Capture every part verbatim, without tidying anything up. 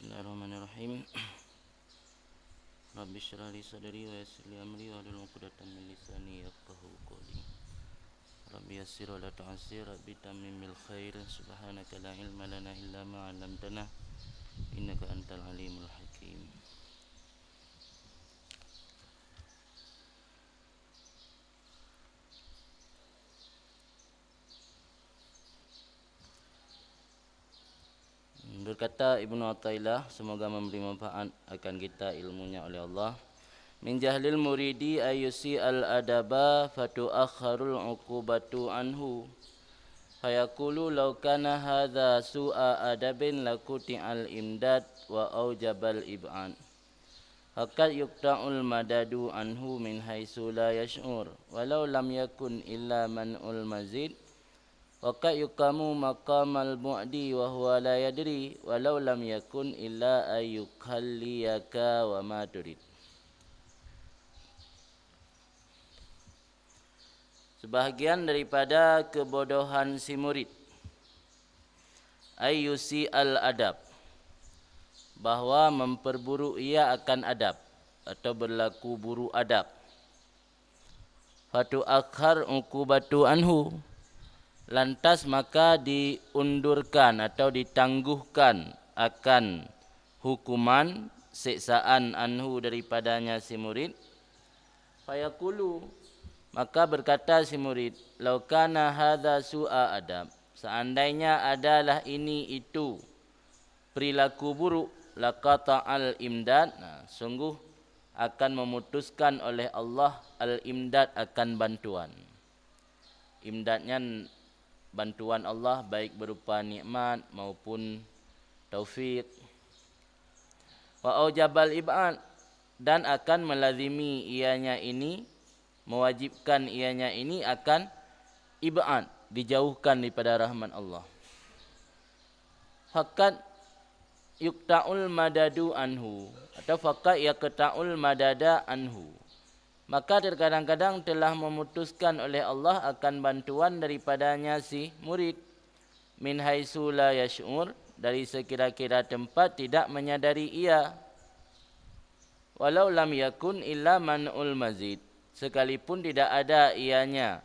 Bismillahirrahmanirrahim. Rabbi syrah li sadri wa yassir li amri wa hlul uqdatan min lisani yafqahu qawli. Rabbi yassir wa la tu'assir, Rabbi tammim bil khair. Subhanaka la ilma lana illa ma 'allamtana, innaka antal alimul hakim. Berkata Ibnu Athaillah, semoga memberi manfaat akan kita ilmunya oleh Allah. Min jahlil muridi ayyusi al adaba fatuakharul uqubatu anhu. Fayaqulu law kana hadha su'a adabin lakuti'al imdad wa aujabal ib'ad. Faqad yuqta'ul madadu anhu min haitsu la yash'ur, walau lam yakun illa man'ul mazid. Wa qad yuqamu maqamal bu'di wa huwa la yadri, walau lam yakun illa an yukhalliyaka wa ma turid. Sebahagian daripada kebodohan si murid, ayyusi al adab, bahwa memperburuk ia akan adab atau berlaku buruk adab. Fatuakhar uqubatu anhu, lantas maka diundurkan atau ditangguhkan akan hukuman, siksaan, anhu, daripadanya si murid. Fayaqulu, maka berkata si murid, "Lau kana hadza su'a adab, seandainya adalah ini itu perilaku buruk, laqata'al imdad, nah, sungguh akan memutuskan oleh Allah al-imdad, akan bantuan." Imdad nyan bantuan Allah, baik berupa nikmat maupun taufik. Wa aujabal ib'ad, dan akan melazimi ianya ini, mewajibkan ianya ini akan ib'ad, dijauhkan daripada rahmat Allah. Faqad yuqta'ul madadu anhu, atau faqad yaqta'ul madada anhu, maka terkadang-kadang telah memutuskan oleh Allah akan bantuan daripadanya si murid, min haitsu la yash'ur, dari sekira-kira tempat tidak menyadari ia. Walau lam yakun illa man'ul mazid, sekalipun tidak ada ianya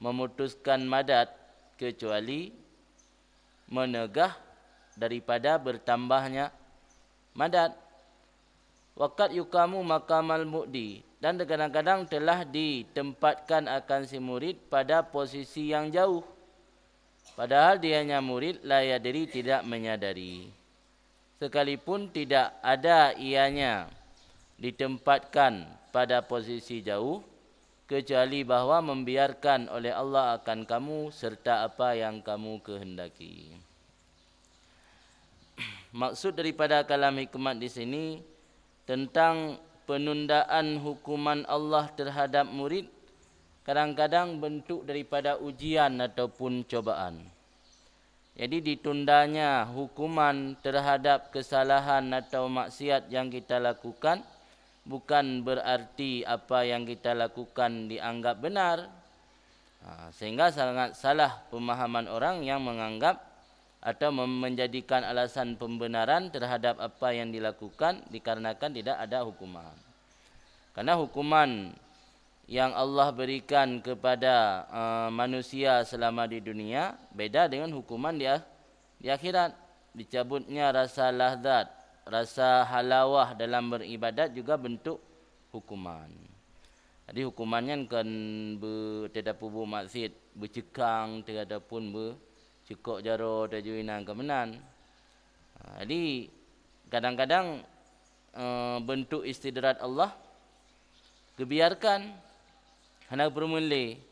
memutuskan madad kecuali menegah daripada bertambahnya madad. Wa qad yuqamu maqamal bu'di, dan terkadang-kadang telah ditempatkan akan si murid pada posisi yang jauh, padahal dianya murid la yadri, tidak menyadari. Sekalipun tidak ada ianya ditempatkan pada posisi jauh, kecuali bahwa membiarkan oleh Allah akan kamu serta apa yang kamu kehendaki. Maksud daripada kalam hikmat di sini tentang penundaan hukuman Allah terhadap murid, kadang-kadang bentuk daripada ujian ataupun cobaan. Jadi, ditundanya hukuman terhadap kesalahan atau maksiat yang kita lakukan bukan berarti apa yang kita lakukan dianggap benar. Ha, sehingga sangat salah pemahaman orang yang menganggap atau mem-, menjadikan alasan pembenaran terhadap apa yang dilakukan dikarenakan tidak ada hukuman. Karena hukuman yang Allah berikan kepada, eh, manusia selama di dunia beda dengan hukuman di ah-, di akhirat. Dicabutnya rasa lazat, rasa halawah dalam beribadat juga bentuk hukuman. Jadi, hukuman nyan kon beu-, teuh tapeubuet maksiat, beuceukang teuh ataupun beuceukok jaroe teuh ju inan, kon meunan. Ha, jadi, kadang-kadang, eh, bentuk istidraj Allah geubiarkan, hana geupeureumeun lé.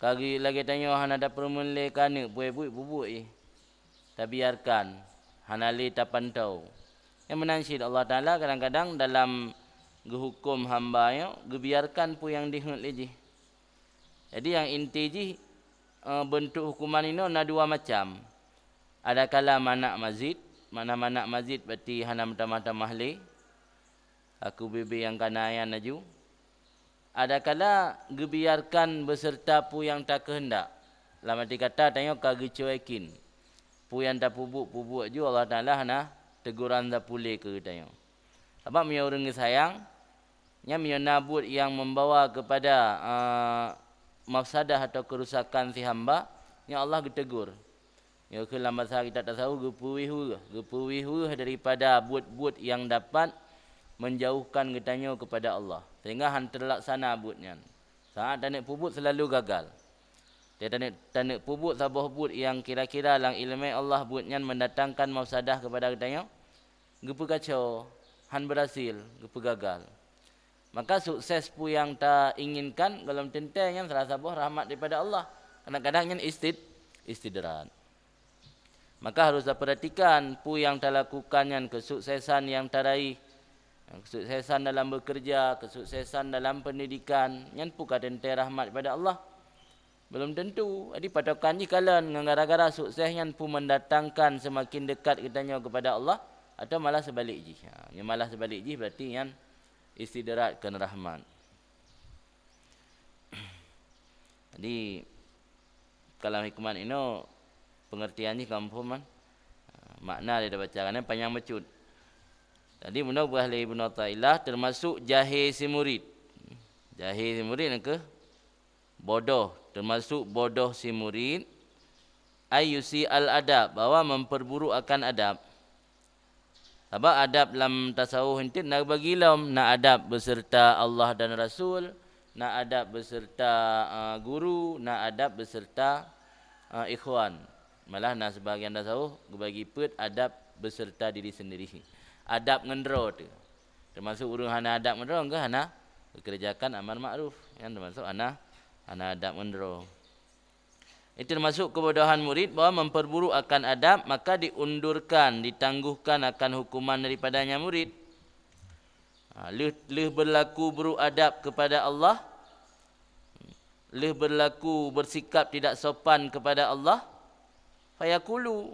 Ka geu-, lagèe tanyoe hana tapeureumeun lé keu aneuk, buet-buet peubuet jih. Tabiarkan, hana lé tapantau. Nyang meunan cit Allah Taala kadang-kadang dalam geuhuköm hamba nyoe geubiarkan peue nyang jiheuet lé jih. Jadi nyang inti jih, eh, beuntuk huköman inoe na dua macam. Adakala man'al mazid, makna man'al mazid berarti hana meutamah-tamah lé, aku bibé nyang kana nyan laju. Adakala geubiarkan beserta peue nyang takeuheundak. Lam arti kata, tanyoe ka geucuekin. Peue nyang tapeubuet, peubuet ju, Allah Taala hana, teguran sapeue lé keu geutanyoe. Sabab meunyoe ureuëng geusayang, nyan meunyoe na buet nyang membawa kepada, eh, mafsadah atau kerusakan si hamba, nyan Allah geutegur. Nyoe keuh lam basa kitab tasawuf geupeuwih weueh, geupeuwih weueh daripada buet-buet nyang dapat menjauhkan geutanyoe kepada Allah, sehingga han teulaksana buet nyan. Saat taneuk peubuet selalu gagal. Taneuk, taneuk peubuet saboh buet nyang kira-kira lam iéleumé Allah buet nyan mendatangkan mafsadah kepada geutanyoe, geupeukaco, han beurhasil, geupeugagal. Maka sukses peue nyang tainginkan gohlom teuntée nyan salah saboh rahmat daripada Allah. Kadang-kadang nyan istid-, istidraj. Maka harus taperhatikan peue nyang talakukan nyan, kesuksesan nyang taraih, kesuksesan dalam bekerja, kesuksesan dalam pendidikan, nyan peue ka teuntée rahmat daripada Allah. Belum tentu. Jadi patokan jih kalon ngon gara-gara sukses nyan peue mendatangkan semakin dekat geutanyoe kepada Allah, atau malah seubalik jih. Ha, nyoe malah seubalik jih berarti nyan istidraj kon rahmat. Jadi kalam hikmat inoe pengertian jih ka muphom kan. Ha, makna dia baca kan panyang bacut. Jadi bunoe peugah lé Ibnu Athaillah termasuk jahé si murid. Jahé si murid nyan keuh bodoh, termasuk bodoh si murid, ay yusi al adab, bahwa memperburuk akan adab. Sabab adab lam tasawuf enteuk na bagi lom, na adab beserta Allah dan Rasul, na adab beserta, eh, guru, na adab beserta, eh, ikhwan. Malah na sebahagian tasawuf geubagi peuet adab beserta diri sendiri. Adab ngon droe tu. Termasuk ureuëng hana adab ngon droe, enggak hana bekerjakan amar makruf. Yang termasuk hana, hana adab ngon droe. Itu termasuk kebodohan murid bahwa memperburuk akan adab, maka diundurkan, ditangguhkan akan hukuman daripadanya murid. Ha, leuh, leuh berlaku buruk adab kepada Allah, leuh berlaku bersikap tidak sopan kepada Allah, fayakulu.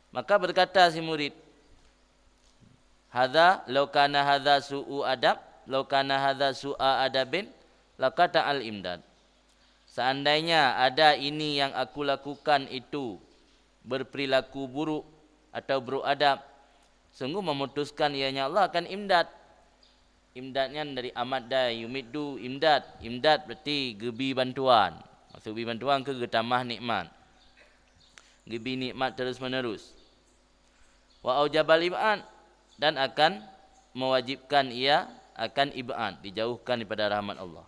Maka berkata si murid, "Hadza, law kana hadza su'u adab, law kana hadza su'a adabin, laqata'al imdad." Seandainya ada ini yang aku lakukan itu berperilaku buruk atau buruk adab, sungguh memutuskan ianya Allah akan imdad. Imdad nyan dari amadda yumiddu imdad. Imdad berarti geubi bantuan. Maksud geubi bantuan keu geutamah nikmat. Geubi nikmat terus-menerus. Wa aujabal ib'ad, dan akan mewajibkan ia akan ib'ad, dijauhkan daripada rahmat Allah.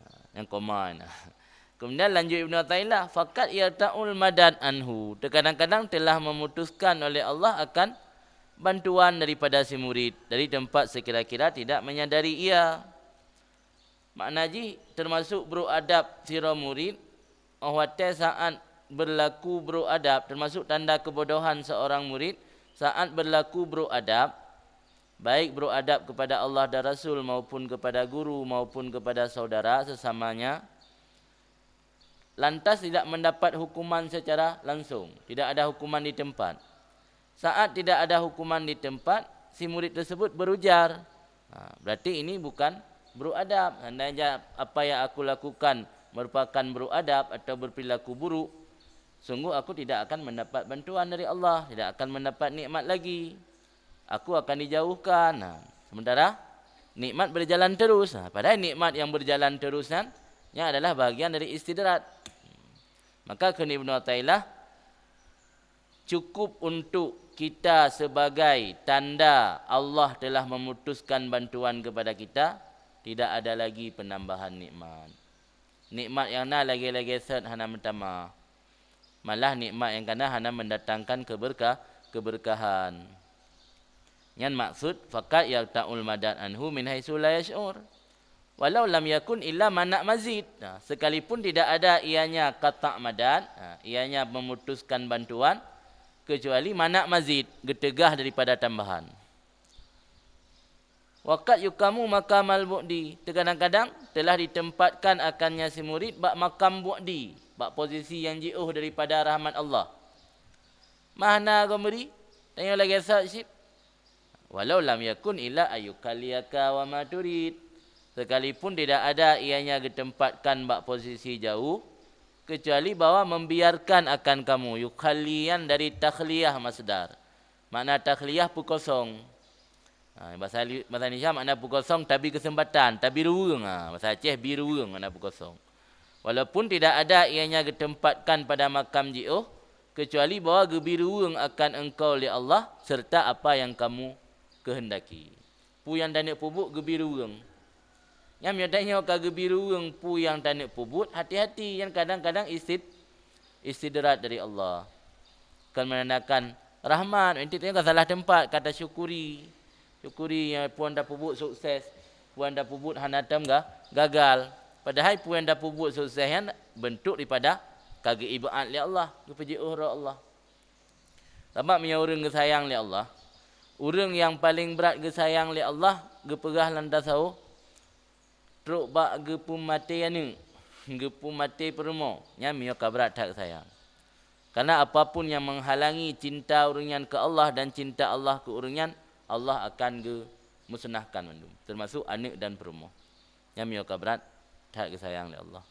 Ha, nyang koma na. Kemudian lanjut Ibnu Athaillah, "Faqad yaqta'ul madad anhu." Terkadang-kadang telah memutuskan oleh Allah akan bantuan daripada si murid dari tempat sekira-kira tidak menyadari ia. Makna jih termasuk buruk adab sidroe murid, óh watée saát berlaku buruk adab, termasuk tanda kebodohan seorang murid saat berlaku buruk adab, baik buruk adab kepada Allah dan Rasul maupun kepada guru maupun kepada saudara sesamanya, lantas tidak mendapat hukuman secara langsung, tidak ada hukuman di tempat. Saat tidak ada hukuman di tempat, si murid tersebut berujar. Ha, berarti ini bukan buruk adab. Seandainya apa yang aku lakukan merupakan buruk adab atau berperilaku buruk, sungguh aku tidak akan mendapat bantuan dari Allah, tidak akan mendapat nikmat lagi. Aku akan dijauhkan. Nah, sementara nikmat berjalan terus. Nah, padahal nikmat yang berjalan terus nyan, nyan adalah bahagian dari istidraj. Maka kheun Ibnu Athaillah, cukup untuk kita sebagai tanda Allah telah memutuskan bantuan kepada kita, tidak ada lagi penambahan nikmat. Nikmat yang na lagée-lagée set hana meutamah. Malah nikmat nyang kana hana mendatangkan keberkah-, keberkahan. Nyan maksud, "Faqad yaqta'ul madad anhu min haitsu la yash'ur. Walau lam yakun illa mana' mazid." Nah, sekalipun tidak ada ianya qata' madad, nah, ianya memutuskan bantuan, kecuali mana' mazid, geuteugah daripada tambahan. "Waqad yuqamu maqamal bu'di." Terkadang-kadang telah ditempatkan akannya si murid bak makam bu'di, bak posisi nyang jiôh daripada rahmat Allah. Mahna goe meuri, tanyoe lagée saát cit. "Walau lam yakun illa ayyukalliyaka wa ma turid." Sekalipun tidak ada ianya geutempatkan bak posisi jauh, kecuali bahwa membiarkan akan kamu. Yukhalli nyan dari takhliyah masdar. Makna takhliyah peukosong. Ha, bahasa li-, bahasa Indonesia makna peukosong tabi keuseumpatan, tabi ruweueng. Ha, bahasa Aceh bi ruweueng makna peukosong. Walaupun tidak ada ianya geutempatkan pada makam jiôh, kecuali bahwa geubi ruweueng akan engkau lé Allah serta apa yang kamu kehendaki. Peue nyang taneuk peubuet geubi ruweueng. Nyan meunyoe tanyoe ka geubi ruweueng peue nyang taneuk peubuet, hati-hati, nyan kadang-kadang istid-, istidraj dari Allah. Kon menandakan rahmat, enteuk tanyoe ka salah teumpat, ka tasyukuri. Syukuri nyang peue nyang tapeubuet sukses, peue nyang tapeubuet hana tom ga-, gagal. Padahai peue nyang tapeubuet sukses nyan beuntuk daripada ka geuibaat lé Allah, geupeujiôh droe Allah. Sabab meunyoe ureuëng geusayang lé Allah, ureuëng nyang paleng brat geusayang lé Allah geupeugah lam tasawuf, trok bak geupeumaté aneuëk, geupeumaté peurumoh, nyan meunyoe ka brat that geusayang. Karena apapun yang menghalangi cinta ureuëng nyan keu Allah dan cinta Allah keu ureuëng nyan, Allah akan geumusnahkan mandum, termasuk aneuëk dan peurumoh. Nyan meunyoe ka brat that geusayang lé Allah.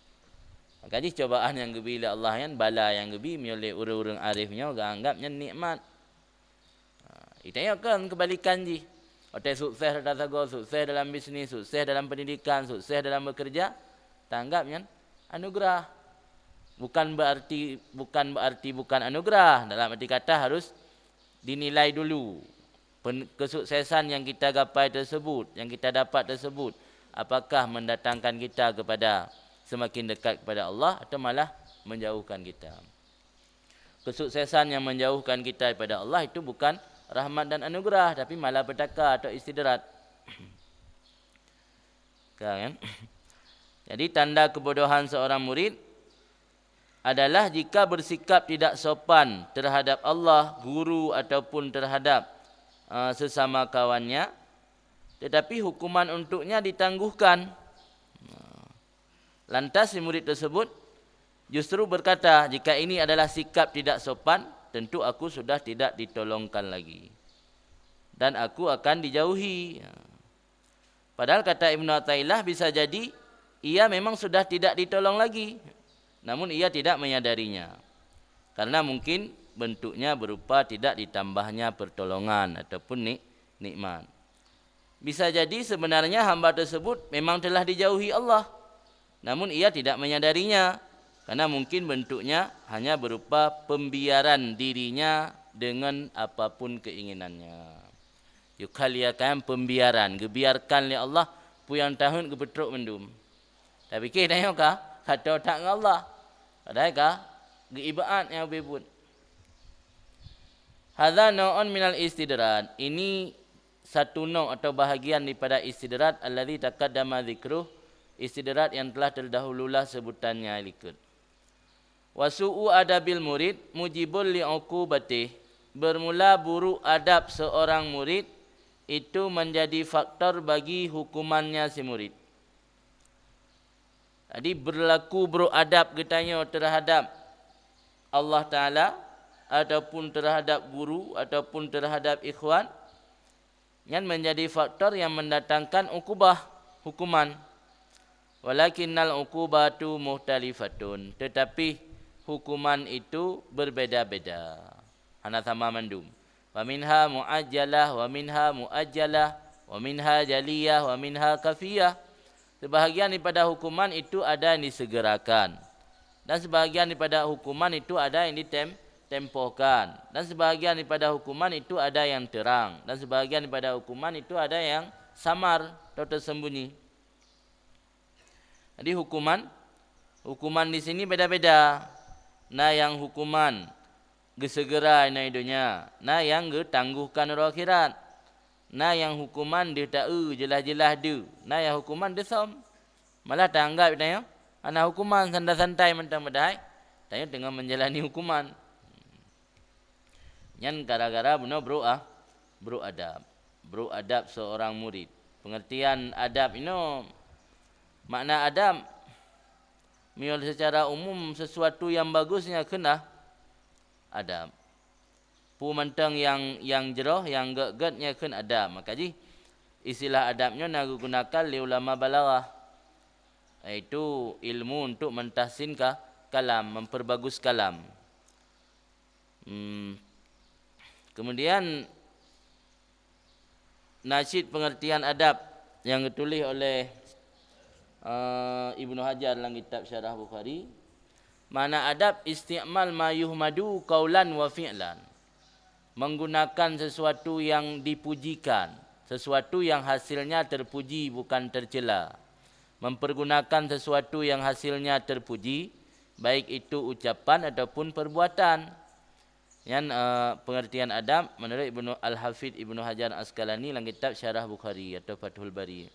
Maka jih cobaan nyang geubi lé Allah nyan, bala nyang geubi, meunyoe lé ureuëng-ureuëng arif nyoe geuanggap nyan nikmat. Ha, geutanyoe kan keubalikan jih. Watée sukses rata sagoe, sukses dalam bisnis, sukses dalam pendidikan, sukses dalam bekerja, tanggap nyan anugerah. Bukan berarti, bukan berarti bukan anugerah. Dalam arti kata harus dinilai dulu pen-, kesuksesan yang kita gapai tersebut, yang kita dapat tersebut, apakah mendatangkan kita kepada, semakin dekat kepada Allah atau malah menjauhkan kita. Kesuksesan yang menjauhkan kita daripada Allah itu bukan rahmat dan anugerah, tapi malapetaka atau istidraj. Kan, kan? Jadi, tanda kebodohan seorang murid adalah jika bersikap tidak sopan terhadap Allah, guru, ataupun terhadap, eh, sesama kawannya, tetapi hukuman untuknya ditangguhkan. Lantas si murid tersebut justru berkata, "Jika ini adalah sikap tidak sopan, tentu aku sudah tidak ditolongkan lagi. Dan aku akan dijauhi." Padahal kata Ibnu Athaillah, bisa jadi ia memang sudah tidak ditolong lagi, namun ia tidak menyadarinya. Karena mungkin bentuknya berupa tidak ditambahnya pertolongan ataupun nik-, nikmat. Bisa jadi sebenarnya hamba tersebut memang telah dijauhi Allah, namun ia tidak menyadarinya, karena mungkin bentuknya hanya berupa pembiaran dirinya dengan apapun keinginannya. Yukhalli nyan pembiaran, geubiarkan lé Allah, peue nyang taheuet geupeutrok mandum. Tapi keu tanyoe ka, ka toe that ngon Allah. Padahai ka geuibaat nyang ubé buet. Hadza nau'un minal istidraj. Ini satu nau' atau bahagian daripada istidraj alladzi taqaddama dzikruh, istidraj yang telah terdahululah sebutannya likot. Wa su'u adabil murid mujibul li uqubatih. Bermula buruk adab seorang murid itu menjadi faktor bagi hukumannya si murid. Jadi, berlaku buruk adab geutanyoe terhadap Allah Taala, ataupun terhadap guru, ataupun terhadap ikhwan, nyan menjadi faktor yang mendatangkan ukubah, hukuman. Walakinnal uqubatu mukhtalifatun, tetapi hukuman itu berbeda-beda. Hana sama mandum. Wa minha muajjalah, wa minha muajjalah, wa minha jaliyah, wa minha khafiyah. Sebahagian daripada hukuman itu ada yang disegerakan, dan sebahagian daripada hukuman itu ada yang ditem-, tempohkan, dan sebahagian daripada hukuman itu ada yang terang, dan sebahagian daripada hukuman itu ada yang samar atau tersembunyi. Jadi hukuman, hukuman di sini beda-beda. Na nyang hukuman geuseugera inoe donya, na nyang geutanggohkan uroe akhirat. Na nyang hukuman deuh taeu, jeulaih-jeulaih deuh, na nyang hukuman deuh som. Malah taanggap tanyoe hana hukuman, santai-santai mantong, padahai tanyoe teungoh menjalani hukuman. Nyan gara-gara bunoe brok ah, brok adab. Brok adab seorang murid. Pengertian adab inoe, makna adab, meunyoe secara umum sesuatu yang bagus nyan kheun adab. Peue mantong nyang, nyang jroh, nyang gét-gét nyan kheun adab. Maka jih istilah adab nyoe na geugunakan lé ulama balaghah, yaitu ilmu untuk mentahsin ka-, kalam, memperbagus kalam. Hmm. Kemudian, nasyid pengertian adab yang ditulis oleh, eh, Ibnu Hajar dalam kitab Syarah Bukhari, makna adab isti'mal ma yuhmadu qaulan wa fi'lan. Menggunakan sesuatu yang dipujikan, sesuatu yang hasilnya terpuji bukan tercela. Mempergunakan sesuatu yang hasilnya terpuji, baik itu ucapan ataupun perbuatan. Nyan, eh, pengertian adab menurut Ibnu Al-Hafidz Ibnu Hajar Asqalani dalam kitab Syarah Bukhari atau Fathul Bari.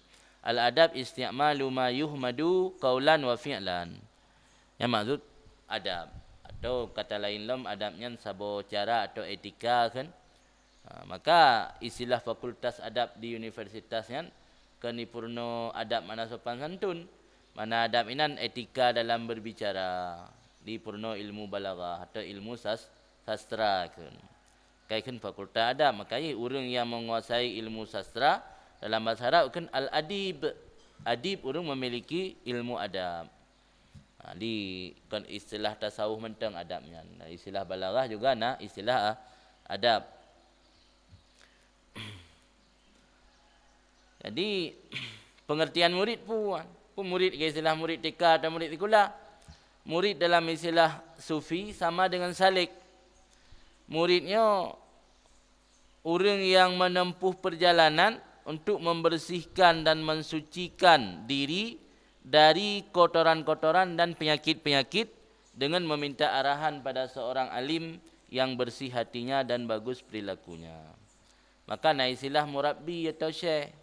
Al-adab isti'malu ma yuhmadu qaulan wa fi'lan. Nyang maksud adab, atau kata lain lom, adab nyan saboh cara atau etika kan. Ha, maka istilah fakultas adab di universitas nyan kan dipeurunoe adab makna sopan santun. Makna adab inan etika dalam berbicara, dipeurunoe ilmu balaghah atau ilmu sas-, sastra kan. Kai kan fakultas adab, maka ureuëng yang menguasai ilmu sastra dalam bahasa Arab kan al-adib. Adib ureuëng memiliki ilmu adab. Ha, di, kon istilah tasawuf mantong adab nyan. Istilah balaghah juga na istilah, ah, adab. Jadi, pengertian murid pun, pun murid ke istilah murid T K atau murid sikula. Murid dalam istilah sufi sama dengan salik. Murid nyoe ureuëng yang menempuh perjalanan untuk membersihkan dan mensucikan diri dari kotoran-kotoran dan penyakit-penyakit dengan meminta arahan pada seorang alim yang bersih hatinya dan bagus perilakunya. Maka na istilah murabbi atau syekh.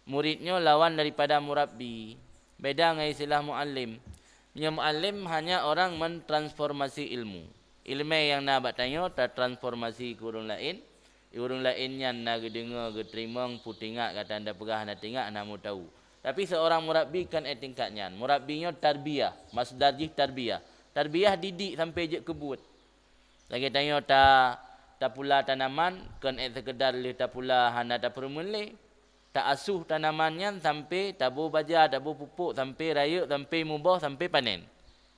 Murid nyoe lawan daripada murabbi. Beda ngon istilah muallim. Meunyoe muallim hanya orang mentransformasi ilmu. Ilmu nyang na bak tanyoe tatransformasi keu ureuëng laén. Ureuëng laén nyan na geudeungoe, geuteurimong, peue teuingat gata nyang tapeugah, hana teuingat, hana meuteumé. Tapi seorang murabbi kan eh tingkat nyan. Murabbi nyoe tarbiyah, masdar jih tarbiyah. Tarbiyah didik sampai jeuet keu buet. Lagée tanyoe ta, tapula tanaman, kon eh seukeudar lheueh tapula hana tapeurumeuen lé. Ta asuh tanaman nyan sampai taboh baja, taboh pupuk, sampai rayeuk, sampai muboh, sampai panen.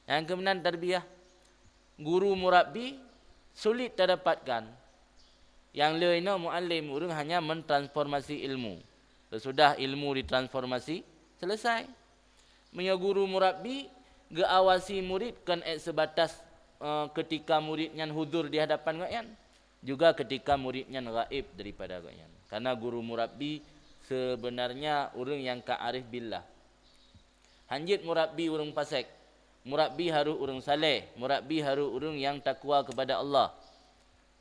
Nyang keuh meunan tarbiyah. Guru murabbi sulit tadapatkan. Nyang le inoe muallim, ureuëng hanya mentransformasi ilmu. Sesudah ilmu ditransformasi, selesai. Meunyoe guru murabbi geuawasi murid kon eh sebatas, eh, ketika murid nyan huzur di hadapan gobnyan, juga ketika murid nyan gaéb daripada gobnyan. Karena guru murabbi sebenarnya ureuëng nyang ka arif billah. Hanjeuet murabbi ureuëng fasek. Murabbi harôh ureuëng saleh, murabbi harôh ureuëng nyang takwa kepada Allah.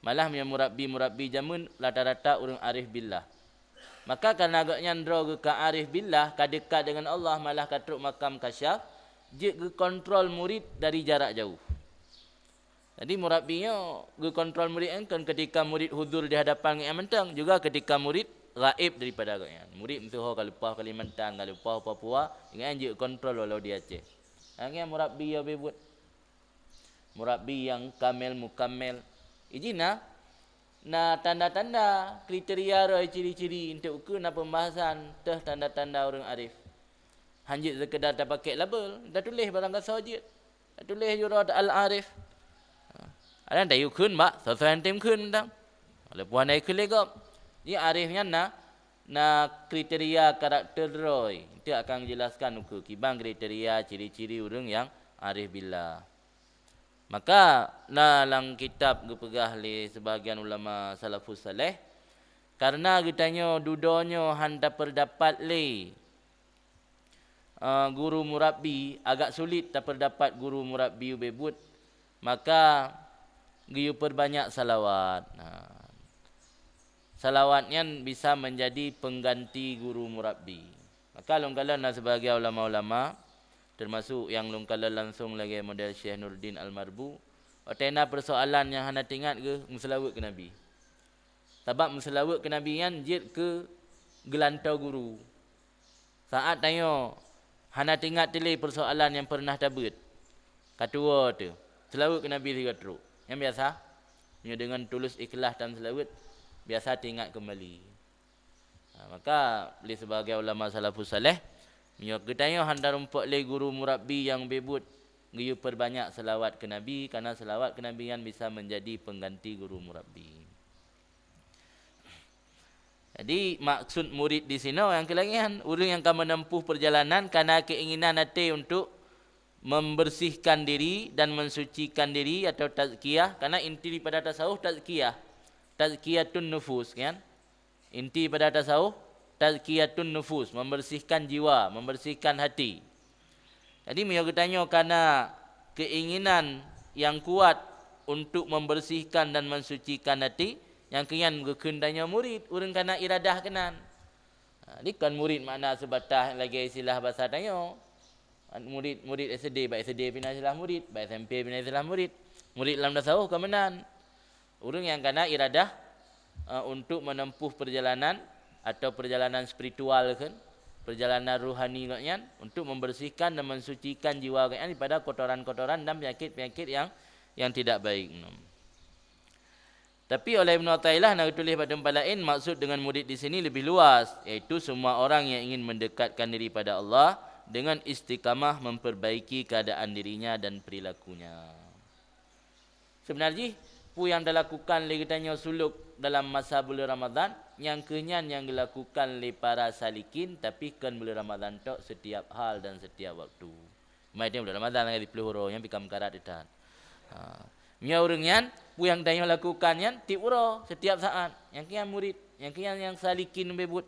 Malah meunyoe murabbi-murabbi jameun rata-rata ureuëng arif billah. Maka karena gobnyan droe geuh ka arif billah, ka dekat dengan Allah, malah ka trok makam kasyaf, jeuet geukontrol murid dari jarak jauh. Jadi murabbi nyoe geukontrol murid nyan kon ketika murid huzur di hadapan gobnyan mantong, juga ketika murid gaéb daripada gobnyan. Murid meusiho ka leupah Kalimantan, ka leupah Papua, gobnyan jeuet kontrol walau di Aceh. Nyang nyan murabbi nyang beubuet. Murabbi nyang kamel mukamel. Ijih na, na tanda-tanda, kriteria roh ciri-ciri untuk ukeue na pembahasan teuh tanda-tanda ureuëng arif. Hanjeuet sekedar tapakék label, tatuléh barang gasoe jeuet. Tatuléh uroe Al-Arif. Ha. Ada tayue kheun bak, soe-soe nyang tem kheun tang. Walaupun hana ikheun lé gob. Jadi arif nyan na, na kriteria karakter droe. Itu akan dijelaskan ukeue kiban kriteria ciri-ciri ureuëng nyang arif billah. Maka na lam kitab geupeugah lé sebahagian ulama salafus saleh, karena geutanyoe dudoe nyoe han tapeudapat lé, eh, guru murabbi, agak sulit tapeudapat guru murabbi ubé buet, maka geuyue peurbanyak salawat. Nah, salawat nyan bisa menjadi pengganti guru murabbi. Maka lôn kalon na sebahagian ulama-ulama, termasuk nyang lôn kalon langsung lagée model Syekh Nurdin Al-Marbu, watée na persoalan nyang hana teuingat geuh meuseulaweuet keu Nabi. Sabab meuseulaweuet keu Nabi nyan jeuet keu geulantoe guru. Saát tanyoe hana teuingat teuh lé persoalan nyang peureunah tabeuet, ka tuwoe teuh, seulaweuet keu Nabi sigoe trok. Nyang biasa, meunyoe deungon tulus ikhlaih tan seulaweuet, biasa teuingat keumbali. Ha, maka lé sebahagian ulama salafus saleh, meunyoe geutanyoe han tarumpok lé guru murabbi nyang ubé buet, geuyue peurbanyak seulawat keu Nabi, karena seulawat keu Nabi nyan bisa meunjadi peungganti guru murabbi. Jadi, maksud murid di sinoe nyang keu lagèe nyan, ureueng nyang ka meunempuh peurjalanan kana keinginan até untuk membersihkan diri dan mensucikan diri atau tazkiyah, karena inti daripada tasawuf tazkiyah, tazkiyatun nufus, kan? Inti pada tasawuf, tazkiyatun nufus, membersihkan jiwa, membersihkan hati. Jadi, meunyoe geutanyoe kana keinginan nyang kuat untuk membersihkan dan mensucikan hati, nyang keu nyan geukheun tanyoe murid, ureueng kana iradah keunan. Ha, di kon murid makna seubatas lagèe istilah basa tanyoe. Murid, murid S D, bak S D pih na istilah murid, bak S M P pih na istilah murid. Murid lam tasawuf ka meunan. Ureueng nyang kana iradah, eh, untuk menempuh perjalanan atau perjalanan spiritual kan, perjalanan rohani gobnyan untuk membersihkan dan mensucikan jiwa gobnyan daripada kotoran-kotoran dan penyakit-penyakit yang, yang tidak baik. Tapi oleh Ibnu Athaillah na geutuléh bak teumpat laén, maksud dengan murid di sini lebih luas, yaitu semua orang yang ingin mendekatkan diri pada Allah dengan istiqamah memperbaiki keadaan dirinya dan perilakunya. Seubeuna jih, peue nyang talakukan lé geutanyoe suluk dalam masa buleuen Ramadhan, nyang keu nyan nyang geulakukan lé para salikin, tapi kon buleuen Ramadhan tok, setiap hal dan setiap waktu. Mai teuh buleuen Ramadhan lagèe siploh uroe nyan pih ka meukarat that. Ha. Meunyoe ureueng nyan, peue nyang tanyoe lakukan nyan tiep uroe, setiap saat. Nyang keu nyan murid, nyang keu nyan nyang salikin ubé buet.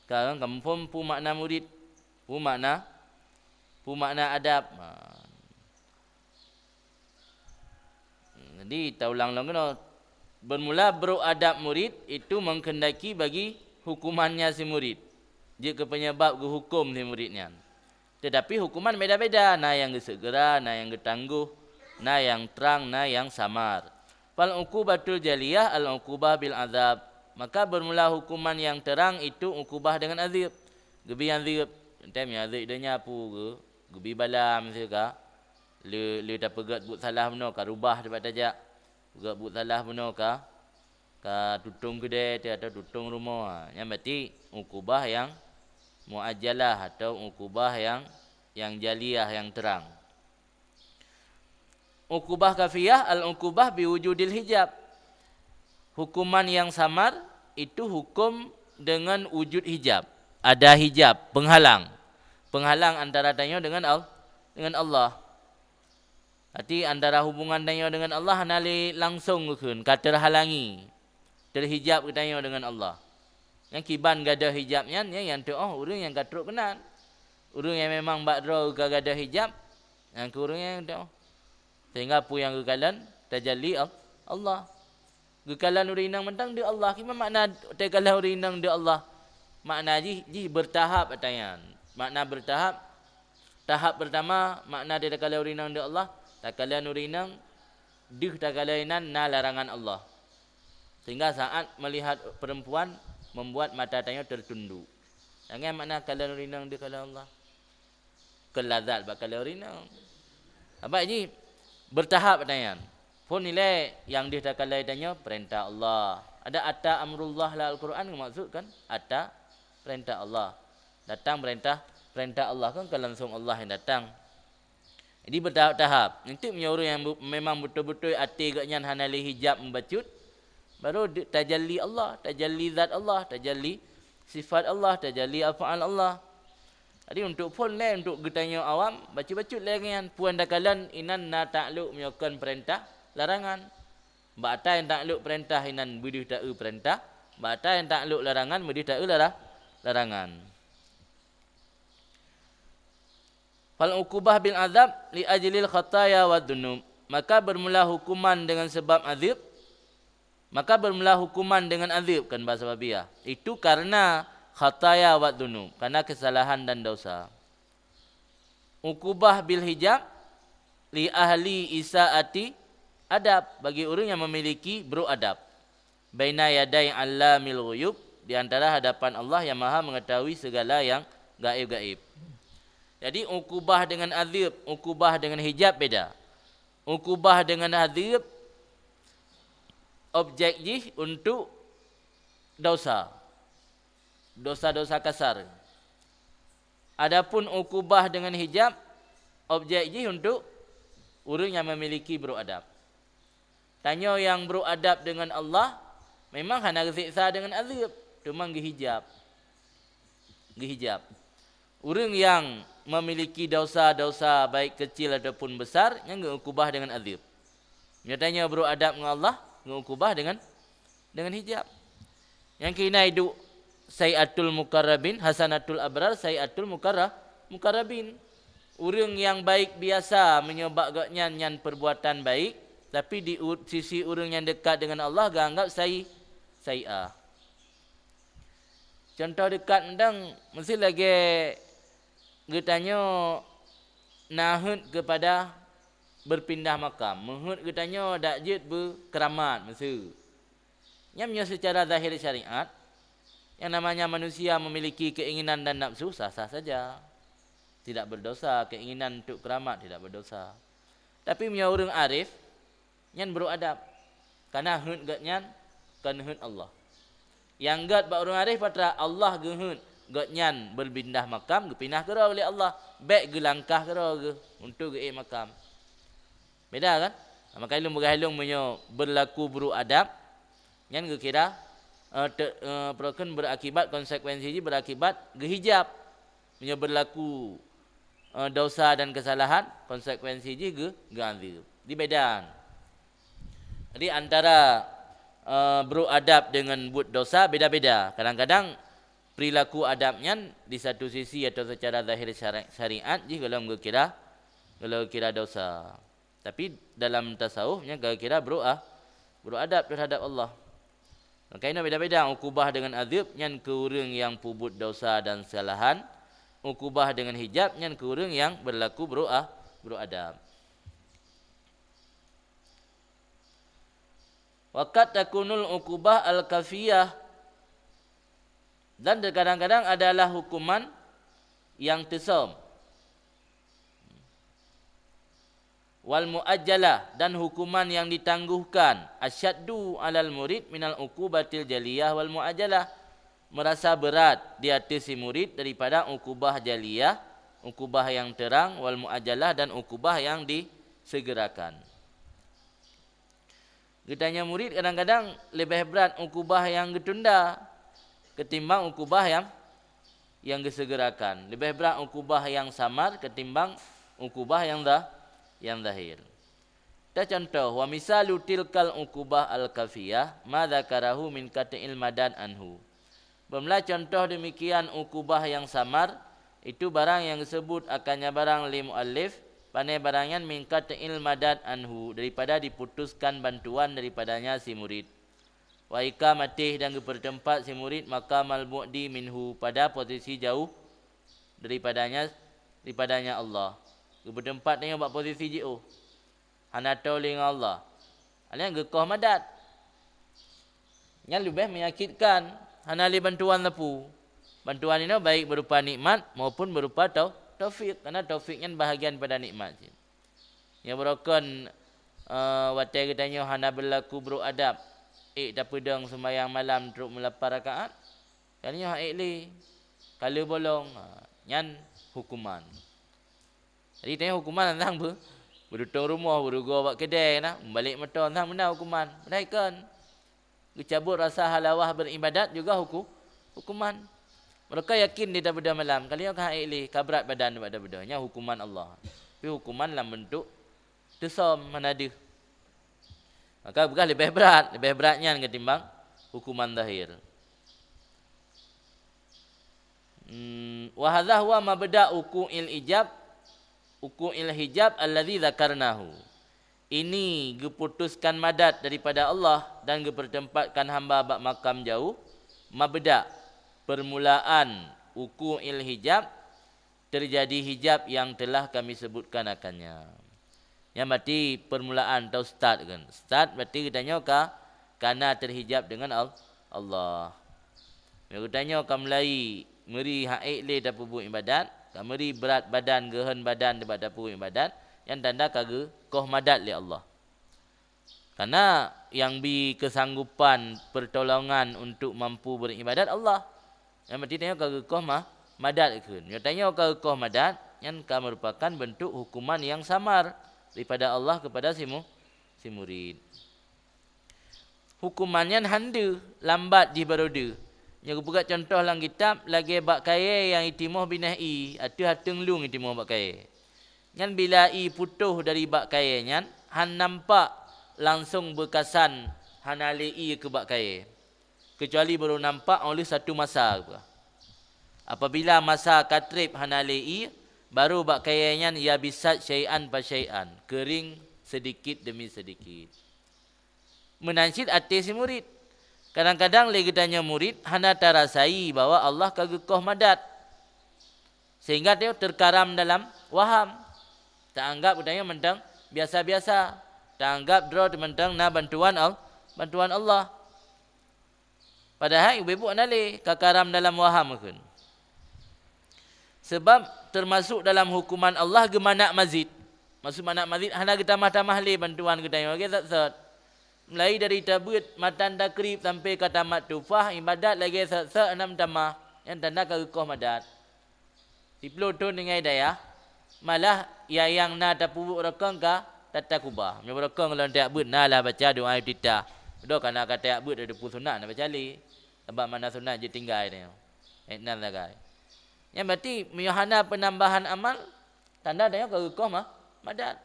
Ka, ka muphom peue makna murid, peue makna, peue makna adab. Ha. Jadi, taulang lom keunoe. Bermula brok adab murid itu menghendaki bagi hukumannya si murid. Jeuet keu penyebab geuhuköm si murid nyan. Tetapi hukuman beda-beda, na nyang geuseugeura, na nyang geutanggoh, na nyang trang, na nyang samar. Fal uqubatul jaliyah al uqubah bil azab. Maka bermula hukuman yang terang itu uqubah dengan azab. Geubi azab, tem ya azab donya pu geu, geubi bala miseue ka. Le, le tapeugét buet salah bunoe ka rubah teubat tajak. Peugét buet salah bunoe ka, ka tutong keudè teuh atau tutong rumoh. Ha, nyan berarti uqubah yang muajjalah atau uqubah yang, yang jaliyah, yang terang. Uqubah khafiyah, al-uqubah biwujudil hijab. Hukuman yang samar itu hukum dengan wujud hijab. Ada hijab, penghalang. Penghalang antara tanyoe dengan Al-, dengan Allah. Berarti antara hubungan tanyoe dengan Allah hana lé langsong geukheun, ka terhalangi. Terhijab geutanyoe dengan Allah. Nyang kiban gadôh hijab nyan, nyan nyang teuh oh ureueng nyang ka trok keunan. Ureueng nyang memang bak droe ka gadôh hijab, nyang keu ureueng nyan teuh oh. Sehingga peue nyang geukalon tajalli Al-, Allah. Geukalon ureueng inong mantong deuh Allah. Kiban makna takalon ureueng inong deuh Allah? Makna jih, jih bertahap ata nyan. Makna bertahap, tahap pertama makna takalon ureueng inong deuh Allah, takalon ureueng inong deuh takalon inan na larangan Allah. Sehingga saat melihat perempuan membuat mata tanyoe tertunduk. Nyan makna kalon ureueng inong deuh kalon Allah. Keu lazat bak kalon ureueng inong. Sabab jih bertahap ata nyan. Phon ilée nyang deuh takalon tanyoe peurintah Allah. Ada ata amrullah lam Al-Quran geumaksud kan? Ata peurintah Allah. Datang peurintah, peurintah Allah kan, ka langsong Allah nyang datang. Jadi bertahap-tahap. Enteuk meunyoe ureueng nyang bu-, memang beutôi-beutôi até geuh nyan hana lé hijab mubacut, baru de-, tajalli Allah, tajalli zat Allah, tajalli sifat Allah, tajalli af'al Allah. Jadi untuk phon lé, untuk geutanyoe awam, bacut-bacut lé nyan, peue nyang takalon inan na taklok meunyoe kon peurintah, larangan. Bak ata nyang taklok peurintah inan beudeuh ta-eu peurintah, bak ata nyang taklok larangan beudeuh ta-eu lara-, larangan. Fal uqubah bil azab li ajlil khataya wa dzunub. Maka bermula hukuman dengan sebab azab, maka bermula hukuman dengan azab, kan bahasa Babiah. Itu karena khataya wa dzunub, karena kesalahan dan dosa. Uqubah bil hijab li ahli isaati adab, bagi ureueng nyang memiliki buruk adab. Baina yadai allamil ghuyub, di antara hadapan Allah yang Maha Mengetahui segala yang gaib-gaib. Jadi, uqubah dengan azab, uqubah dengan hijab beda. Uqubah dengan azab, objek jih untuk dosa. Dosa-dosa kasar. Adapun ukubah dengan hijab, objek jih untuk ureuëng nyang memiliki buruk adab. Tanyoe nyang buruk adab dengan Allah, memang hana geuseksa dengan azeueb, teuma geuhijab. Geuhijab. Ureuëng nyang memiliki dosa-dosa baik kecil ataupun besar, nyan geuukubah dengan azeueb. Meunyoe tanyoe buruk adab ngon Allah, geuukubah dengan, dengan hijab. Nyang keuhina iduek Sayyiatul Muqarrabin, Hasanatul Abrar, Sayyiatul Muqarra-, Muqarrabin. Ureuëng nyang baik biasa meunyoe bak gobnyan nyan perbuatan baik, tapi di u-, sisi ureuëng nyang dekat dengan Allah geuanggap sayyi-, sayyi'ah. Contoh dekat mantong, miseu lagée geutanyoe na heuet keupada berpindah makam. Meuheuet geutanyoe dak jeuet beukeuramat, miseu. Nyan meunyoe seucara zahir syariat, yang namanya manusia memiliki keinginan dan nafsu sah-sah saja. Tidak berdosa, keinginan untuk keuramat tidak berdosa. Tapi meunyoe ureuëng arif, nyan buruk adab. Kana heuet gobnyan kon heuet Allah. Nyang gét bak ureuëng arif patra Allah geuheuet gobnyan beupindah makam, geupinah keudroe lé Allah, bék geulangkah keudroe geuh untuk geuék makam. Beda kan? Maka lôn peugah lôn meunyoe beurlaku buruk adab, nyan geukira, eh, te-, eh, peue kheun beurakibat, konsekuensi jih beurakibat geuhijab. Meunyoe beurlaku, eh, dosa dan keusalahan, konsekuensi jih geu-, geuanzeueb. Di beda. Jadi antara, eh, buruk adab dengan buet dosa beda-beda. Kadang-kadang perilaku adab nyan di satu sisi atau secara zahir syari-, syariat jih golom geukira, golom geukira dosa. Tapi dalam tasawuf nyan ka geukira buruk a-, buruk adab terhadap Allah. Maka inoe beda-beda ukubah dengan azeueb nyan keu ureuëng nyang peubuet dosa dan keusalahan, ukubah dengan hijab nyan keu ureuëng nyang beurlaku buruk a-, buruk adab. Wa qad takunul uqubah al-khafiyah, dan terkadang-kadang adalah hukuman yang teusöm. Wal muajjalah, dan hukuman yang ditangguhkan, asyaddu alal murid minal uqubatil jaliyah wal muajjalah, merasa berat di ateueh si murid daripada ukubah jaliyah, ukubah yang terang, wal muajjalah, dan ukubah yang disegerakan. Geutanyoe murit kadang-kadang leubeh brat ukubah nyang geutunda ketimbang ukubah nyang, nyang geuseugeurakan. Leubeh brat ukubah nyang samar ketimbang ukubah nyang za-, nyang zahir. Teucontoh, wa misalu tilkal ukubah al-khafiyah ma dzakarahu min qat'il madad anhu. Beumeula contoh deumikian ukubah nyang samar, itu barang nyang geuseubut akannya barang lé muallif, pane barang nyan min qat'il madad anhu, daripada diputuskan bantuan daripadanya si murit. Wa iqamatih, dan geupeuteumpat si murit maqamal bu'di minhu, pada posisi jauh daripadanya, daripadanya Allah. Geupeuteumpat tanyoe bak posisi jiôh. Hana toe lé ngon Allah. Nyan geukoh madat. Nyan leubeh menyakitkan, hana lé bantuan sapeue. Bantuan inoe baik berupa nikmat maupun berupa tau-, taufik, karena taufik nyan bahagian pada nikmat cit. Nyang beurokon, eh, watée geutanyoe hana beurlaku brok adab, ék tapeudong seumayang malam trok meulapan rakaat, geutanyoe han ék lé, ka lheueh bolong, ha, nyan hukuman. Jadi, tanyoe hukuman teuntang beu-, beudutong rumoh, beurugoe bak keudée na, meubalek moto, teuntang meunan hukuman. Padahai kon. Geucabot rasa halawah beuribadat juga huku-, hukuman. Meureuka yakin di tabeudôh malam, ka lheueh nyoe ka han ék lé, ka brat badan bak tabeudôh. Nyan hukuman Allah. Tapi hukuman lam beuntuk teusöm, hana deuh. Maka peugah leubeh brat, leubeh brat nyan ketimbang hukuman zahir. Hmm, wa hadza huwa mabda' wuqu'il ijab, wuqu'il hijab alladzi dzakarnahu. Ini geuputuskan madat daripada Allah dan geupeuteumpatkan hamba bak makam jauh, mabda', permulaan, wuqu'il hijab, terjadi hijab yang telah kami sebutkan akannya. Nyan berarti permulaan atau start kan. Start berarti geutanyoe ka, kana terhijab dengan Al-, Allah. Meunyoe geutanyoe ka mulai meuri han ék lé tapeubuet ibadat, ka meuri brat badan, geuhon badan bak tapeubuet ibadat, nyan tanda ka geukoh madat lé Allah. Karena nyang bri keusanggopan, pertolongan untuk mampu beribadat Allah. Nyan berarti tanyoe ka geukoh ma-, madat kheun. Nyoe tanyoe ka geukoh madat, nyan ka meurupakan beuntuk hukuman nyang samar daripada Allah keupada si mu-, si murit. Hukuman nyan han deuh, lambat jih barô deuh. Nyoe geupeugah cuntoh lam kitab, lagée bak kayée nyang jitimoh binéh ié, ateueh ateueng lueng jitimoh bak kayée. Nyan bila ié putôh dari bak kayée nyan, han nampak langsong beukasan hana lé ié keu bak kayée, keucuali barô nampak óh lheueh satu masa. Apabila masa ka treb hana lé ié, barô bak kayée nyan yabisat syai'an fa syai'an, keuring seudikit deumi seudikit. Meunan cit até si murit. Kadang-kadang lé geutanyoe murit hana tarasai bahwa Allah ka geukoh madat, sehingga tanyoe teukaram dalam waham. Taanggab geutanyoe mantong biasa-biasa. Taanggab droe teuh mantong na bantuan Al-, bantuan Allah. Padahai ubé buet hana lé, ka karam dalam waham kheun. Sabab teumasok dalam hukuman Allah geumanat mazid. Maksud manat mazid, hana geutamah-tamah lé bantuan geutanyoe lagée sot-sot. Mulai dari tabeuet matan takrieb sampai ka tamat tuhfah, iébadat lagée sot-sot hana meutamah, nyan tanda ka geukoh madat. Siploh thon tinggai dayah, malah nyang na tapeubuet beurokong ka tata kubah. Meunyoe beurokong lom tajak beuet, na lah baca doa iftitah. Padahai ka na ka tajak beuet, ada pun sunat na baca lé. Sabab makna sunat jeuet tinggai nyoe. Eh, nan sagai. Nyan berarti meunyoe hana peunambahan amal, tanda tanyoe ka geukoh ma-, madat.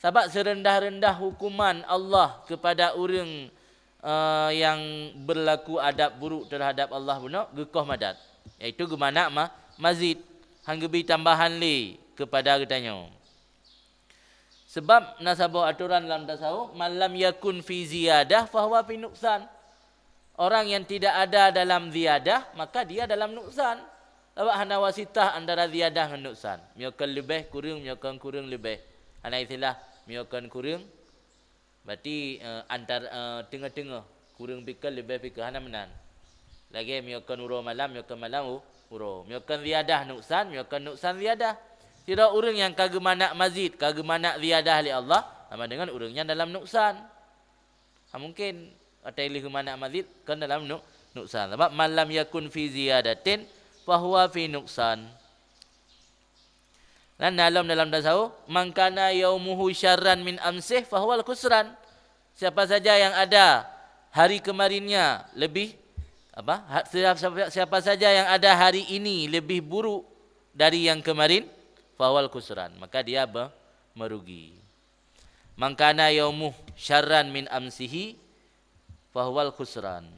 Sabab seureundah-reundah hukuman Allah keupada ureuëng, eh, nyang beurlaku adab buruk teuhadab Allah bunoe geukoh madat, yaitu geumanat ma-, mazid, han geubri tambahan lé keupada geutanyoe. Sabab na saboh atoran lam tasawuf, "Man lam yakun fi ziyadah fahuwa fi nuqsan." Orang yang tidak ada dalam ziyadah, maka dia dalam nuksan. Sabab hana wasitah antara ziyadah ngon nuksan. Meunyoe kon leubeh kureueng, meunyoe kon kureueng leubeh. Hana istilah meunyoe kon kureueng, berarti, eh, antar-, eh, teungoh-teungoh, kureueng pih kon, leubeh pih kon, hana meunan. Lagée meunyoe kon uroe malam, meunyoe kon malam u-, uroe. Meunyoe kon ziyadah nuksan, meunyoe kon nuksan ziyadah. Sidroe ureuëng nyang ka geumanat mazid, ka geumanat ziyadah lé Allah, sama deungon ureuëng nyan dalam nuksan. Ha, mungken watée lheueh geumanat mazid kon dalam nu-, nuksan. Sabab, "Man lam yakun fi ziyadatin fahuwa fi nuksan." Dan dalam, dalam tasawuf, "Man kana yaumuhu syarran min amsih fahuwal khusran." Siapa saja yang ada hari kemarinnya lebih, apa, ha-, siapa, siapa, siapa saja yang ada hari ini lebih buruk dari yang kemarin, fahuwal khusran, maka dia be-, merugi. "Man kana yaumuh syarran min amsihi, fahuwal khusran."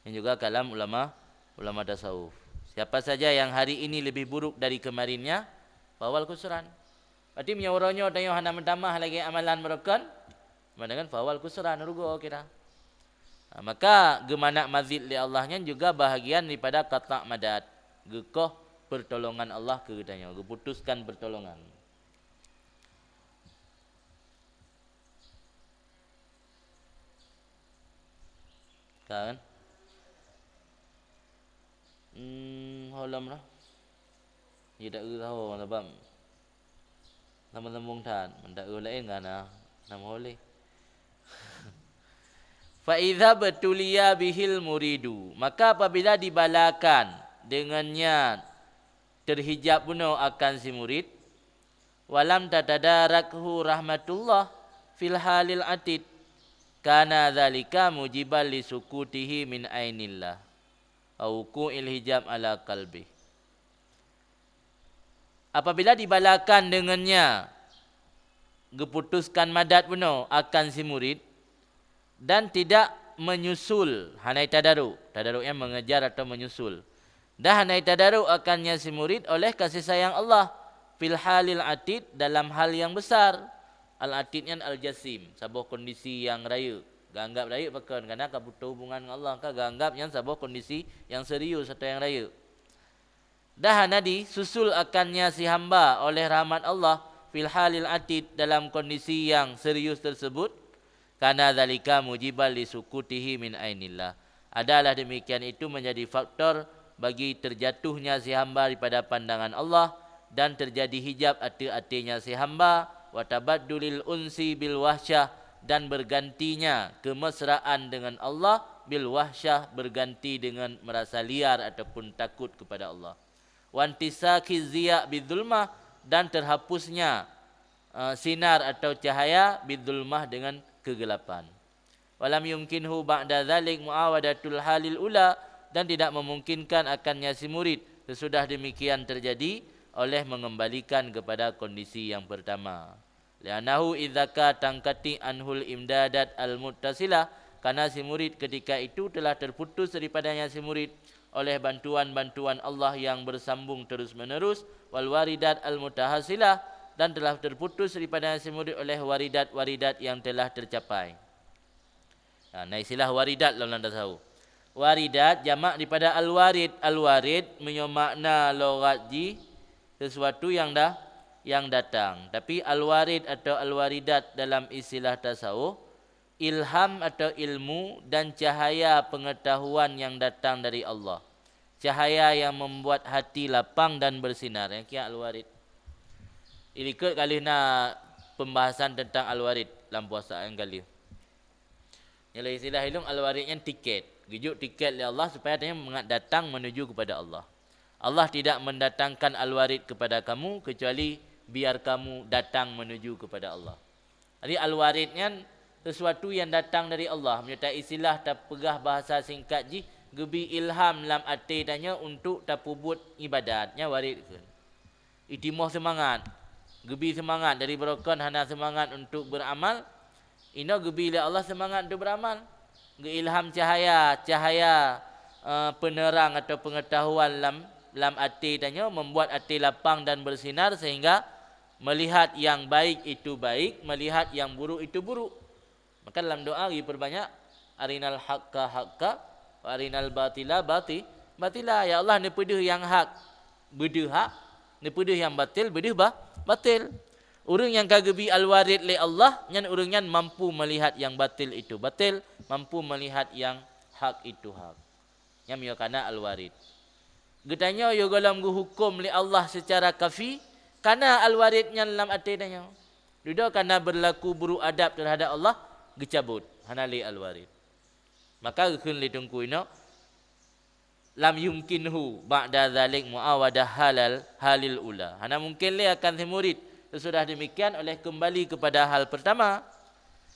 Ini juga kalam ulama, ulama tasawuf. Siapa saja yang hari ini lebih buruk dari kemarinnya, fahuwal khusran. Berarti meunyoe uroe nyoe tanyoe hana meutamah lagée amalan meurokon, maka dengan fahuwal khusran, rugoe kira. Ha, maka geumanat mazid lé Allah nyan juga bahagian daripada qata' madad, geukoh pertolongan Allah keu geutanyoe, geuputuskan pertolongan. Kan? Hmm, holom lah. Dia tak kira ho, sabab sambung-sambung that, meudak laén kan, ah, nama oleh. "Fa idza btuliya bihil muridu," maka apabila dibalakan dengannya terhijab bunoe akan si murid, "walam tatadarakhu rahmatullah fil halil atid, kana dzalika mujiban li sukutihi min ainillah, au wuqu'il hijab ala qalbih." Apabila dibalakan dengannya geuputuskan madat bunoe akan si murid, dan tidak menyusul, hana tadaruk. Tadaruk nyan mengejar atau menyusul. Dan hana tadaruk akannya si murid oleh kasih sayang Allah fil halil atid, dalam hal yang besar. Al-atid nyan al-jasim, saboh kondisi nyang rayeuk. Geuanggab rayeuk pakon, karena ka putôh hubungan ngon Allah, ka geuanggab nyan saboh kondisi nyang serius atau nyang rayeuk. Dan hana disusul akannya si hamba oleh rahmat Allah fil halil atid, dalam kondisi yang serius tersebut, kana dzalika mujiban li sukutihi min ainillah. Adalah demikian itu menjadi faktor bagi terjatuhnya si hamba daripada pandangan Allah dan terjadi hijab ateueh ateuehnya si hamba, wa tabaddulil unsi bil wahsyah, dan bergantinya kemesraan dengan Allah bil wahsyah, berganti dengan merasa liar ataupun takut kepada Allah. Wantisakhiz ziya bidzulmah, dan terhapusnya, eh, sinar atau cahaya bidzulmah dengan kegelapan. Walam yumkinhu ba'da dzalik mu'awadatul halil ula, dan tidak memungkinkan akannya si murid sesudah demikian terjadi oleh mengembalikan kepada kondisi yang pertama. Li'annahu idzaka tangkati anhul imdadat al-muttasilah, karena si murid ketika itu telah terputus daripadanya si murid oleh bantuan-bantuan Allah yang bersambung terus-menerus, wal waridat al-mutahasilah, dan telah terputus daripadanya si murid oleh waridat-waridat yang telah tercapai. Nah, na istilah waridat lam, lam tasawuf. Waridat jamak daripada al-warid. Al-warid meunyoe makna lughat jih sesuatu yang dah, yang datang. Tapi al-warid atau al-waridat dalam istilah tasawuf, ilham atau ilmu dan cahaya pengetahuan yang datang dari Allah. Cahaya yang membuat hati lapang dan bersinar. Nyang kian al-warid. Ilikot kali na pembahasan tentang al-warid lam puasa nyang kali. Nyoe lé istilah ilung al-warid nyan tiket. Geujok tiket lé Allah supaya tanyoe mangat datang menuju kepada Allah. Allah tidak mendatangkan al-warid kepada kamu kecuali biar kamu datang menuju kepada Allah. Jadi al-warid nyan sesuatu yang datang dari Allah. Meunyoe ta istilah tapeugah bahasa singkat jih, geubi ilham lam até tanyoe untuk tapubuet ibadat. Nyan warid kheun. Itimoh seumangat. Geubi seumangat dari beurokon hana seumangat untuk beuramal, inoe geubi lé Allah seumangat untuk beuramal. Geuilham cahaya, cahaya, eh, peuneurang atau peungeutahuan lam, lam até tanyoe, membuat até lapang dan beusinar sehingga meulihat nyang baik itu baik, meulihat nyang buruk itu buruk. Maka lam doa geupeurbanyak, "Arinal haqqa haqqa, wa arinal batila bati-, batila." Ya Allah, neupeudeuh nyang hak beudeuh hak, neupeudeuh nyang batil beudeuh ba-, batil. Ureuëng nyang ka geubi al-warid lé Allah, nyan ureuëng nyan mampu meulihat nyang batil itu batil, mampu meulihat nyang hak itu hak. Nyan meunyoe kana al-warid. Geutanyoe yoh gohlom geuhuköm lé Allah seucara kafi, kana al-warid nyan lam até tanyoe. Dudoe kana beurlaku buruk adab teuhadab Allah, geucabot, hana lé al-warid. Maka geukheun lé Teungku inoe, "Lam yumkinhu ba'da dzalik mu'awadah halal, halil ula." Hana mungken lé akan si murid sesudah demikian oleh kembali kepada hal pertama.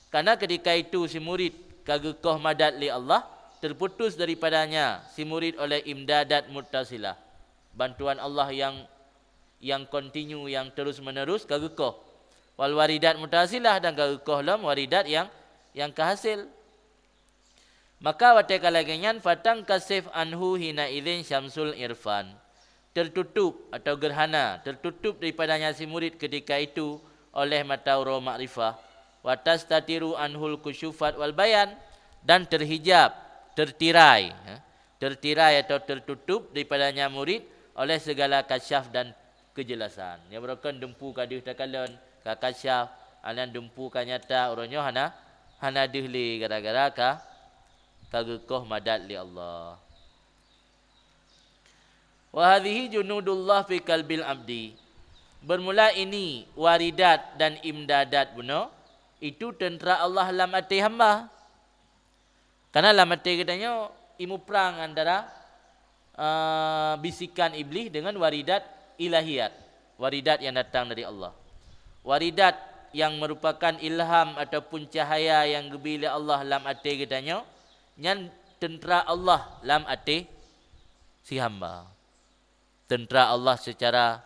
Karena ketika itu si murid ka geukoh madat lé Allah, terputus daripadanya si murid oleh imdadat muttasilah, bantuan Allah yang, yang kontinu, yang terus-menerus ka geukoh. Wal waridat muttasilah, dan ka geukoh lom waridat yang, yang ka hasil. Maka watée ka lagée nyan, fatankasif anhu hina idzin syamsul irfan. Tertutup atau gerhana, tertutup daripadanya si murid ketika itu oleh mata uroe makrifah. Wa tastatiru anhul kusyufat wal bayan, dan terhijab, tertirai, ya, tertirai atau tertutup daripadanya murid oleh segala kasyaf dan keujelasan. Nyoe beurokon dumpu ka deuh takalon, ka kasyaf, anan dumpu ka nyata, uroe nyoe hana, hana deuh lé gara-gara ka, ka geukoh madat lé Allah. Wa hadhihi junudullah fi qalbil abdi. Bermula ini waridat dan imdadat bunoe, itu teuntera Allah lam até hamba. Karena lam até geutanyoe imuprang antara, eh, bisikan Iblih dengan waridat ilahiyat, waridat yang datang dari Allah. Waridat yang merupakan ilham ataupun cahaya yang geubi lé Allah lam até geutanyoe, nyan teuntera Allah lam até si hamba. Teuntera Allah secara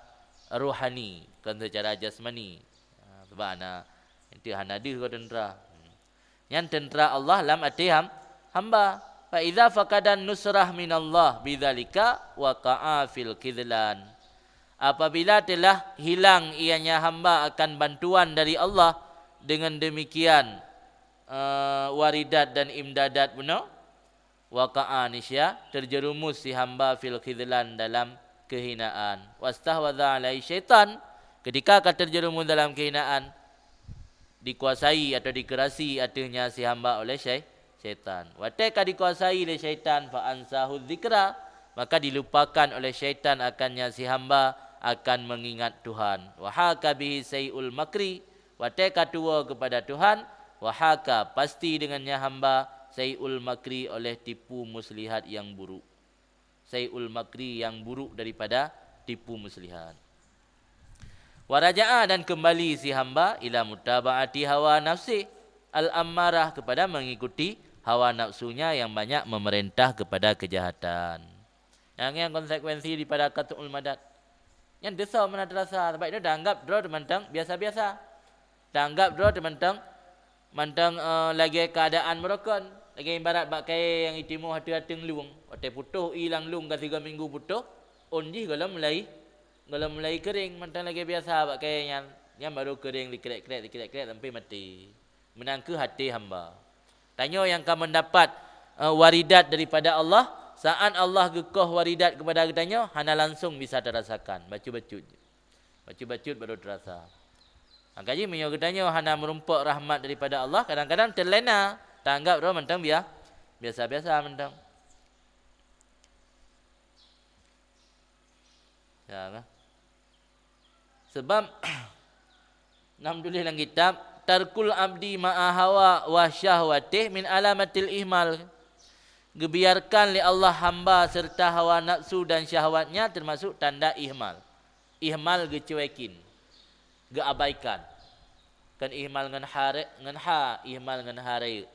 rohani, kon secara jasmani. Ha, sebab hana, itu hana deuh ko teuntera. Nyan teuntera Allah lam até ham-, hamba. Fa idza faqadan nusrah minallah bidzalika waqa'a fil khidlan. Apabila telah hilang ianya hamba akan bantuan dari Allah, dengan demikian, eh, waridat dan imdadat bunoe, waqa'a, nisya terjerumus si hamba fil khidlan, dalam kehinaan. Wastahwadza alaihi syaitan, ketika ka terjerumus dalam kehinaan, dikuasai atau dikeurasi ateueh nyan si hamba oleh syai-, syaitan. Watée ka dikuasai lé syaitan, fa ansahu dzikra, maka dilupakan oleh syaitan akan nyan si hamba akan mengingat Tuhan. Wa haka bihi syai'ul makri, watée ka tuwoe keupada Tuhan, wa haka, pasti deungon nyan hamba, syai'ul makri, oleh tipu muslihat nyang buruk. Syai'ul makri, nyang buruk daripada tipu muslihat. Wa raja'a, dan kembali si hamba, ila mutaba'ati hawa nafsi al-ammarah, kepada mengikuti hawa nafsunya yang banyak memerintah kepada kejahatan. Nyang, nyang konsekuensi daripada qat'ul madad. Nyan desya meunan teurasa, sabab itu tanggap droe mantong biasa-biasa. Tanggap droe mantong, mantong, eh, lagée keuadaan meurokon, lagée ibarat bak kayée nyang itimoh ateueh ateueng lueng. Watée putôh ié lam lueng ka sigoe minggu putôh, ôn jih gohlom mulai, gohlom mulai keuréng, mantong lagée biasa bak kayée nyan, nyan barô keuréng dikrek-krek, dikrek-krek sampai maté. Meunan kheueh até hamba. Tanyoe nyang ka mendapat, eh, waridat daripada Allah, saat Allah geukoh waridat kepada geutanyoe, hana langsung bisa terasakan, bacut-bacut. Bacut-bacut baru terasa. Maka jih meunyoe geutanyoe hana meurumpok rahmat daripada Allah, kadang-kadang teulena, tanggap droe mantong bia-, biasa-biasa mantong. Ya, kan? Sebab, nam tuléh lam kitab, "Tarkul abdi ma'a hawa wa syahwatih min alamatil ihmal." Geubiarkan lé Allah hamba serta hawa nafsu dan syahwatnya termasuk tanda ihmal. Ihmal geucuekin, geuabaikan. Kan ihmal ngon ha re-, ngon ha, ihmal ngon ha re.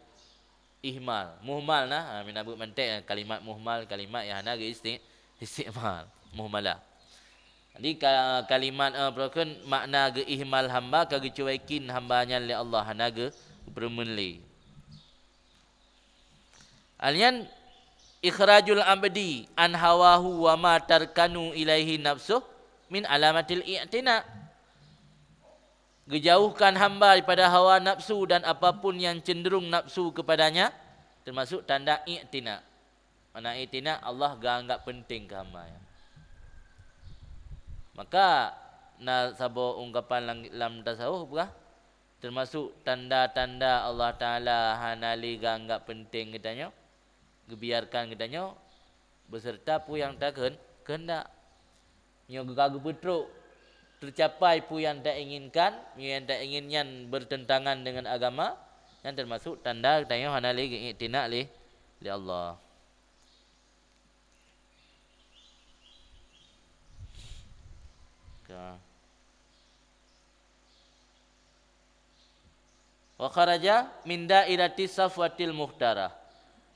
Ihmal, muhmal na, ha, mina buet mantek kalimat muhmal, kalimat nyang hana geu-isti-, istimal, muhmalah. Jadi ka-, kalimat, eh, peue kheun makna geu-ihmal hamba, ka geucuekin hamba nyan lé Allah, hana geu-, geupeurumeuen lé. Al-, nyan ikhrajul abdi an hawahu wa ma tarkanu ilaihi nafsuh min alamatil i'tina. Geujauhkan hamba daripada hawa nafsu dan apapun yang cenderung nafsu kepadanya, termasuk tanda i'tina. Makna i'tina, Allah geuanggap penting keu hamba nyan. Maka, na saboh ungkapan lam, lam tasawuf peugah, termasuk tanda-tanda Allah Taala hana lé geuanggap penting geutanyoe, geubiarkan geutanyoe, beserta peue nyang takeuheun-, keuheundak. Nyoe ka geupeutrok teucapai peue nyang tainginkan, meunyoe nyang taingin nyan bertentangan dengan agama, nyan termasuk tanda geutanyoe hana lé geuiktinak lé, lé Allah. Ka. Wa kharaja min dairati safwatil mukhtarah,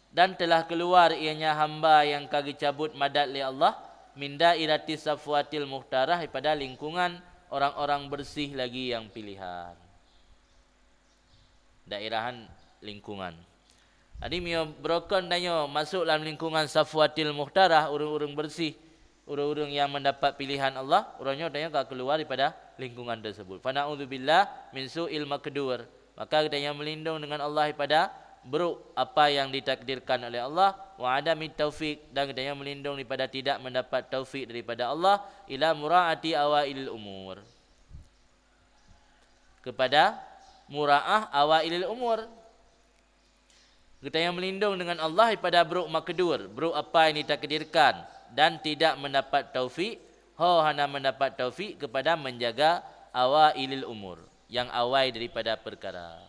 dan telah keluar ianya hamba yang ka geucabut madat lé Allah, min dairati safwatil mukhtarah, daripada lingkungan orang-orang bersih lagi yang pilihan. Daerah lingkungan. Jadi, meunyoe beurokon tanyoe masuk lam lingkungan safwatil mukhtarah, ureuëng-ureuëng bersih, ureuëng-ureuëng nyang mendapat pilihan Allah, uroe nyoe tanyoe ka keuluwa daripada lingkungan tersebut. Fa na'udzubillah min su'il maqdur. Maka geutanyoe meulindong dengan Allah daripada brok apa yang ditakdirkan oleh Allah, wa adamit taufiq, dan geutanyoe meulindong daripada tidak mendapat taufik daripada Allah, ila mura'ati awailil umur. Kepada mura'ah awailil umur. Geutanyoe meulindong dengan Allah daripada brok makdur, brok apa yang ditakdirkan, dan tidak mendapat taufik, ho hana mendapat taufik kepada menjaga awailil umur, yang awai daripada perkara.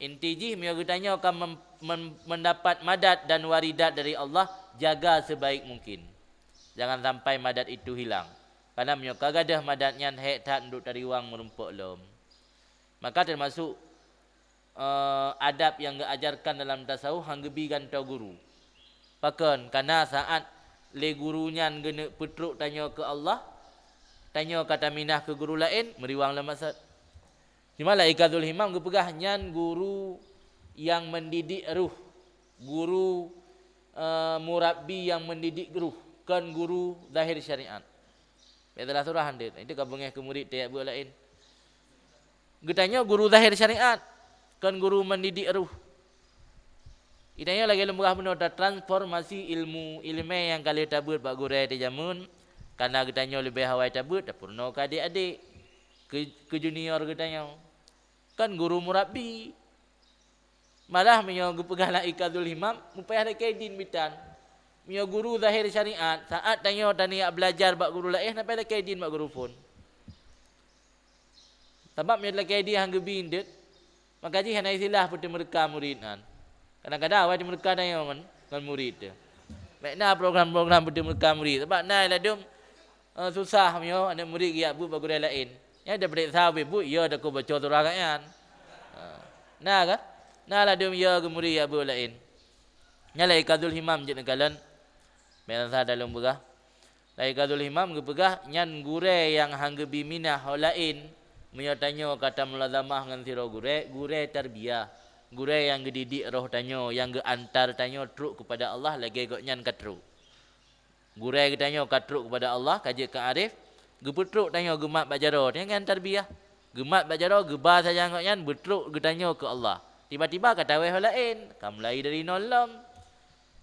Inti jih, meunyoe geutanyoe ka mem-, mem-, mendapat madat dan waridat dari Allah, jaga sebaik mungkin. Jangan sampai madat itu hilang. Karena meunyoe ka gadôh madat nyan, hék that untuk tariwang meurumpok lom. Maka termasuk, eh, adab nyang geuajarkan dalam tasawuf, han geubi gantoe guru. Pakon? Karena saat lé guru nyan geuneuk peutrok tanyoe keu Allah, tanyoe ka taminah keu guru laén, meuriwang lom maksud. Cuma lam Iqazul Himam geupeugah nyan guru nyang mendidik ruh, guru, eh, murabbi nyang mendidik ruh, kon guru zahir syariat. Bak salah surah han deuh, itu ka beungéh keu murit teuyak buet laén. Geutanyoe guru zahir syariat, kon guru mendidik ruh. Geutanyoe lagée lôn peugah bunoe, tatransformasi ilmu, ileumé nyang ka lheueh tabeuet bak gurée teuh jameun, karena geutanyoe leubeh awai tabeuet, tapeurunoe keu adék-adék, keu, keu junior geutanyoe. Kon guru murabbi. Malah meunyoe geupeugah lam Iqazul Himam, mupayah lakée idin bitan. Meunyoe guru zahir syariat, saat tanyoe taniyak beulajar bak guru laén, hana payah lakée idin bak guru phon. Sabab meunyoe lakée idin han geubi indeuet, maka jih hana istilah peuteumeureuka murit nyan. Kadang-kadang awai teumeureuka tanyoe ngon, ngon murit teuh. Bék na program-program peuteumeureuka murit. Sabab na ladum Eh, susah meunyoe aneuk murit geujak beuet bak gurée laén. Nyan tapeuriksa ubé beuet, ya takot baca surah gobnyan. Ha. Na kan? Na ladum ya geuh murit jak beuet laén. Nyan lagée Ikazul Himam jeuet neukalon. Bèk rasa dalom peugah. Lagée Ikazul Himam geupeugah, nyan gurée nyang han geubi minah ho laén. Meunyoe tanyoe ka tamulazamah ngon sidroe gurée, gurée tarbiyah. Gurée nyang geudidik roh tanyoe, nyang geuantar tanyoe trok keupada Allah lagée gobnyan ka trok. Gurée geutanyoe ka trok keupada Allah, ka jeuet keu arif, geupeutrok tanyoe geumat bak jaroe, nyan kan tarbiyah. Geumat bak jaroe, geuba sajan gobnyan, beutrok geutanyoe keu Allah. Tiba-tiba ka tawéh ho laén, ka mulai dari nol lom.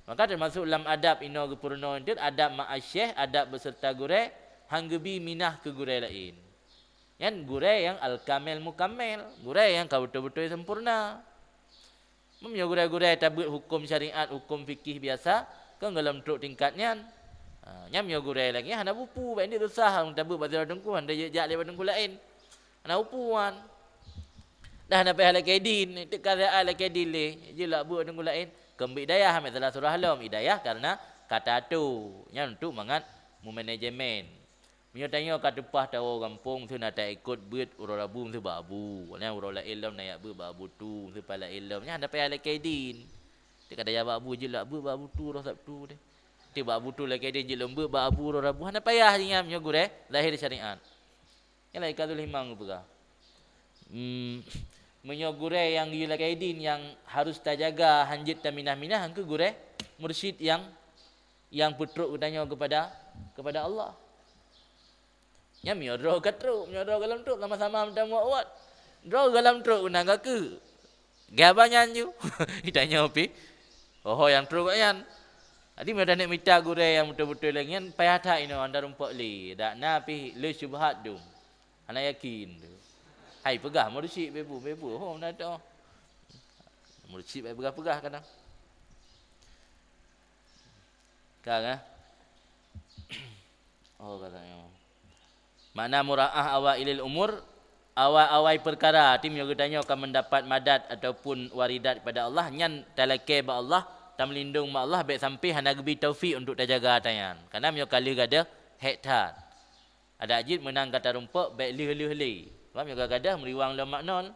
Maka teumasok lam adab inoe geupeurunoe enteuk, adab ma'asyiekh, adab beuseureuta gurée, han geubi minah keu gurée laén. Nyan gurée nyang al-kamil mukammil, gurée nyang ka beutôi-beutôi sempurna. Meunyoe gurée-gurée tabeuet huköm syariat, huköm fikih biasa, kan gohlom trok tingkat nyan. Ha, nyan meunyoe gurée lagée nyan hana bupu, bak nyan susah, ureuëng tabeuet bak sidroe teungku, hana jijak lé bak teungku laén. Hana bupu nyan. Dah hana payah lakée din, teuka siat lakée din lé, jeuet lak beuet bak teungku laén. Keu bak idayah, misalah surah lom, idayah karena ka tato. Nyan untuk mangat meumanajemen. Meunyoe tanyoe ka teupah tawoe gampông, miseue na taikot beuet uroe Rabu miseue bak Abu, nyan uroe laén lom na jak beuet bak Abu Tu, miseue pat laén lom, nyan hana payah lakée din. Teuka tajak bak Abu, jeuet lak beuet bak Abu Tu uroe Sabtu deh. Teuka bak Abu Tu lakée din jeuet lom beuet bak Abu uroe Rabu, hana payah nyan meunyoe gurée lahé syariat. Nyan lagée Ikazul Himam geupeugah. Hmm, meunyoe gurée nyang geuyue lakée din nyang harus tajaga, han jeuet taminah-minah, nyan keuh gurée mursyid nyang nyang peutrok geutanyoe keupada, keupada Allah. Nyan meunyoe droe ka trok, meunyoe droe gohlom trok, sama-sama meutameuwot-wot. Droe gohlom trok keunan ka keuh. Geuhaba nyan ju. Geutanyoe pih, ho-ho nyang trok gobnyan. Jadi meunyoe taneuk mita gurée nyang beutôi-beutôi lagée nyan, payah that inoe, hana rumpok lé. Dak na pih le syubhat dum. Hana yakin tu. Hai peugah mursyid bebu-bebu, ho na toh. Mursyid baik peugah-peugah kadang. Ka, kan? Oh, katanya. Makna mura'ah awailil umur, awai-awai peukara, arti meunyoe geutanyoe ka meudapat madat ataupun waridat pada Allah, nyan talakée bak Allah, tameulindong bak Allah, bék sampai hana geubi taufik untuk tajaga tanyan. Karena meunyoe ka lheueh gadôh, hék that. Adak jeuet meunan ka tarumpok, bék lheueh-lheueh lé. Sebab meunyoe ka gadôh, meuriwang lom mak nol.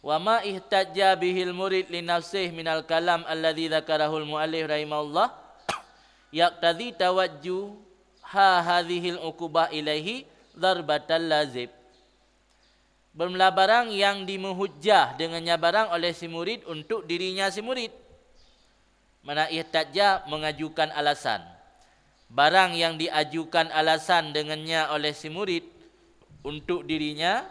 Wa ma ihtajja bihil murid li nafsihi minal kalam alladzi dzakarahul muallif rahimahullah, yaqtadzi tawajjuha hadzihil uqubah ilaihi dzarbatal lazib. Beureulah barang nyang dimeuhujjah deungon nyan barang oleh si murid untuk dirinya si murid. Mana ihtajja, mengajukan alasan. Barang nyang diajukan alasan deungon nyan oleh si murid untuk dirinya,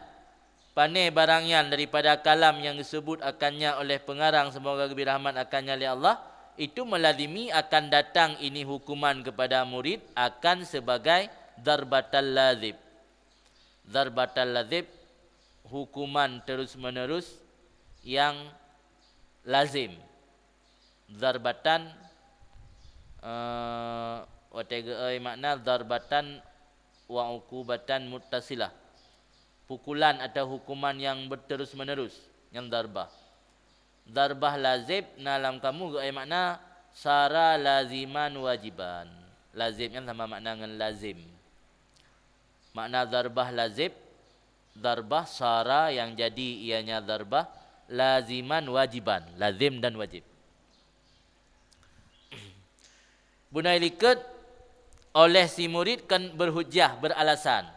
pane barang nyan daripada kalam nyang geuseubut akan nyan oleh peungarang, seumoga geubri rahmat akan nyan lé Allah, itu melazimi akan datang ini hukuman kepada murid akan sebagai darbatal lazib. Darbatal lazib, hukuman terus-menerus nyang lazim. Darbatan, eh, watée geuéh makna darbatan wa uqubatan muttasilah. Pukulan atau hukuman nyang berterus-menerus, nyang darbah. Darbah lazib na lam kamus geuéh makna sara laziman wajiban. Lazib nyan sama makna ngon lazim. Makna darbah lazib, darbah sara nyang jadi ianya darbah laziman wajiban, lazim dan wajib. Bunoe likot oleh si murid kon berhujjah, beralasan,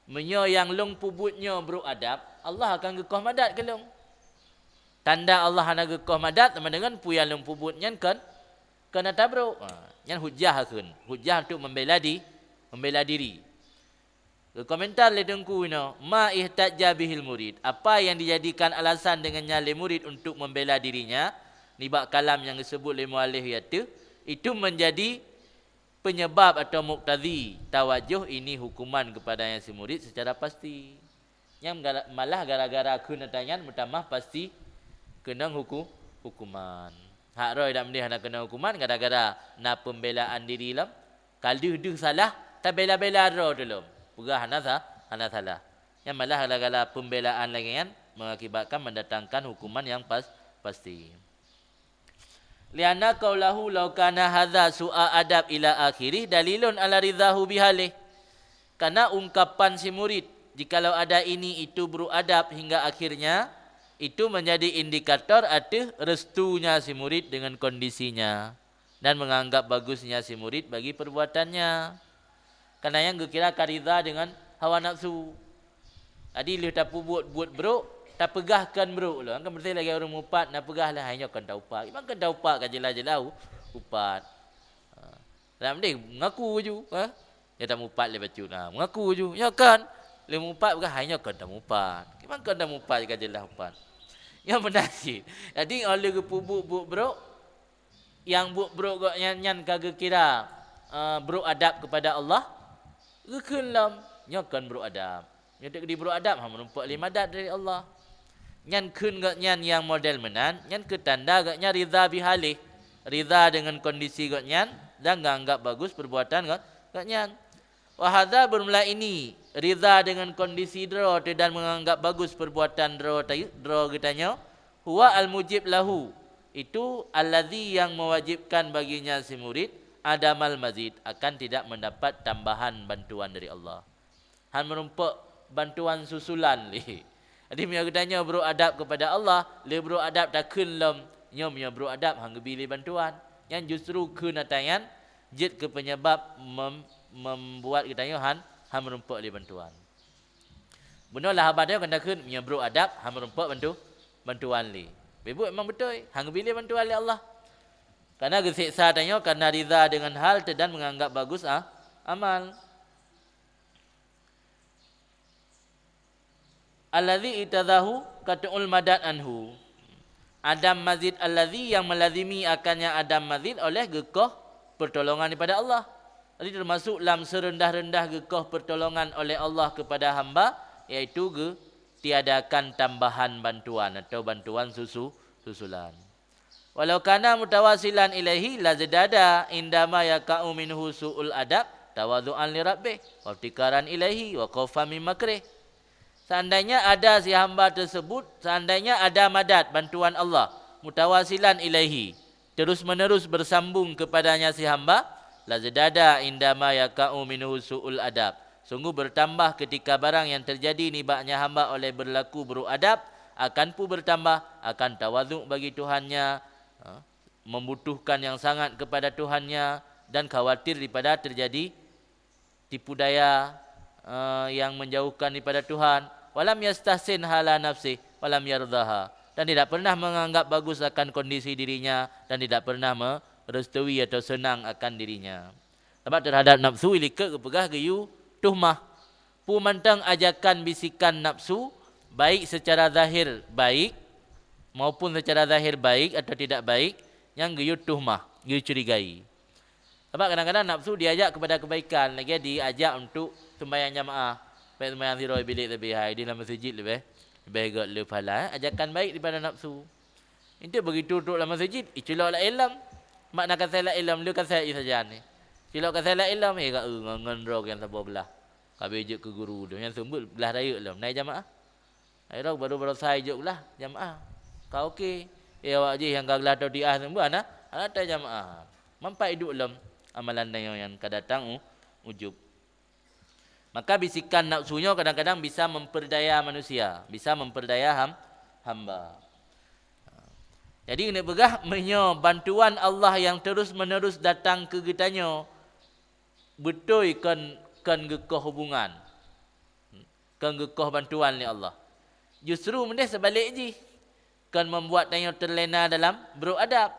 meunyoe nyang lôn peubuet nyoe brok adab, Allah akan geukoh madat keu lôn. Tanda Allah hana geukoh madat sama dengan peue nyang lôn peubuet nyan kon, kon atra brok. Ha, nyan hujjah kheun. Hujjah untuk membela di, membela diri. Geukomentar lé Teungku inoe, "Ma ihtajja bihil murid," apa yang dijadikan alasan dengan nyan lé murid untuk membela dirinya, nibak kalam nyang geuseubut lé mualif yaitu, itu menjadi penyebab atau muqtadhi tawajjuh ini hukuman kepada yang si murid secara pasti. Nyang gara-, malah gara-gara kheun atra nyan meutamah pasti keunong huku-, hukuman. Hak roh idak meudeh hana keunong hukuman gara-gara na pembelaan diri lom. Ka deuh-deuh salah, tabela-bela droe tulom. Peugah hana sa-, hana salah. Nyan malah gara-gara pembelaan lagée nyan mengakibatkan mendatangkan hukuman yang pas-, pasti. Lianna qaulahu law kana hadza su'a adab ila akhirih dalilun ala ridhahu bihalih. Karena ungkapan si murid, "Jikalau ada ini itu buruk adab," hingga akhirnya, itu menjadi indikator ateueh restunya si murid dengan kondisinya dan menganggap bagusnya si murid bagi perbuatannya. Karena nyang geukira ka ridha dengan hawa nafsu. Jadi lheueh tapeubuet buet brok, tapeugah kon brok lom. Kan beutôi lagée ureuëng mupat, na peugah lah, "Hai nyoe kon taupat." Memang kon taupat ka jeulaih-jeulaih u-, upat. Ha. Lam deh mengaku ju, ha? Dia tamupat lé bacut, ha, mengaku ju. Nyoe kon, lheueh mupat peugah, "Hai nyoe kon tamupat." Memang kon tamupat ka jeulaih upat. Nyang beuna cit. Jadi, óh lheueh geupeubuet buet brok, nyang buet brok gobnyan nyan ka geukira, eh, brok adab kepada Allah, geukheun lom, nyoe kon brok adab. Nyoe teuk di brok adab, ha, meurumpok lé madat dari Allah. Nyan kheun gobnyan nyang model meunan, nyan keu tanda gobnyan ridha bihalih, ridha dengan kondisi gobnyan dan menganggap bagus perbuatan go-, gobnyan. Wa hadza, bermula ini, ridha dengan kondisi droe teuh dan menganggap bagus perbuatan droe ta-, droe geutanyoe, huwa al-mujib lahu, itu allazi yang mewajibkan baginya si murid adamal mazid, akan tidak mendapat tambahan bantuan dari Allah. Han meurumpok bantuan susulan lé. Jadi, meunyoe geutanyoe brok adab kepada Allah, lé brok adab takheun lom, nyoe meunyoe brok adab han geubi lé bantuan. Nyan justru kheun atra nyan jeuet keu penyebab mem-, membuat geutanyoe han, han meurumpok lé bantuan. Bunoe lah haba nyoe kan takheun, meunyoe brok adab, han meurumpok bantu-, bantuan lé. Beubuet memang beutôi, han geubi lé bantuan lé Allah. Karena geuseksa tanyoe karena ridha dengan hal teuh dan menganggap bagus a-, amal. Allazi i'tadhahu qat'ul madad anhu. Adam mazid allazi yang melazimi akannya adam mazid oleh geukoh pertolongan daripada Allah. Jadi, termasuk lam serendah-rendah geukoh pertolongan oleh Allah kepada hamba, yaitu geutiadakan tambahan bantuan atau bantuan susu-, susulan. Walau kana mutawasilan ilaihi lazdada indama yaqa'u minhu su'ul adab tawadhu'an li rabbih, waftikaran ilaihi, wa khaufan min makrih. Seandainya ada si hamba tersebut, seandainya ada madat, bantuan Allah, mutawasilan ilaihi, terus-menerus bersambung kepadanya si hamba, lazdada indama yaqa'u minhu su'ul adab, sungguh bertambah ketika barang yang terjadi nibaknya hamba oleh berlaku buruk adab, akan pu bertambah akan tawadhu bagi Tuhannya, ha, membutuhkan yang sangat kepada Tuhannya dan khawatir daripada terjadi tipu daya, eh, yang menjauhkan daripada Tuhan. Walam yastahsin hala nafsih, walam yardaha. Dan tidak pernah menganggap bagus akan kondisi dirinya, dan tidak pernah merestui atau senang akan dirinya. Sebab terhadap nafsu, ilikot geupeugah geuyue tuhmah. Peue mantong ajakan bisikan nafsu, baik secara zahir baik, maupun secara zahir baik atau tidak baik, nyang geuyue tuhmah, geuyue curigai. Sabab kadang-kadang nafsu diajak kepada kebaikan, lagée diajak untuk sembahyang jamaah. Baik sembahyang sidroe bilék leubeh hai, di lam masjid leubeh, leubeh gét le pahala, eh? Ajakan baik daripada nafsu. Itu begitu trok lam masjid, iculok laén lom. Mak na kasai laén lom, le kasai i sajan ni. Culok kasai laén lom, eh, ka, eh, ngon, ngon droe nyang saboh glah. Ka abéh jeuet keu guru tu, nyang seumeubeuet glah rayeuk lom, na i jamaah. Hai rok baru baroesa i jok glah jamaah. Ka oke. Eh, awak jih nyang ka glah tau tiah seumeubeuet hana, hana ata jamaah. Manfaat iduek lom amalan tanyoe nyang ka datang u-, ujub. Maka bisikan nafsu nyoe kadang-kadang bisa memperdaya manusia, bisa memperdaya ham-, hamba. Jadi, keuneuk peugah, meunyoe bantuan Allah nyang terus-menerus datang keu geutanyoe, beutôi kon, kon geukoh hubungan, kon geukoh bantuan lé Allah. Justru meudeh seubalek jih, kon membuat tanyoe terlena dalam brok adab,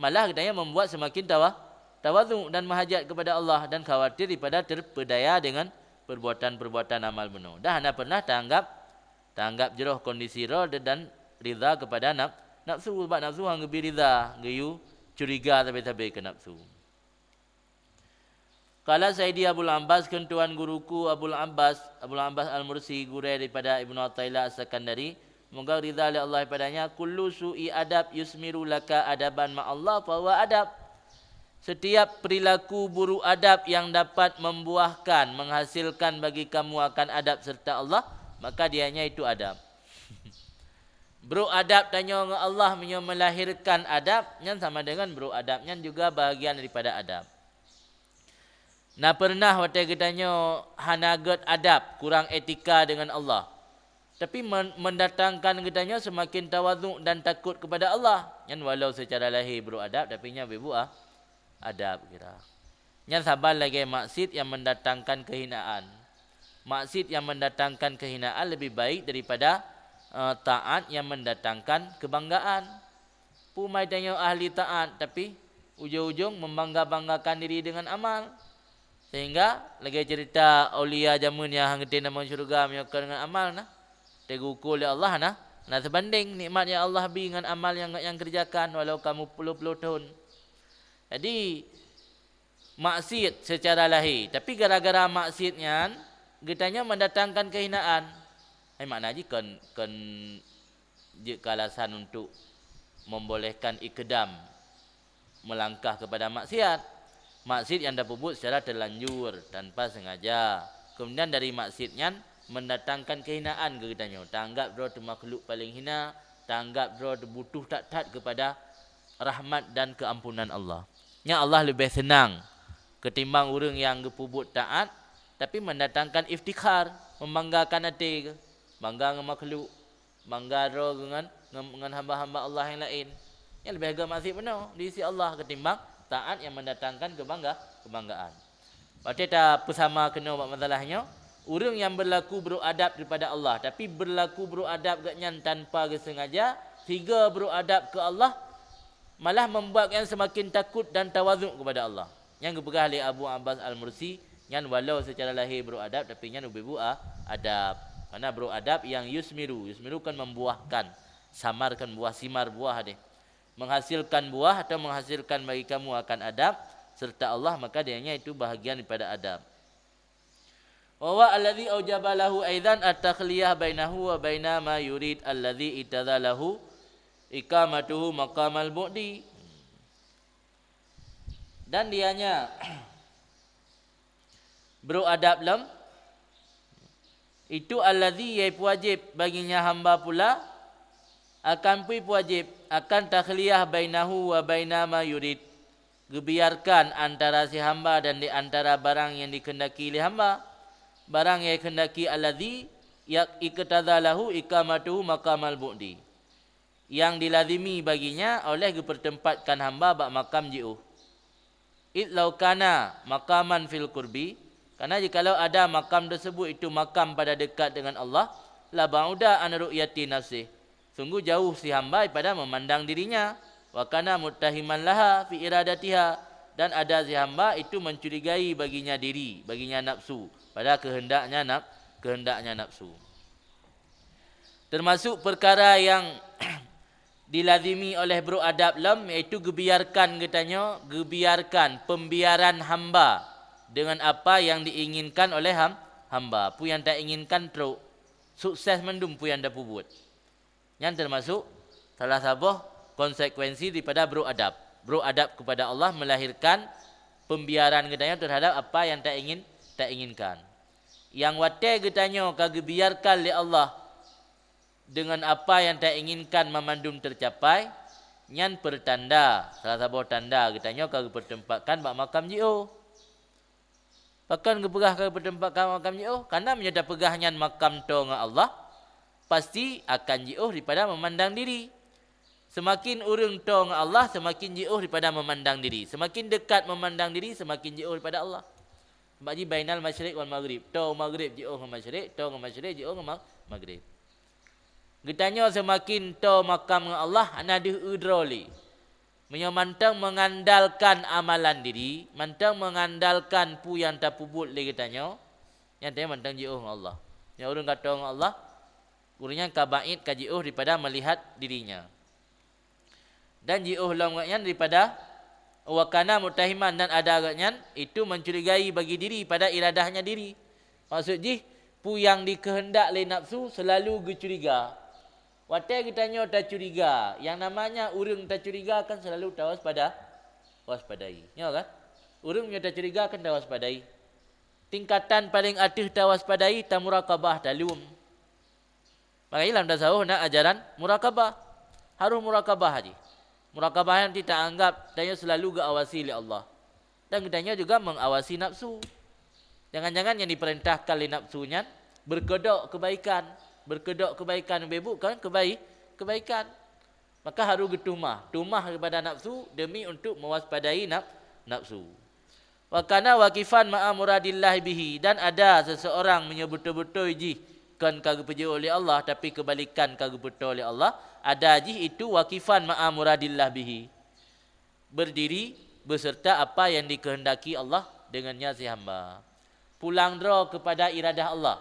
malah geutanyoe membuat seumaken tawa-, tawadhu dan meuhajat keupada Allah dan khawatir daripada terpedaya deungon perbuatan-perbuatan amal bunoe. Dan hana pernah taanggap, taanggap jroh kondisi rot dan ridha keupada naf-, nafsu, sabab nafsu han geubi ridha, geuyue curiga sabe-sabe keu nafsu. Qala Sayyidi Abul Abbas, kheun Tuan Guruku Abul Abbas, Abul Abbas Al-Mursi, gurée daripada Ibnu Athaillah As-Sakandari, semoga ridha lé Allah padanya, "Kullu su'i adab yusmiru laka adaban ma Allah, fa huwa adab." Setiap perilaku buruk adab yang dapat membuahkan, menghasilkan bagi kamu akan adab serta Allah, maka dianya itu adab. Brok adab tanyoe ngon Allah meunyoe melahirkan adab, nyan sama dengan brok adab nyan juga bahagian daripada adab. Na pernah watée geutanyoe hana gét adab, kurang etika dengan Allah, tapi men-, mendatangkan geutanyoe semakin tawadhu dan takut kepada Allah. Nyan walau secara lahé brok adab, tapi nyan beubuah adab kira. Nyan saban lagée maksiat yang mendatangkan kehinaan. Maksiat yang mendatangkan kehinaan lebih baik daripada, eh, taat yang mendatangkan kebanggaan. Pumai tanyoe ahli taat, tapi ujong-ujong membangga-banggakan diri dengan amal. Sehingga lagée cerita aulia jameun nyang han geutem tamong syeuruga meunyoe kon ngon amal na. Teugeuko lé Allah na, na sebanding nikmat yang Allah bi ngon amal yang, yang kerjakan walau kamu puluh-puluh tahun. Jadi, maksiat secara lahé, tapi gara-gara maksiat nyan geutanyoe mendatangkan kehinaan. Hai makna jih kon, kon jeuet keu alasan untuk membolehkan ikdam melangkah kepada maksiat. Maksiat yang tapeubuet secara terlanjur, tanpa sengaja. Kemudian dari maksiat nyan mendatangkan kehinaan keu geutanyoe. Tanggap droe teumakhluk paling hina, tanggap droe teubutuh that-that kepada rahmat dan keampunan Allah. Nyan Allah leubeh seunang ketimbang ureuëng nyang geupeubuet taat, tapi mendatangkan iftikhar, membanggakan até, bangga ngon makhluk, bangga droe ngon, ngon, ngon hamba-hamba Allah nyang laén. Nyan leubeh gét maksiat bunoe di sisi Allah ketimbang taat yang mendatangkan kebangga-, kebanggaan. Watée tapeusama keunoe bak masalah nyoe, ureuëng nyang berlaku brok adab daripada Allah, tapi berlaku brok adab geuhnyan tanpa geusengaja, sehingga brok adab keu Allah malah membuat geuhnyan semakin takut dan tawadhu kepada Allah. Nyang geupeugah lé Abu Abbas Al-Mursi, nyan walau secara lahé brok adab, tapi nyan ubé-bu a-, adab. Karena brok adab yang yusmiru, yusmiru kan membuahkan, samarkan buah, simar buah deh. Menghasilkan buah atau menghasilkan bagi kamu akan adab serta Allah, maka dianya itu bahagian daripada adab. Wa huwa alladzi aujaba lahu aidan at-takhliyah bainahu wa baina ma yurid alladzi itadza lahu iqamatuhu maqamal bu'di. Dan dianya brok adab lom, itu alladzi yai peuwajéb baginya hamba pula, akan pui peuwajéb, akan takhliyah bainahu wa baina ma yurid, geubiarkan antara si hamba dan di antara barang yang dikehendaki lé hamba, barang yang dikehendaki alladzi yak iqtadza lahu iqamatuhu maqamal bu'di, yang dilazimi baginya oleh geupeutempatkan hamba bak makam jiôh. Id laukana maqaman fil qurbi, karena jikalau ada makam tersebut itu makam pada dekat dengan Allah, la ba'uda an ru'yati nafsih, sungguh jauh si hamba daripada memandang dirinya, wa kana muttahiman laha fi iradatiha, dan ada si hamba itu mencurigai baginya diri, baginya nafsu, pada kehendaknya naf-, kehendaknya nafsu. Termasuk perkara yang dilazimi oleh brok adab lom, yaitu geubiarkan geutanyoe, geubiarkan pembiaran hamba dengan apa yang diinginkan oleh ham-, hamba. Peue nyang tainginkan trok, sukses mandum peue nyang tapeubuet. Nyan termasuk salah saboh konsekuensi daripada brok adab. Brok adab kepada Allah melahirkan pembiaran geutanyoe terhadap apa yang taingin, tainginkan. Nyang watée geutanyoe ka geubiarkan lé Allah dengan apa yang tainginkan mamandum tercapai, nyan pertanda, salah saboh tanda geutanyoe ka geupeutempatkan bak makam jiôh. Pakon geupeugah ka geupeutempatkan bak makam jiôh? Karena meunyoe tapeugah nyan makam toe ngon Allah, pasti akan jiôh daripada memandang diri. Semakin ureuëng toe ngon Allah, semakin jiôh daripada memandang diri. Semakin dekat memandang diri, semakin jiôh daripada Allah. Sebab jih bainal masyriq wal maghrib. Toe maghrib jiôh ngon masyriq, toe ngon masyriq jiôh ngon ma-, maghrib. Geutanyoe seumaken toe makam ngon Allah hana deuh eu droe lé. Meunyoe mantong meungandalkan amalan diri, mantong meungandalkan peue nyang tapeubuet lé geutanyoe, nyan tanyoe mantong jiôh ngon Allah. Nyoe ureuëng ka toe ngon Allah, ureuëng nyan ka baét ka jiôh daripada melihat dirinya. Dan jiôh lom gobnyan daripada wa kana muttahiman, dan ada gobnyan itu mencurigai bagi diri pada iradahnya diri. Maksud jih, peue nyang dikeuheundak lé nafsu seulalu geucuriga. Watée geutanyoe tacuriga, nyang namanya ureuëng tacuriga kan seulalu tawaspada, waspadai. Nyoe kan? Ureuëng nyoe tacuriga kan tawaspadai. Tingkatan paleng ateueh tawaspadai, tamuraqabah, taleuem. Makanya lam tasawuf na ajaran murakabah. Harus murakabah jih. Murakabah nyan ta anggap tanyoe selalu geuawasi lé Allah. Dan geutanyoe juga mengawasi nafsu. Jangan-jangan nyang diperintahkan lé nafsu nyan berkedok kebaikan. Berkedok kebaikan, beubukan kebai-, kebaikan. Maka harus geutumah. Tumah kepada nafsu demi untuk mewaspadai naf-, nafsu. Wa kana waqifan ma'a muradillah bihi, dan ada seseorang meunyoe beutôi-beutôi jih kon ka geupeujeuet lé Allah, tapi keubalikan ka geupeutôi lé Allah, ada jih itu waqifan ma'a muradillah bihi, berdiri beserta apa yang dikehendaki Allah dengannya si hamba. Pulang droe kepada iradah Allah.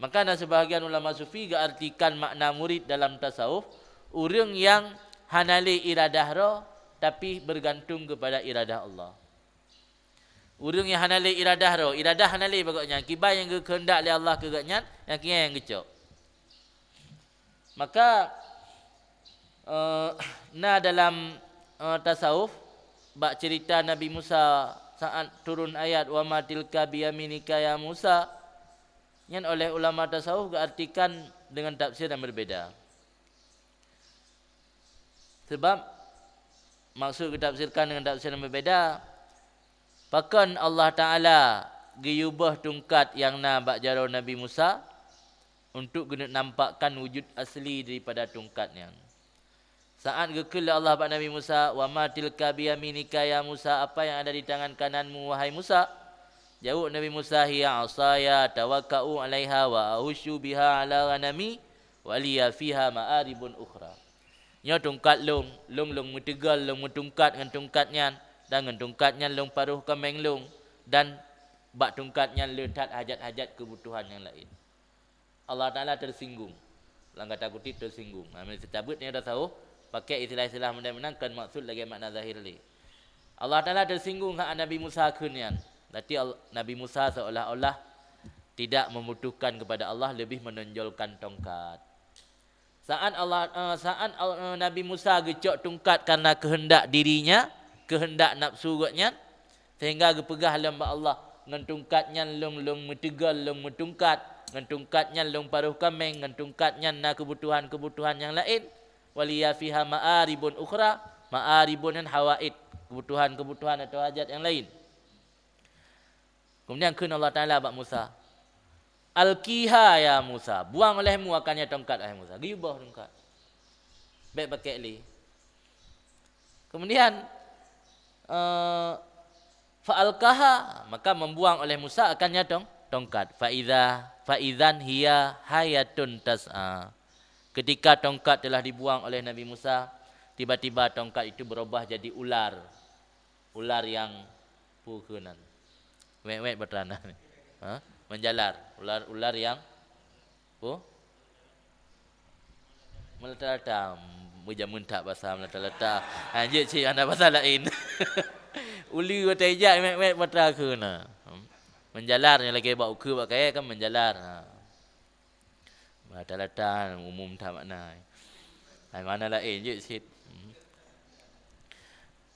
Maka na sebahagian ulama sufi geuartikan makna murid dalam tasawuf, ureuëng nyang hana lé iradah droe, tapi bergantung kepada iradah Allah. Ureuëng nyang hana lé iradah droe, iradah hana lé bak gobnyan, kiban nyang geukeuheundak lé Allah keu gobnyan, nyang kiban nyang geucok. Maka, eh, na dalam, eh, tasawuf, bak cerita Nabi Musa saat turun ayat, "Wa ma tilka biyaminika ya Musa," nyan oleh ulama tasawuf geuartikan dengan tafsir yang berbeda. Sebab maksud geutafsirkan dengan tafsir yang berbeda, pakon Allah Taala geuyue boh tungkat nyang na bak jaroe Nabi Musa untuk geuneuk nampakkan wujud asli daripada tungkat nyan. Saat geukheun lé Allah bak Nabi Musa, "Wa ma tilka biyaminika ya Musa, apa yang ada di tangan kananmu, wahai Musa?" Jaweueb Nabi Musa, "Hiya asaya tawakka'u 'alaiha wa ahusyu biha 'ala ghanami wa liya fiha ma'aribun ukhra." Nyoe tungkat lôn, lôn, lôn meuteugol, lôn meutungkat ngon tungkat nyan, dan ngon tungkat nyan lôn paroh kaméng lôn, dan bak tungkat nyan le that hajat-hajat keubutuhan nyang laén. Allah Taala tersinggung. Lam kata kutip, tersinggung. Nah, meunyoe teutabeuet nyoe tasawuf, pakai istilah-istilah meunan-meunan kon maksud lagée makna zahir lé. Allah Taala tersinggung keu Nabi Musa kheun nyan. Berarti Al-, Nabi Musa seolah-olah tidak membutuhkan kepada Allah, lebih menonjolkan tongkat. Saat Allah, eh, saat Al-, eh, Nabi Musa geucok tungkat karena kehendak dirinya, kehendak nafsu gobnyan, sehingga geupeugah lom bak Allah, "Ngon tungkat nyan lôn, lôn meuteugol, lôn meutungkat, ngon tungkat nyan lôn paroh kaméng, ngon tungkat nyan na keubutuhan-keubutuhan nyang laén. Wa liya fiha ma'aribun ukhra," ma'aribun nyan hawaid, keubutuhan-keubutuhan atau hajat nyang laén. Kemudian kheun Allah Taala bak Musa, "Alqiha ya Musa, buang olehmu akannya tongkat, wahai Musa." Geuyue boh tongkat. Bék pakék lé. Kemudian, eh, fa alqaha, maka membuang oleh Musa akannya tong-, tongkat. Fa idza, fa idzan hiya hayatun tas'a. Ketika tongkat telah dibuang oleh Nabi Musa, tiba-tiba tongkat itu berubah jadi ular. Ular nyang peue keunan? Wét-wét bak teurana. Ha? Menjalar. Ular, ular nyang peue? Meulata-lata. Meujameun that basa meulata-lata. Ha, jeuet cit hana basa laén. Uleue watée jak wét-wét bak teurana keunan. Hmm. Menjalar nyang lagée bak ukeue bak kayée kan menjalar. Ha. Meulata-lata umum that makna. Hai makna laén jeuet cit. Hmm.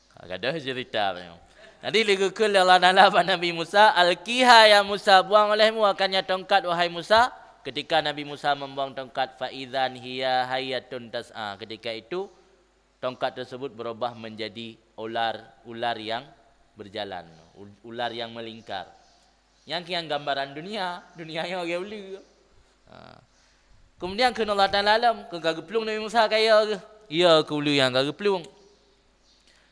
Ka gadôh cerita nyoe. Jadi lé geukheun lé Allah Taala bak Nabi Musa, "Alqiha ya Musa, buang olehmu akannya tongkat, wahai Musa." Ketika Nabi Musa membuang tongkat, fa idzan hiya hayatun tas'a. Ketika itu tongkat tersebut berubah menjadi ular, ular yang berjalan, u-, ular yang melingkar. Nyang kian gambaran dunia, dunia nyoe lagée uleue. Ha. Kemudian kheun Allah Taala lom, keu ka geuplueng Nabi Musa kayée geuh. Iya keu uleue nyang ka geuplueng.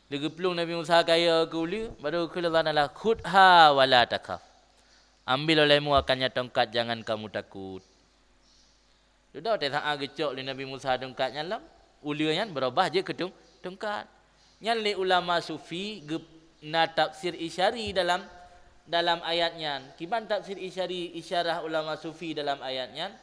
Lé geuplueng Nabi Musa kayée keu uleue, baru kheun Allah Taala, "Khudha wa la takhaf." Ambil olehmu akannya tongkat, jangan kamu takut. Dudoe teusaát geucok lé Nabi Musa tungkat nyan lom, uleue nyan beurubah jeuet keu tung-, tungkat. Nyan lé ulama sufi geup-, na tafsir isyari dalam, dalam ayat nyan. Kiban tafsir isyari, isyarah ulama sufi dalam ayat nyan?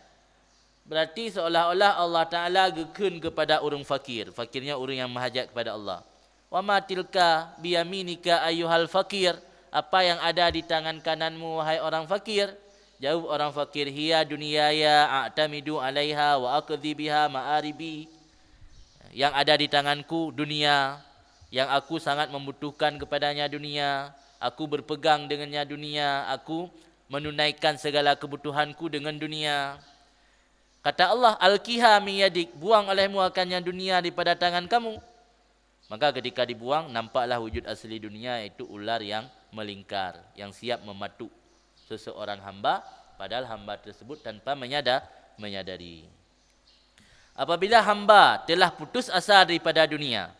Berarti seolah-olah Allah Taala geukheun keupada ureuëng fakir. Fakir nyan ureuëng nyang meuhajat keupada Allah. "Wa ma tilka biyaminika ayyuhal faqir?" Apa yang ada di tangan kananmu, wahai orang fakir? Jaweueb orang fakir, "Hiya dunyaya a'tamidu 'alaiha wa aqdi biha ma'aribi." Yang ada di tanganku dunia, yang aku sangat membutuhkan kepadanya dunia, aku berpegang dengannya dunia, aku menunaikan segala kebutuhanku dengan dunia. Kata Allah, "Alqiha min yadik, buang olehmu akan nyan dunia daripada tangan kamu." Maka ketika dibuang, nampaklah wujud asli dunia, yaitu ular yang melingkar, yang siap mematuk seseorang hamba, padahal hamba tersebut tanpa menyada-, menyadari. Apabila hamba telah putus asa daripada dunia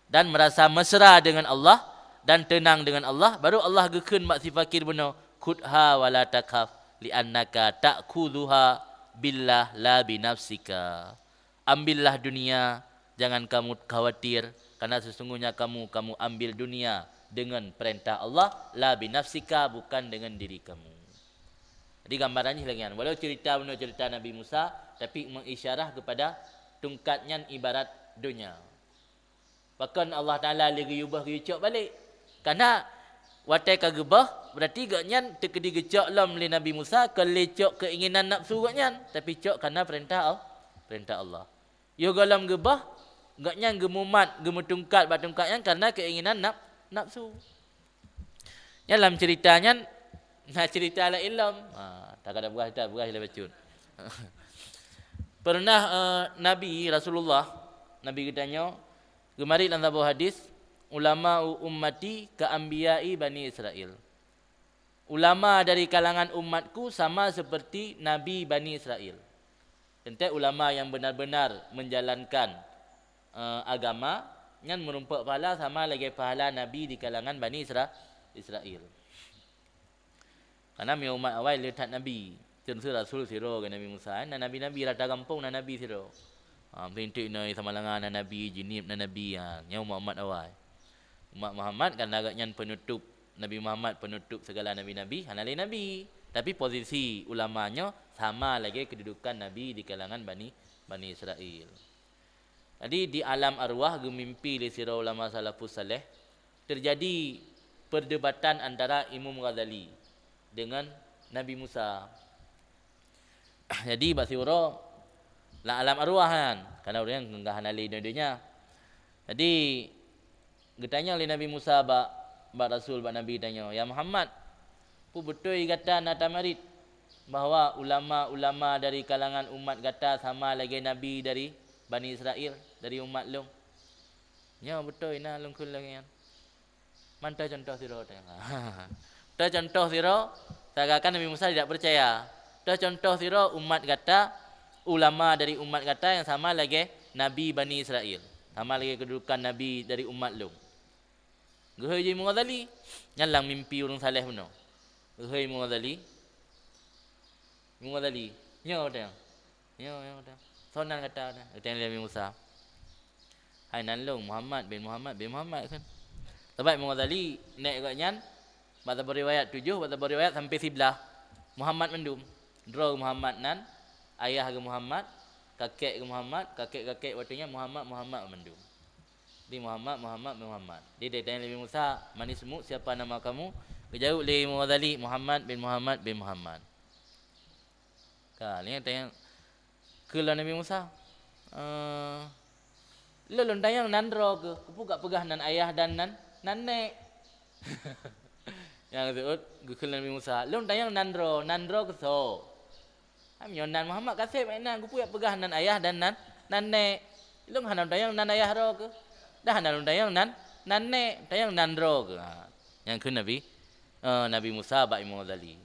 dan merasa mesra dengan Allah dan tenang dengan Allah, baru Allah geukheun bak si fakir bunoe, "Khudha wa la takhaf, li'annaka ta'khudhuha billah la binafsika." Ambillah dunia, jangan kamu khawatir, karena sesungguhnya kamu, kamu ambil dunia dengan perintah Allah, la binafsika, bukan dengan diri kamu. Jadi gambaran jih lagèe nyan. Walau cerita bunoe cerita Nabi Musa, tapi mengisyarah kepada tungkat nyan ibarat dunia. Pakon Allah Taala lé geuyue beuh geuyue cok balek? Karena watèe ka geubeuh, berarti gobnyan teukeudi geucok lom lé Nabi Musa, kon lé cok keinginan nafsu gobnyan, tapi cok karena perintah Al-, perintah Allah. Yoh gohlom geubeuh, gobnyan geumumat, geumeutungkat bak tungkat nyan karena keinginan naf-, nafsu. Nyan lam cerita nyan, na cerita laén lom. Ha, tak ada buah, tak buah lé bacut. Pernah, eh, Nabi Rasulullah, Nabi geutanyoe, geumarit lam saboh hadis, "Ulama ummati ka anbiya'i Bani Israel." Ulama dari kalangan umatku sama seperti nabi Bani Israel. Teuntèe ulama yang benar-benar menjalankan, eh, agama, nyan meurumpok pahala sama lagèe pahala nabi di kalangan Bani Isra-, Israel. Karena meunyoe umat awai le that nabi, teuntu rasul sidroe, kheun Nabi Musa, na nabi-nabi rata gampông na nabi sidroe. Ha, meutintik na Samalanga na nabi, Jeunieb na nabi, ha, nyan umat-umat awai. Umat Muhammad karena gobnyan penutup, Nabi Muhammad penutup segala nabi-nabi, hana lé nabi. Tapi posisi ulama nyoe sama lagèe kedudukan nabi di kalangan Bani, Bani Israel. Jadi di alam arwah geumimpi lé sidroe ulama salafus saleh, terjadi perdebatan antara Imam Ghazali dengan Nabi Musa. Jadi bak siuroe lam alam arwah nyan, karena ureueng nyang hana lé donya. Jadi geutanyong lé Nabi Musa bak, bak Rasul, bak Nabi tanyoe, "Ya Muhammad, peue beutôi gata na tamarit bahwa ulama-ulama dari kalangan umat gata sama lagèe nabi dari Bani Israel, dari umat lôn?" "Nyoe beutôi na lôn kheun lagèe nyan." "Man toh contoh sidroe?" Toh contoh sidroe, seakan-akan Nabi Musa tidak percaya. Toh contoh sidroe umat gata, ulama dari umat gata nyang sama lagèe nabi Bani Israel, sama lagèe kedudukan nabi dari umat lôn. Geuhôi jih Imam Ghazali, nyan lam mimpi ureueng saleh bunoe. Geuhôi Imam Ghazali, Imam Ghazali, nyoe teuh. Nyoe, nyoe teuh. Soe nan gata teuh? Geutanyong lé Nabi Musa. "Hai nan lôn, Muhammad bin Muhammad bin Muhammad," kheun. Sabab Imam Ghazali, nèk gobnyan, bak saboh riwayat tujoh, bak saboh riwayat sampai siblaih. Muhammad mandum. Droe Muhammad nan, ayah geuh Muhammad, kakek geuh Muhammad, kakek-kakek watèe nyan Muhammad, Muhammad mandum. Di Muhammad, Muhammad bin Muhammad. Di, ditanyong lé Nabi Musa, "Man ismuk, siapa nama kamu?" Geujaweueb lé Imam Ghazali, "Muhammad bin Muhammad bin Muhammad." Ka, lheueh tanyong, kheun lom Nabi Musa, "Eh, lôn, lôn tanyong nan droe keuh, keupeue kapeugah nan ayah dan nan, nan nèk?" Nyang seuôt geukheun lom Nabi Musa, "Lôn tanyong nan droe, nan droe keuh soe?" "Hai, meunyoe nan Muhammad ka sép, hai nan, keupeue kapeugah nan ayah dan nan, nan nèk? Lôn hana lôn tanyong nan ayah droe keuh, dan hana lôn tanyong nan, nan nèk, tanyong nan droe keuh." Ha, nyang kheun Nabi, eh, Nabi Musa bak Imam Ghazali.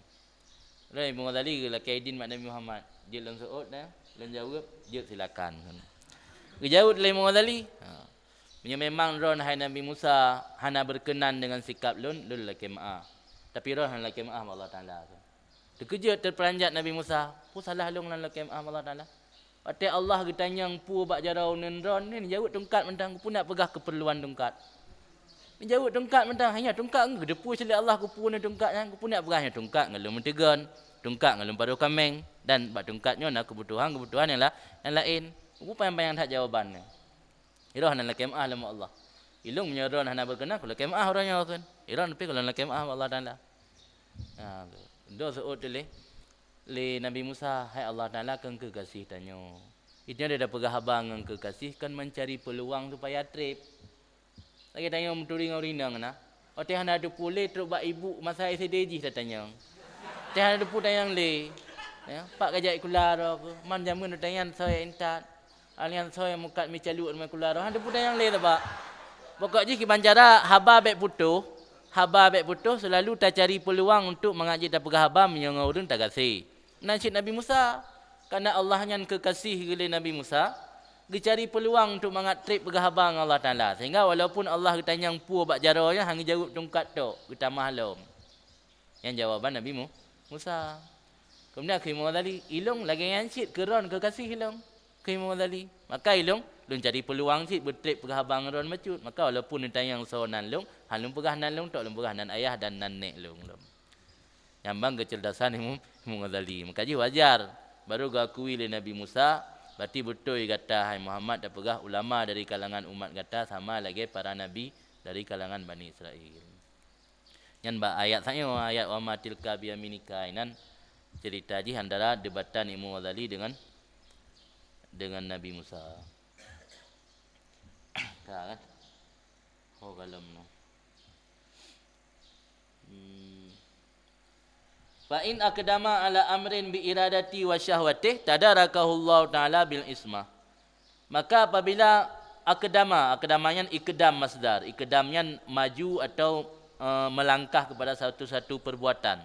Lheueh Imam Ghazali geulakèe idin bak Nabi Muhammad, "Jeuet lôn seuôt, lôn jaweueb?" "Jeuet, silakan." Geujaweueb lé Imam Ghazali, "Ha, meunyoe memang droen, hai Nabi Musa, hana berkenan dengan sikap lôn, lôn lakèe meu'ah. Tapi droen hana lakèe meu'ah bak Allah Taala." Teukeujot, teupeuranjat Nabi Musa, "Peue salah lôn lôn lakèe meu'ah bak Allah Taala?" Watèe Allah geutanyong peue bak jaroe uneuen droen, nyan jaweueb tungkat mantong, keupeue nak peugah keupeurluan tungkat. Jaweueb tungkat mantong, hanya tungkat ngon geuteupeue lé Allah keupeue uneuen tungkat nyan, keupeue nak peugah nyoe tungkat ngon lôn meuteugon, tungkat ngon lôn padôh kaméng, dan bak tungkat nyoe na keubutuhan-keubutuhan nyang la-, nyang laén. Keupeue panyang-panyang that jawaban nyan. Droen hana lakèe meu'ah lom Allah. Ilôn meunyoe droen hana berkenan, keu lakèe meu'ah uroe nyoe kheun. Droen pih keu lôn lakèe meu'ah bak Allah Taala. Ha, tu. Droe seuôt tuléh. Lé Nabi Musa, "Hai Allah Taala, keu keugaséh tanyoe. Itu nyoe tapeugah haba ngon keugaséh kon mencari peluang supaya trép." Lagèe tanyoe meuturi ngon ureueng inong na. Watèe hana teupeue lé trok bak ibu masa S D jih tatanyong. Watèe hana teupeue tanyong lé. Ya, pat kajak kula droe keuh. Man jameun teutanyan soe intat. Alian soe mukat mi caluk mé kula droe. Hana peue tanyong lé sabab. Pokok jih kiban cara haba bék putôh. Haba bék putôh, seulalu tacari peuluang untuk mangat jeuet tapeugah haba meunyoe ngon ureuëng tagaséh. Nan cit Nabi Musa. Karena Allah nyan keukasih geuh lé Nabi Musa, geucari peuluang untuk mangat treb peugah haba ngon Allah Taala. Sehingga walaupun Allah geutanyong peue bak jaroe nyan, hana geujaweueb tungkat tok, geutamah lom. Nyan jawaban Nabi Mu-, Musa. Keumudian kheun Imam Ghazali, "Ilong lagée nyan cit keu droen keukasih ilong." Kheun Imam Ghazali, "Maka ilong, lôn cari peuluang cit beutreb peugah haba ngon droen bacut. Maka walaupun neutanyong soe nan lôn, han lôn peugah nan lôn tok, lôn peugah nan ayah dan nan nék lôn lom." Nyambang keucerdasan Imam, Imam Ghazali. Maka jih wajar, baru geuakui lé Nabi Musa, berarti beutôi gata, hai Muhammad, tapeugah ulama dari kalangan umat gata sama lagée para nabi dari kalangan Bani Israel. Nyan bak ayat sayoe, ayat "Wa ma tilka biyaminika" inan, cerita jih antara deubatan Imam Ghazali dengan, dengan Nabi Musa. Ka, kan? Oh, galom nyoe. Hmm. "Fa in aqdama ala amrin bi iradati wa syahwatih, tadarakahu Allah Ta'ala bil ismah." Maka apabila aqdama, aqdama nyan iqdam masdar, iqdam nyan maju atau, eh, melangkah kepada satu-satu perbuatan.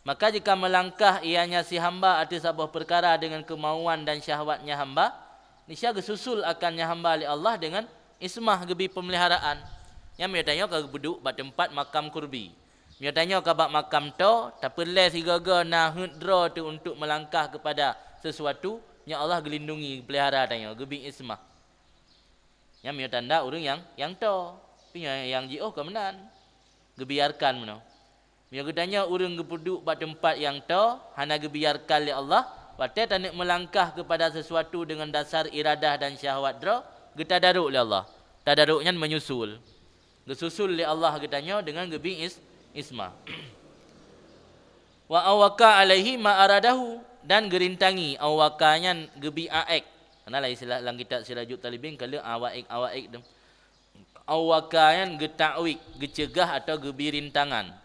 Maka jika melangkah ianya si hamba ateueh saboh peukara deungon keumauan dan syahwatnya hamba, niscaya geususul akannya hamba lé Allah deungon ismah, geubi peumeliharaan. Nyan meunyoe tanyoe ka geupeuduek bak teumpat makam kurbi. Meunyoe tanyoe ka bak makam toe, tapeureulée sigoe-goe na heuet droe teuh untuk meulangkah keupada sesuatu, nyan Allah geulindungi, geupeulihara tanyoe, geubi ismah. Nyan meunyoe tanda ureuëng nyang, nyang toe. Tapi nyoe nyang jiôh kon meunan. Geubiarkan meunoe. Meunyoe geutanyoe ureuëng geupeuduek bak teumpat nyang toe, hana geubiarkan lé Allah, watée taneuk meulangkah keupada sesuatu deungon dasar iradah dan syahwat droe, geutadaruk lé Allah. Tadaruk nyan menyusul. Geususul lé Allah geutanyoe deungon geubi is-, ismah. "Wa awwaqa alaihi ma aradahu," dan geurintangi, awwaqa nyan geubi aék. Karena lam istilah lam kitab Sirajut Thalibin ka lheueh awaék-awaék tu. Awwaqa nyan geutakwik, geuceugah atau geubi rintangan.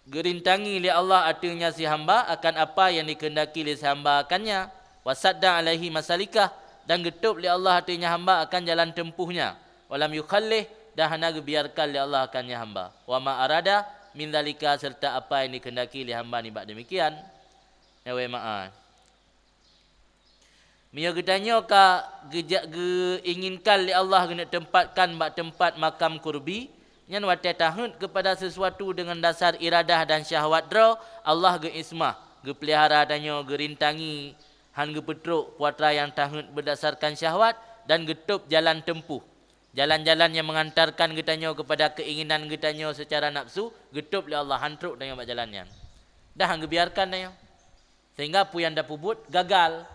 Geurintangi lé Allah ateueh nyan si hamba akan apa nyang dikeundaki lé si hamba akannya. "Wa sadda alaihi masalikah," dan geutôb lé Allah ateueh nyan hamba akan jalan teumpuhnya. "Wa lam yukhallih," dan hana geubiarkan lé Allah akannya hamba. "Wa ma arada min dzalika," serta apa nyang dikeundaki lé hamba nibak demikian. Nyan wée meu'ah. Meunyoe geutanyoe ka geujak geuinginkan lé Allah geuneuk tempatkan bak teumpat makam kurbi, nyan watée taheuet keupada sesuatu deungon dasar iradah dan syahwat droe, Allah geu-ismah, geupeulihara tanyoe, geurintangi, han geupeutrok peue atra nyang taheuet beudasarkan syahwat, dan geutôb jalan teumpuh. Jalan-jalan nyang meungantarkan geutanyoe keupada keuinginan geutanyoe seucara nafsu, geutôb lé Allah, han trok tanyoe bak jalan nyan. Dan han geubiarkan tanyoe. Sehingga peue nyang tapeubuet gagal.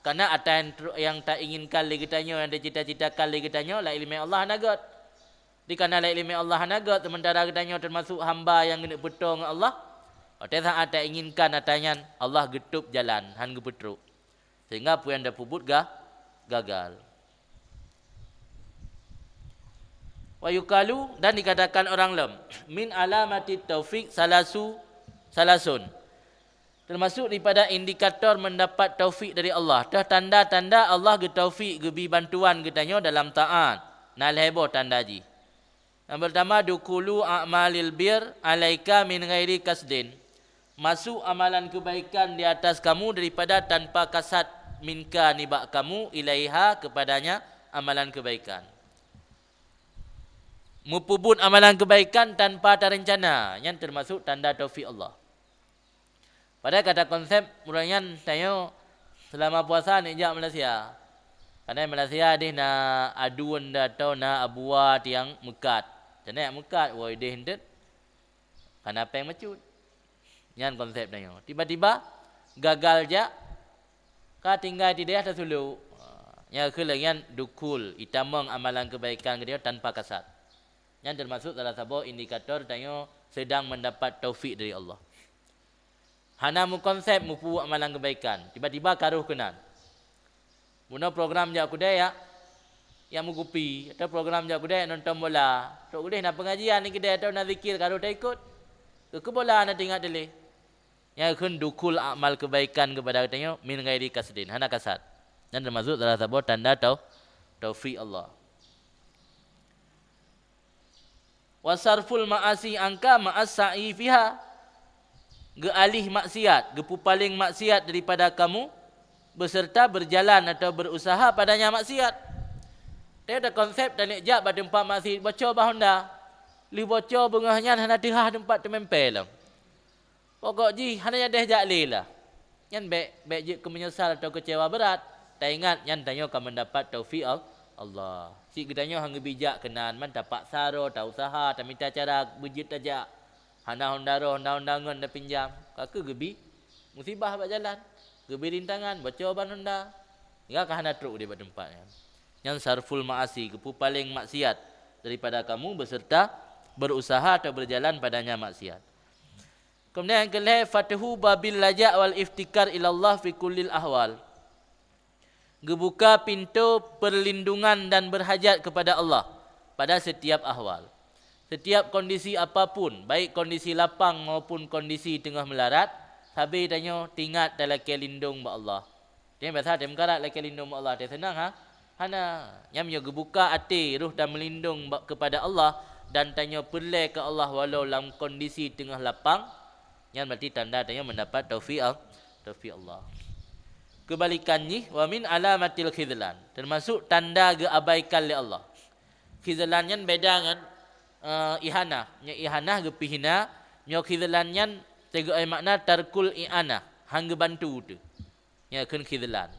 Karena atra nyang tru-, nyang tainginkan lé geutanyoe, nyang tacita-citakan lé geutanyoe, lam ileumèe Allah hana göt. Di karena lam ileumèe Allah hana göt, sementara geutanyoe teumasok hamba nyang geuneuk peutoe ngon Allah, watée saát tainginkan atra nyan, Allah geutôb jalan, han geupeutrok. Sehingga peue nyang tapeubuet ga-, gagal. Wa yuqalu, dan dikatakan orang lom, min alamatit taufiq salasu, salasun. Termasuk daripada indikator mendapat taufik dari Allah. Teuh tanda-tanda Allah geutaufik, geubi bantuan geutanyoe dalam taát. Na lhèe boh tanda jih. Yang pertama, dukulu a'malil bir alaika min ghairi kasdin. Masuk amalan kebaikan di atas kamu daripada tanpa kasad minka nibak kamu ilaiha kepadanya amalan kebaikan. Mupeubuet amalan kebaikan tanpa tarencana, nyan termasuk tanda taufik Allah. Padahai kata konsep, uroe nyan tanyoe seulama puasa neuk jak Malaysia. Karena Malaysia deh na aduen atau na abua tiang meukat. Tanyoe meukat, woi deh entet. Kana péng meucut. Nyan konsep tanyoe. Tiba-tiba gagal jak, ka tinggai di daerah tasulok. Nyan keuh lagée nyan dukul, itamong amalan kebaikan geutanyoe tanpa kasad. Nyan termasuk salah saboh indikator tanyoe sedang mendapat taufik dari Allah. Hana meukonsep mupeubuet amalan kebaikan, tiba-tiba ka roh keunan. Bunoe program jak kudée yak, yak meukupi, atau program jak kudée yak nonton bola. Trok udeh na pengajian di keudée atau na zikir, ka roh taikot. Keu bola na teuingat teuléh. Nyan kheun dukhul amal kebaikan kepada geutanyoe min ghairi kasdin, hana kasad. Nyan teumasuk salah saboh tanda tau-, taufik Allah. Wa sarful ma'asi anka ma'as sa'i fiha. Geualih maksiat, geupupaleng maksiat daripada kamu, beserta berjalan atau berusaha padanya maksiat. Teuka konsep taneuk jak bak teumpat maksiat, boco ban honda. Lheueh boco beungoh nyan hana teuhah teumpat teumempel lom. Pokok jih hana nyadeh jak lé lah. Nyan bék, bék jeuet keu meunyeusal atawa keucewa beurat. Taingat nyan tanyoe ka meudapat taufik Al-, Allah. Cit geutanyoe han geubijak keunan, man tapaksa droe, tausaha, tamita cara beujeuet tajak. Hana honda roh, hana honda ngon tapinjam. Ka keuh geubi musibah bak jalan. Geubi rintangan, boco ban honda. Hingga ka hana trok udeb bak teumpat nyan. Nyan sarful ma'asi, geupupaleng maksiat daripada kamu beserta berusaha atau berjalan padanya maksiat. Keumudian nyang keulhèe, fathu babil laja' wal iftikar ilallah fi kullil ahwal. Geubuka pintoe perlindungan dan berhajat kepada Allah pada setiap ahwal. Setiap kondisi apapun, baik kondisi lapang maupun kondisi teungoh meularat, sabe tanyoe teuingat talakèe lindong bak Allah. Nyan biasa tém karat lakèe lindong bak Allah, tém seunang, ha? Hana. Nyan meunyoe geubuka até, roh dan meulindong bak, kepada Allah dan tanyoe peureulèe keu Allah walau lam kondisi teungoh lapang, nyan berarti tanda tanyoe meudapat taufik Al-, taufik Allah. Keubalikan jih, wa min alamatil khizlan, teumasuk tanda geuabaikan lé Allah. Khizlan nyan beda ngon, eh, ihanah. Nyoe ihanah geupeue hina, nyoe khizlan nyan teuga-, eh, makna tarkul i'anah, han geubantu teuh. Nyan kheun khizlan.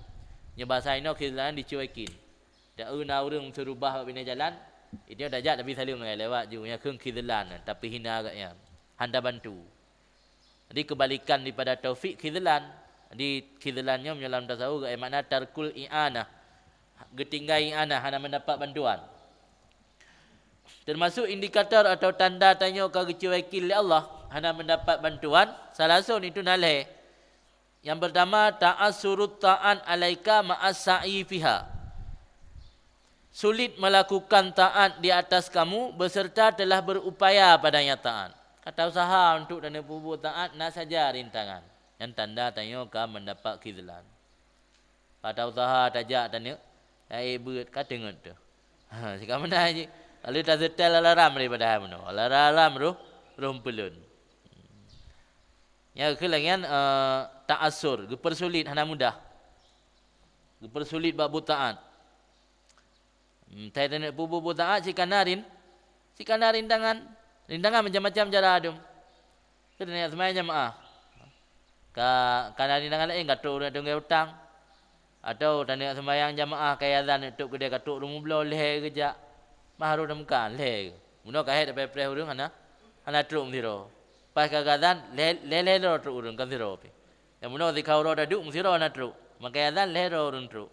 Nyoe basa inoe khizlan dicuekin. Taeu na ureueng meuseu rubah bak binéh jalan, inyoe tajak tapi saleuem lagèe lewat ju. Nyan kheun khizlan, tapeue hina gobnyan. Han tabantu. Jadi keubalikan daripada taufik khizlan. Jadi khizlan nyoe meunyoe lam tasawuf geumakna tarkul i'anah. Geutinggai i'anah, hana meudapat bantuan. Teumasuk indikator atau tanda tanyoe ka geucuekin lé Allah, hana meudapat bantuan, salah son itu na lhèe. Nyang peurtama, ta'assurut ta'at alaika ma'as sa'i fiha. Sulit melakukan taat di atas kamu beserta telah berupaya padanya taat. Ka tausaha untuk taneuk peubuet taat, na saja rintangan. Nyan tanda tanyoe ka meudapat khizlan. Ka tausaha tajak taneuk, taék beuet ka teungeut teuh. Ha, sikameunan jih. Lalu taseutèl alarm daripada hai meunoe. Alarm roh, roh peulon. Nyan keuh lagèe nyan, eh, ta'assur, geupeursulit, hana mudah. Geupeursulit bak buet taat. Hmm, tai taneuk peubuet buet taat cit kana rin-, cit kana rintangan. Rintangan macam-macam cara dum. Keu taneuk seumayang jamaah. Ka, kana rintangan laén ka trok ureueng tunggé utang. Atau taneuk seumayang jamaah ka azan neutôp keudè ka trok ureueng meubloe lhèe geujak. Mah harôh tameuka lhèe. Meunoe ka hék tapreh-preh ureueng hana, hana trok meusidroe. Pas ka azan lhèe, lhèe-lhèe droe trok ureueng kon sidroe pih. Nyang meunoe sikau droe taduek meusidroe hana trok. Maka azan lhèe droe ureueng trok.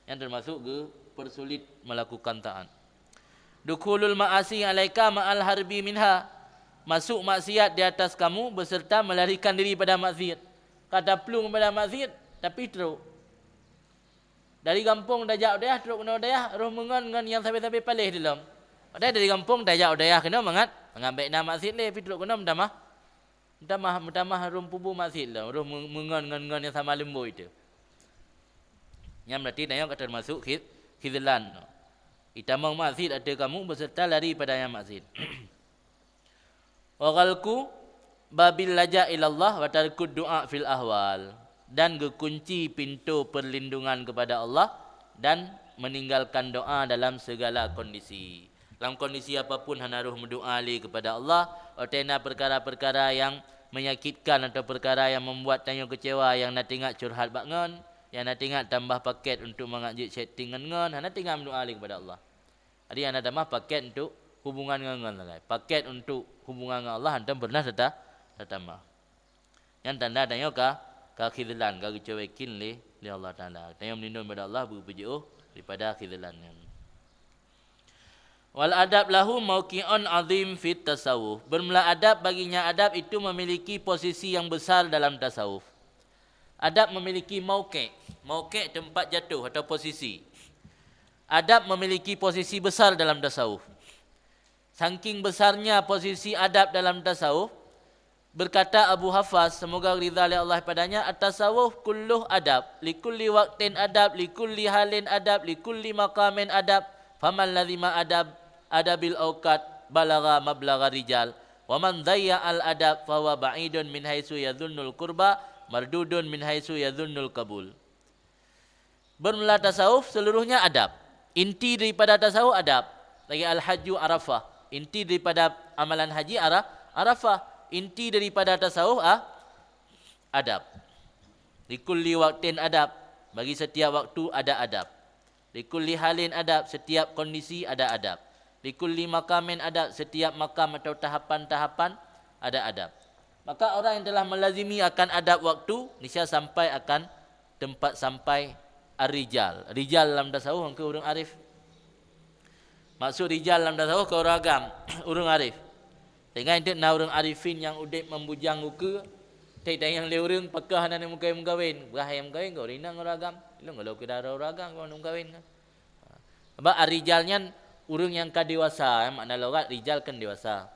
Nyan teumasuk geupeursulit melakukan taat. Dukhulul ma'asi 'alaika ma'al harbi minha. Masuk maksiat di atas kamu beserta melarikan diri pada maksiat. Ka taplueng pada maksiat, tapi trok. Dari gampông tajak u dayah, trok keunoe u dayah, roh meungon ngon nyang sabe-sabe paléh dilom. Padahai dari gampông tajak u dayah keunoe mangat, mangat bèk na maksiat lé, tapi trok keunoe meutamah. Meutamah, meutamah rhom peubuet maksiat lom, rhom meu-, meungon ngon, ngon nyang sama leumbôi teuh. Nyan berarti tanyoe ka teumasuk khi-, khizlan. Itamong maksiat ateueh kamu beserta lari pada nyang maksiat. Wa ghalqu babil laja' ilallah wa tarkud du'a fil ahwal. Dan geukunci pintoe perlindungan kepada Allah dan meninggalkan doa dalam segala kondisi. Lam kondisi apapun hana rhoh meudoa lé kepada Allah, watèe na peukara-peukara nyang menyakitkan atau peukara nyang membuat tanyoe keucewa, nyang na teuingat curhat bak ngon, nyang na teuingat tambah paket untuk mangat jeuet chatting ngon ngon, hana teuingat meudoa lé kepada Allah. Jadi hana tamah paket untuk hubungan ngon ngon sagai. Paket untuk hubungan ngon Allah hántom pernah tata-, tatamah. Nyan tanda tanyoe ka, ka khizlan, ka geucuekin lé, lé Allah Taala. Tanyoe meulindong bak Allah, beupeujiôh daripada khizlan nyan. Wal adab lahu mauqi'un azim fit tasawuf. Bermula adab, baginya adab itu memiliki posisi yang besar dalam tasawuf. Adab memiliki mauqi'. Mauqi' tempat jatuh atau posisi. Adab memiliki posisi besar dalam tasawuf. Saking besarnya posisi adab dalam tasawuf, Berkata Abu Hafas, semoga ridha lé Allah padanya, "At-tasawuf kulluh adab, likulli waqtin adab, likulli halin adab, likulli maqamin adab. Faman lazima adab, adabil auqat, balagha mablagha rijal. Wa man dayya'al adab, fahuwa ba'idun min haitsu yadhunnul qurba, mardudun min haitsu yadhunnul qabul." Bermula tasawuf seluruhnya adab. Inti daripada tasawuf adab. Lagi al-hajju Arafah. Inti daripada amalan haji Ara-, Arafah. Inti daripada tasawuf, ah, adab. Likulli waqtin adab. Bagi setiap waktu ada adab. Likulli halin adab. Setiap kondisi ada adab. Likulli maqamin adab. Setiap makam atau tahapan-tahapan ada adab. Maka orang yang telah melazimi akan adab waktu, niscaya sampai akan tempat sampai ar-rijal. Rijal lam tasawuf keu ureuëng arif. Maksud rijal lam tasawuf keu ureuëng agam, ureuëng arif. Teuingat teuk na ureuëng arifin nyang udeb membujang ukeue, teuingat lé ureuëng pakon hana meukawen-meukawen. Bah nyang meukawen keu ureuëng inong ureuëng agam. Ilong kalau keu dara ureuëng agam keu meukawen kan. Sebab ar-rijal nyan ureuëng nyang ka dewasa, makna logat rijal kan dewasa.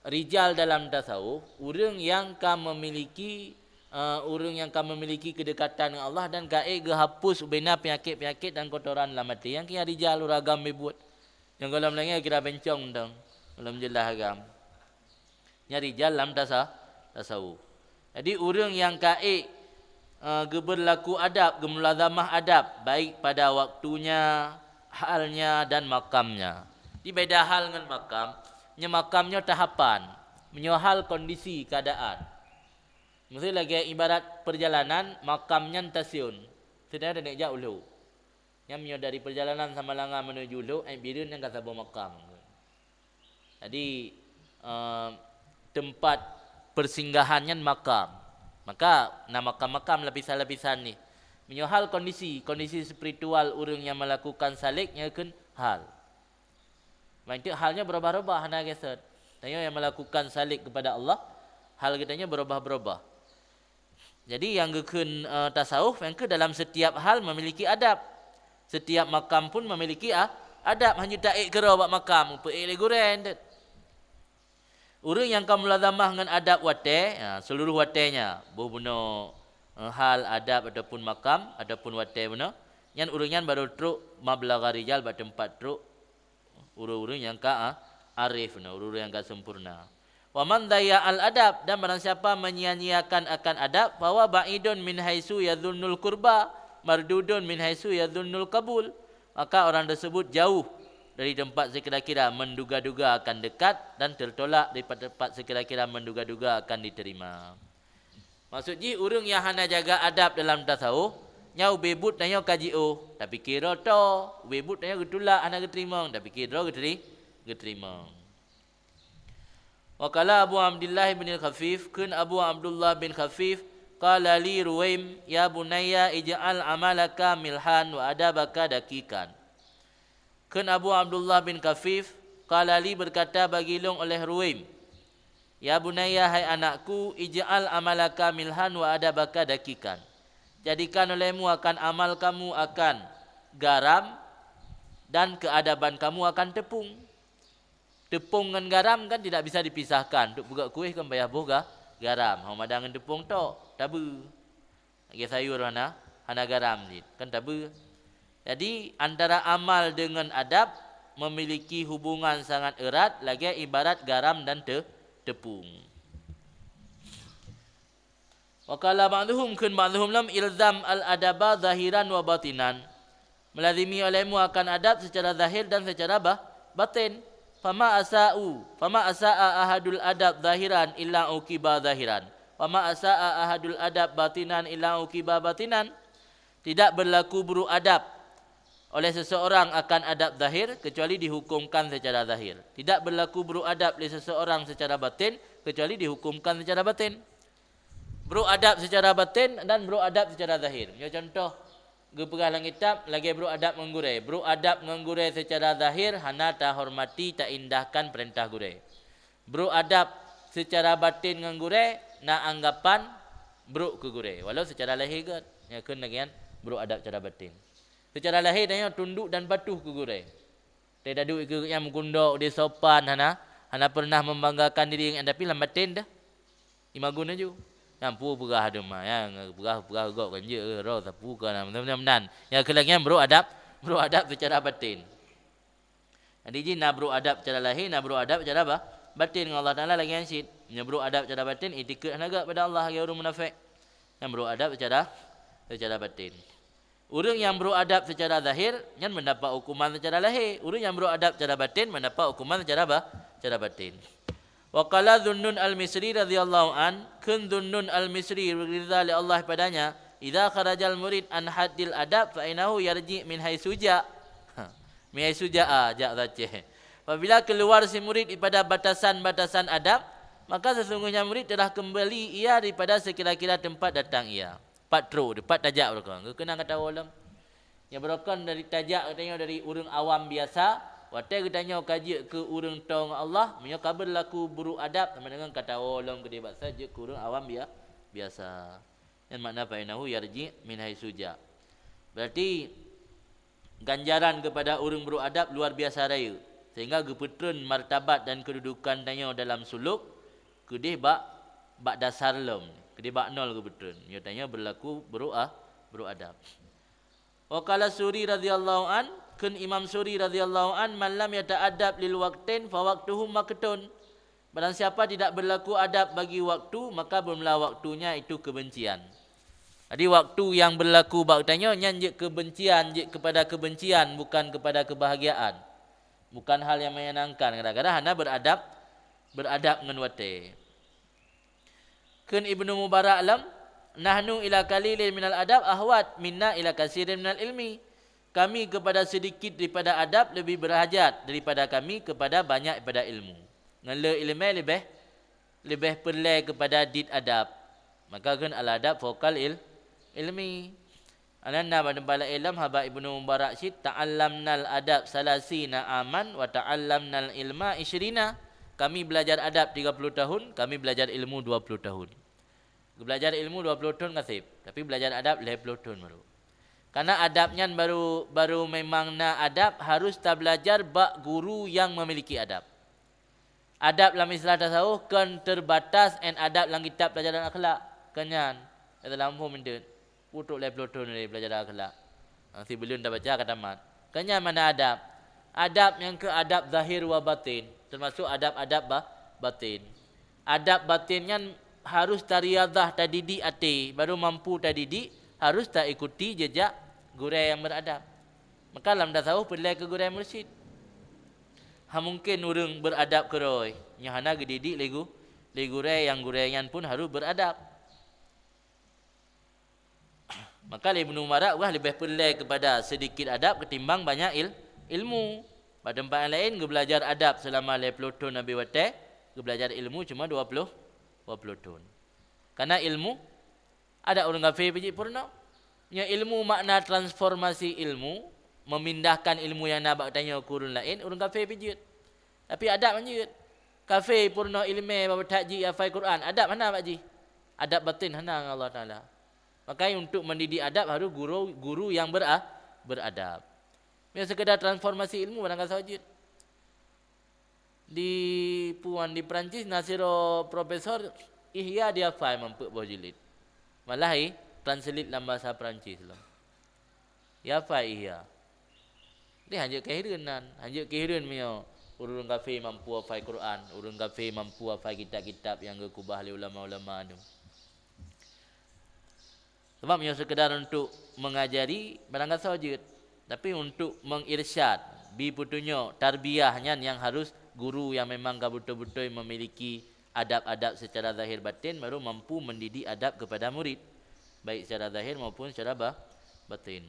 Rijal dalam tasawuf, ureuëng nyang ka memiliki, eh, ureuëng nyang ka memiliki kedekatan dengan Allah dan ka ék geuhapus ubena penyakit-penyakit dan kotoran lam até. Nyang kira rijal ureuëng agam beubuet. Nyang gohlom lagée kira bencong dong, gohlom jeulaih agam. Nyan rijal lam tasa-, tasawuf. Jadi ureuëng nyang ka ék, eh, geubeurlaku adab, geumulazamah adab, baik pada waktunya, halnya, dan makamnya. Di beda hal ngon makam, nyoe makam nyoe tahapan, meunyoe hal kondisi keadaan. Miseu lagée ibarat perjalanan, makam nyan stasiun. Seudang neujak u Lhok. Nyan meunyoe dari perjalanan Samalanga menuju Lhok, eh, Bireuen nyan ka saboh makam. Jadi, eh, tempat persinggahan nyan makam. Maka na makam-makam lapisan-lapisan nih. Meunyoe hal kondisi, kondisi spiritual ureuëng nyang melakukan salik nyan kheun hal. Maka hal nyan berubah-ubah hana geusot. Tanyoe nyang melakukan salik kepada Allah, hal geutanyoe berubah-ubah. Jadi nyang geukheun, eh, tasawuf nyang keu dalam setiap hal memiliki adab. Setiap makam pun memiliki a-, adab. Hana taék keudroe bak makam, peu-ék lé gurée. Ureuëng nyang ka mulazamah ngon adab watée, ha, seluruh watée nyan, boh bunoe, eh, hal, adab ataupun makam ataupun watée bunoe, nyan ureuëng nyan baru trok mablagha rijal bak teumpat trok ureuëng-ureuëng nyang ka, ah, arif, nah, ureuëng-ureuëng nyang ka sempurna. "Wa man dayya'al adab," dan barang siapa menyia-nyiakan akan adab, "fahuwa ba'idun min haitsu yadzunnul qurba, mardudun min haitsu yadzunnul qabul," maka orang tersebut jauh dari tempat sekira-kira menduga-duga akan dekat dan tertolak dari tempat sekira-kira menduga-duga akan diterima. Maksud jih, ureuëng nyang hana jaga adab dalam tasawuf, nyan ubé buet tanyoe ka jiôh, tapike droe toe, ubé buet tanyoe geutulak hana geuteurimong, tapike droe geuteri-, geuteurimong. Wa qala Abu Abdillah bin Khafif, kheun Abu Abdullah bin Khafif, qala li Ruwaim, "Ya bunayya ij'al amalaka milhan wa adabaka daqiqan." Kheun Abu Abdullah bin Khafif, qala li, berkata bagi lôn oleh Ruwaim, "Ya bunayya, hai anakku, ij'al amalaka milhan wa adabaka daqiqan." Jadikan olehmu akan amal kamu akan garam dan keadaban kamu akan tepung. Tepung ngon garam kan tidak bisa dipisahkan. Untuk peugöt kueh kan payah boh ga-, garam. Hana mada ngon tepung tok, tabeue. Lagée sayur hana, hana garam cit, kan tabeue. Jadi, antara amal deungon adab memiliki hubungan sangat erat lagée ibarat garam dan te-, tepung. Wa qala ba'dhuhum, kheun ba'dhuhum lom, "Ilzam al-adaba zahiran wa batinan." Melazimi olehmu akan adab secara zahir dan secara ba-, batin. "Fama asa'u, fama asa'a ahadul adab zahiran illa uqiba zahiran. Fama asa'a ahadul adab batinan illa uqiba batinan." Tidak berlaku buruk adab oleh seseorang akan adab zahir kecuali dihukumkan secara zahir. Tidak berlaku buruk adab oleh seseorang secara batin kecuali dihukumkan secara batin. Brok adab secara batin dan brok adab secara zahir. Nyoe contoh geupeugah lam kitab lagée brok adab ngon gurée. Brok adab ngon gurée secara zahir hana tahormati, taindahkan peurintah gurée. Brok adab secara batin ngon gurée na anggapan brok keu gurée, walau secara lahé gét. Nyan kheun lagée nyan brok adab secara batin. Secara lahé tanyoe tunduk dan patuh keu gurée. Teudaduek keu gobnyan meukundok, udeb sopan, hana, hana pernah membanggakan diri, tapi lam batin dah. Imagun laju. Nyang peue peugah deuma, ya, peugah-peugah gok kan je, roh sapu ka na, meunan. Ya, keu lagèe nyan brôk adab, brôk adab seucara batin. Jadi, jih na brôk adab seucara lahé, na brôk adab seucara ba-, batin ngon Allah Taala lagèe nyan cit. Nyan brôk adab seucara batin, itikeuet hana gèt pada Allah lagèe ureueng munafék. Nyan brôk adab seucara, seucara batin. Ureueng nyang brôk adab seucara zahir, nyan mendapat hukuman seucara lahé. Ureueng nyang brôk adab seucara batin, mendapat hukuman seucara ba-, seucara batin. Wa qala Dhunnun Al-Misri radhiyallahu an, kheun Dhunnun Al-Misri, ridha lé Allah padanya, "Idza kharajal murid an haddil adab, fa innahu yarji min haitsu ja." Ha, min haitsu ja'a, jak Aceh. Apabila keluar si murid daripada batasan-batasan adab, maka sesungguhnya murid telah kembali ia daripada sekira-kira tempat datang ia. Pat trok, pat tajak beureukoh. Geukeunang ka tawoe lom. Nyang beureukoh dari tajak geutanyoe dari ureueng awam biasa, watèe geutanyoe ka jeuet keu ureueng toe ngon Allah, meunyoe ka beurlaku brôk adab sama dengan ka tawoe lom keudéh bak saát jeuet keu ureueng awam bia-, biasa. Nyan makna fa innahu yarji min haitsu ja. Berarti ganjaran kepada ureueng brôk adab luar biasa rayeuk, sehingga geupeutreun martabat dan keududukan tanyoe dalam suluk keudéh bak, bak dasar lom, keudéh bak nol geupeutreun. Nyoe tanyoe beurlaku brôk a-, brôk adab. Wa qala Suri radhiyallahu an, kheun Imam Suri radhiyallahu an, "Man lam yata'addab lil waqtain fa waqtuhu maqtun." Barang siapa tidak berlaku adab bagi waktu, maka beureulah waktunya itu kebencian. Jadi, waktu nyang beurlaku bak tanyoe nyan jeuet kebencian, jeuet kepada kebencian, bukan kepada kebahagiaan. Bukan hal yang menyenangkan, gara-gara hana beradab, beradab ngon watèe. Kheun Ibnu Mubarak lom, "Nahnu ila qalilin minal adab ahwat minna ila katsirin minal ilmi." Kami kepada sedikit daripada adab lebih berhajat daripada kami kepada banyak daripada ilmu. Ngon le ileumèe leubeh, leubeh peureulèe kepada dit adab. Maka kheun al-adab fauqal il-, ilmi. Ananda bak teumpat laén lom haba Ibnu Mubarak cit, "Ta'allamnal adab salasina aman wa ta'allamnal ilma isyrina." Kami belajar adab tiga puluh tahun, kami belajar ilmu dua puluh tahun. Geubelajar ilmu dua puluh thon ka seb, tapi belajar adab lhèe ploh thon baru. Karena adab nyan baru, baru memang na adab, harus tabelajar bak guru yang memiliki adab. Adab lam istilah tasawuf kon terbatas ngon adab lam kitab pelajaran akhlak. Kon nyan, kata lam phon meunteuet. Putôk lhèe ploh thon lé pelajaran akhlak. Sibuleuen tabaca ka tamat. Kon nyan makna adab. Adab nyang keu adab zahir wa batin, termasuk adab-adab ba-, batin. Adab batin nyan harus tariadhah, tadidik até, baru mampu tadidik, harus taikuti jejak gurèe nyang beradab. Maka lam tasawuf peureulèe keu gurèe mursyid. Hana mungken ureueng beradab keudroe, nyoe hana geudidik lé gu-, lé gurèe, nyang gurèe nyan pun harus beradab. Maka lé Ibnu Mubarak wah leubeh peureulèe keupada seudikit adab ketimbang banyak il-, ilmu. Bak teumpat nyang laén, geubelajar adab seulama lhèe ploh thon habéh watèe, geubelajar ilmu cuma dua ploh, dua ploh thon. Karena ilmu, adab ureueng kafé pih jeuet peurunoe. Nyoe ilmu makna transformasi ilmu, memindahkan ilmu nyang na bak tanyoe keu ureueng laén, ureueng kafé pih jeuet. Tapi adab han jeuet. Kafé peurunoe ileumèe bak that jih hafai Quran, adab hana bak jih. Adab batin hana ngon Allah Taala. Makanya untuk mendidik adab harus guru, guru yang bera-, beradab. Nyoe sekedar transformasi ilmu barang gasoe jeuet. Di puan di Perancis na sidroe profesor Ihya dia hafai mampeuk boh jilid. Malah i translate lam bahasa Perancis lom. Ihya hafai Ihya. Deh, han jeuet keu hireuen nan, han jeuet keu hireuen meunyoe ureueng kafé mampu hafai Quran, ureueng kafé mampu hafai kitab-kitab nyang geukeubah lé ulama-ulama nyoe. Sebab nyoe sekedar untuk mengajari barang gasoe jeuet, tapi untuk mengirsyad, bi peutunyok, tarbiyah nyan nyang harus guru nyang memang ka beutôi-beutôi memiliki adab-adab secara zahir batin baru mampu mendidik adab kepada murid, baik secara zahir maupun secara ba-, batin.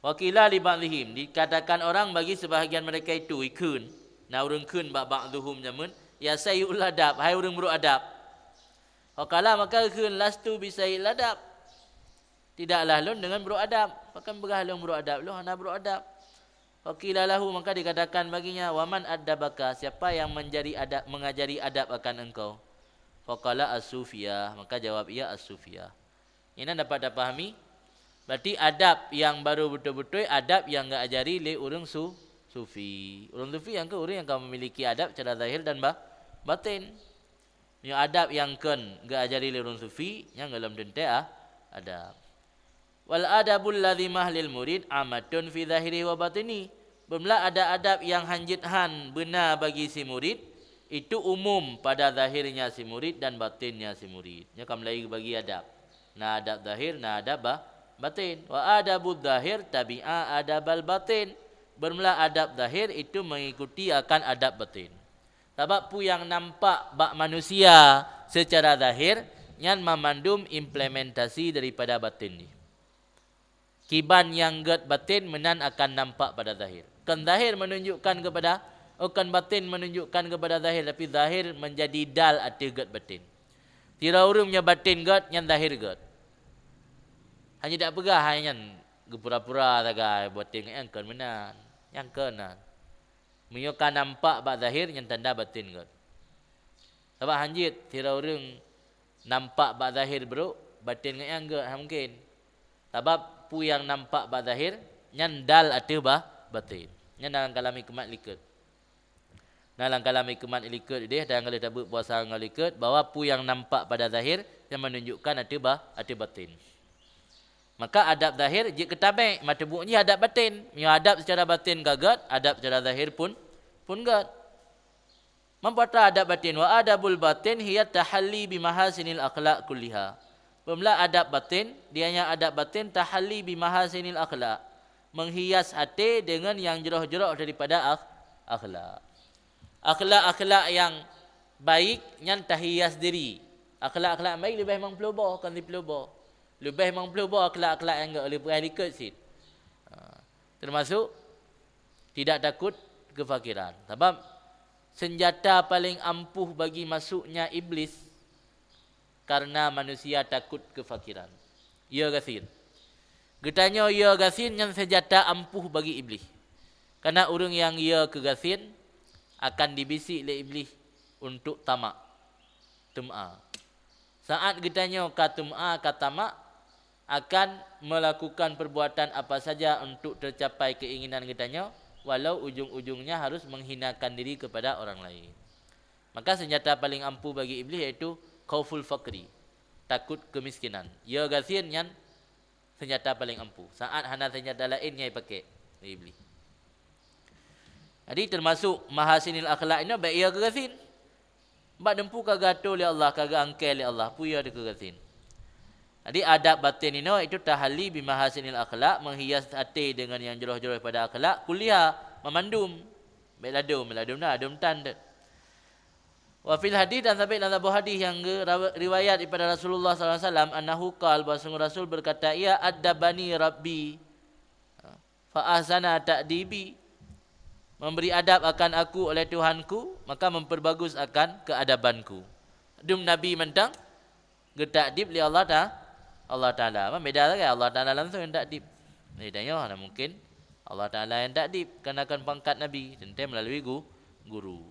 Wa qila li ba'dihim, dikatakan orang bagi sebahagian mereka itu, ikheun, na ureueng kheun bak ba'dhuhum jameun, "Ya sayyi'ul adab, hai ureueng brok adab." Wa qala, maka kheun, "Lastu bi sayyi'il adab." Tidaklah lôn dengan brok adab, pakon peugah lôn brok adab, lôn hana brok adab. Wa qila lahu, maka dikatakan baginya, "Wa man addabaka, siapa yang menjadi adab, mengajari adab akan engkau?" Faqala as-sufiyah, maka jawab ia as-sufiyah. Inan dapat tapahami, berarti adab nyang baru beutôi-beutôi adab nyang geuajari lé ureueng su-, sufi. Ureueng sufi nyang keu ureueng nyang ka memiliki adab secara zahir dan ba-, batin. Meunyoe adab nyang kon geuajari lé ureuëng sufi, nyan gohlom teuntée ah, adab. Wal adabul lazimah lil murid amatun fi zahiri wa batini. Beumeulah adab-adab nyang hanjeuet han beuna bagi si murid, itu umum pada zahirnya si murid dan batinnya si murid. Nyoe ka mulai bagi adab. Na adab zahir, na adab ba-, batin. Wa adabul zahir tabi'a adabal batin. Beumeulah adab zahir itu mengikuti akan adab batin. Sabab peue nyang nampak bak manusia secara zahir, nyan mamandum implementasi daripada batin jih. Kiban nyang gét batin meunan akan nampak pada zahir. Kon zahir menunjukkan kepada, oh, kon batin menunjukkan kepada zahir, tapi zahir menjadi dal ateueh gét batin. Sidroe ureuëng meunyoe batin gét, nyan zahir gét. Hanya dak peugah hai nyan geupura-pura sagai batin nyan kon meunan, nyan kon nan. Meunyoe ka nampak bak zahir, nyan tanda batin gét. Sabab hanjeuet sidroe ureuëng nampak bak zahir brok, batin gét nyang gét, hana mungkin. Sabab peue nyang nampak bak zahir, nyan dal ateueh ba-, batin. Nyan dalam kalam hikmat likot. Nah, lam kalam hikmat likot ideh, dan ka lheueh tabeuet puasa ngon likot, bahwa peue nyang nampak pada zahir, nyan menunjukkan ateueh ba-, ateueh batin. Maka adab zahir jeuet keu tabek, meuteubuk jih adab batin. Meunyoe adab secara batin ka gét, adab secara zahir pun, pun gét. Meupeue atra adab batin, wa adabul batin hiya tahalli bi mahasinil akhlak kulliha. Peumeulah adab batin, dianya adab batin tahalli bi mahasinil akhlak, menghias até deungon nyang jroh-jroh daripada akh-, akhlak. Akhlak-akhlak nyang baik nyan tahias diri. Akhlak-akhlak baik leubeh limong ploh boh, kon siploh boh. Leubeh limong ploh boh akhlak-akhlak nyang gét, leubeh likot cit. Ha, termasuk tidak takut kefakiran. Sabab senjata paling ampuh bagi masuknya iblis karena manusia takut kefakiran. Ya gasien. Geutanyoe ya gasien nyan senjata ampuh bagi iblis. Karena ureuëng nyang ya keu gasien akan dibisik lé iblis untuk tamak, teuma. Saat geutanyoe ka teuma, ka tamak, akan melakukan perbuatan apa saja untuk tercapai keinginan geutanyoe, walau ujung-ujungnya harus menghinakan diri kepada orang lain. Maka senjata paling ampuh bagi iblis yaitu khauful faqri, takut kemiskinan. Ya gasien nyan senjata paling ampuh. Saat hana senjata laén nyang ipaké lé iblis. Jadi termasuk mahasinil akhlak inoe bèk ya keu gasien. Bak deumpu ka geuatoe lé Allah, ka geuangkée lé Allah, peue ya keu gasien. Jadi adab batin inoe itu tahalli bi mahasinil akhlak, menghias até deungon nyang jroh-jroh pada akhlak, kulliha, mamandum. Bèk ladôm, ladôm na, ladôm tan deuh. Wa fil hadis, dan sabé lam saboh hadis nyang geu-, rawa-, riwayat daripada Rasulullah sallallahu alaihi wasallam, annahu qal, bahwa sungguh Rasul berkata, "Ia addabani Rabbi, fa ahsana ta'dibi." Memberi adab akan aku oleh Tuhanku, maka memperbagus akan keadabanku. Dum Nabi mantong geutakdib lé Allah Ta-, Allah Taala. Mah beda sagai, Allah Taala langsung nyang takdib. Jadi tanyoe hana mungkin Allah Taala nyang takdib, karena kan pangkat Nabi, teuntée melalui gu-, guru.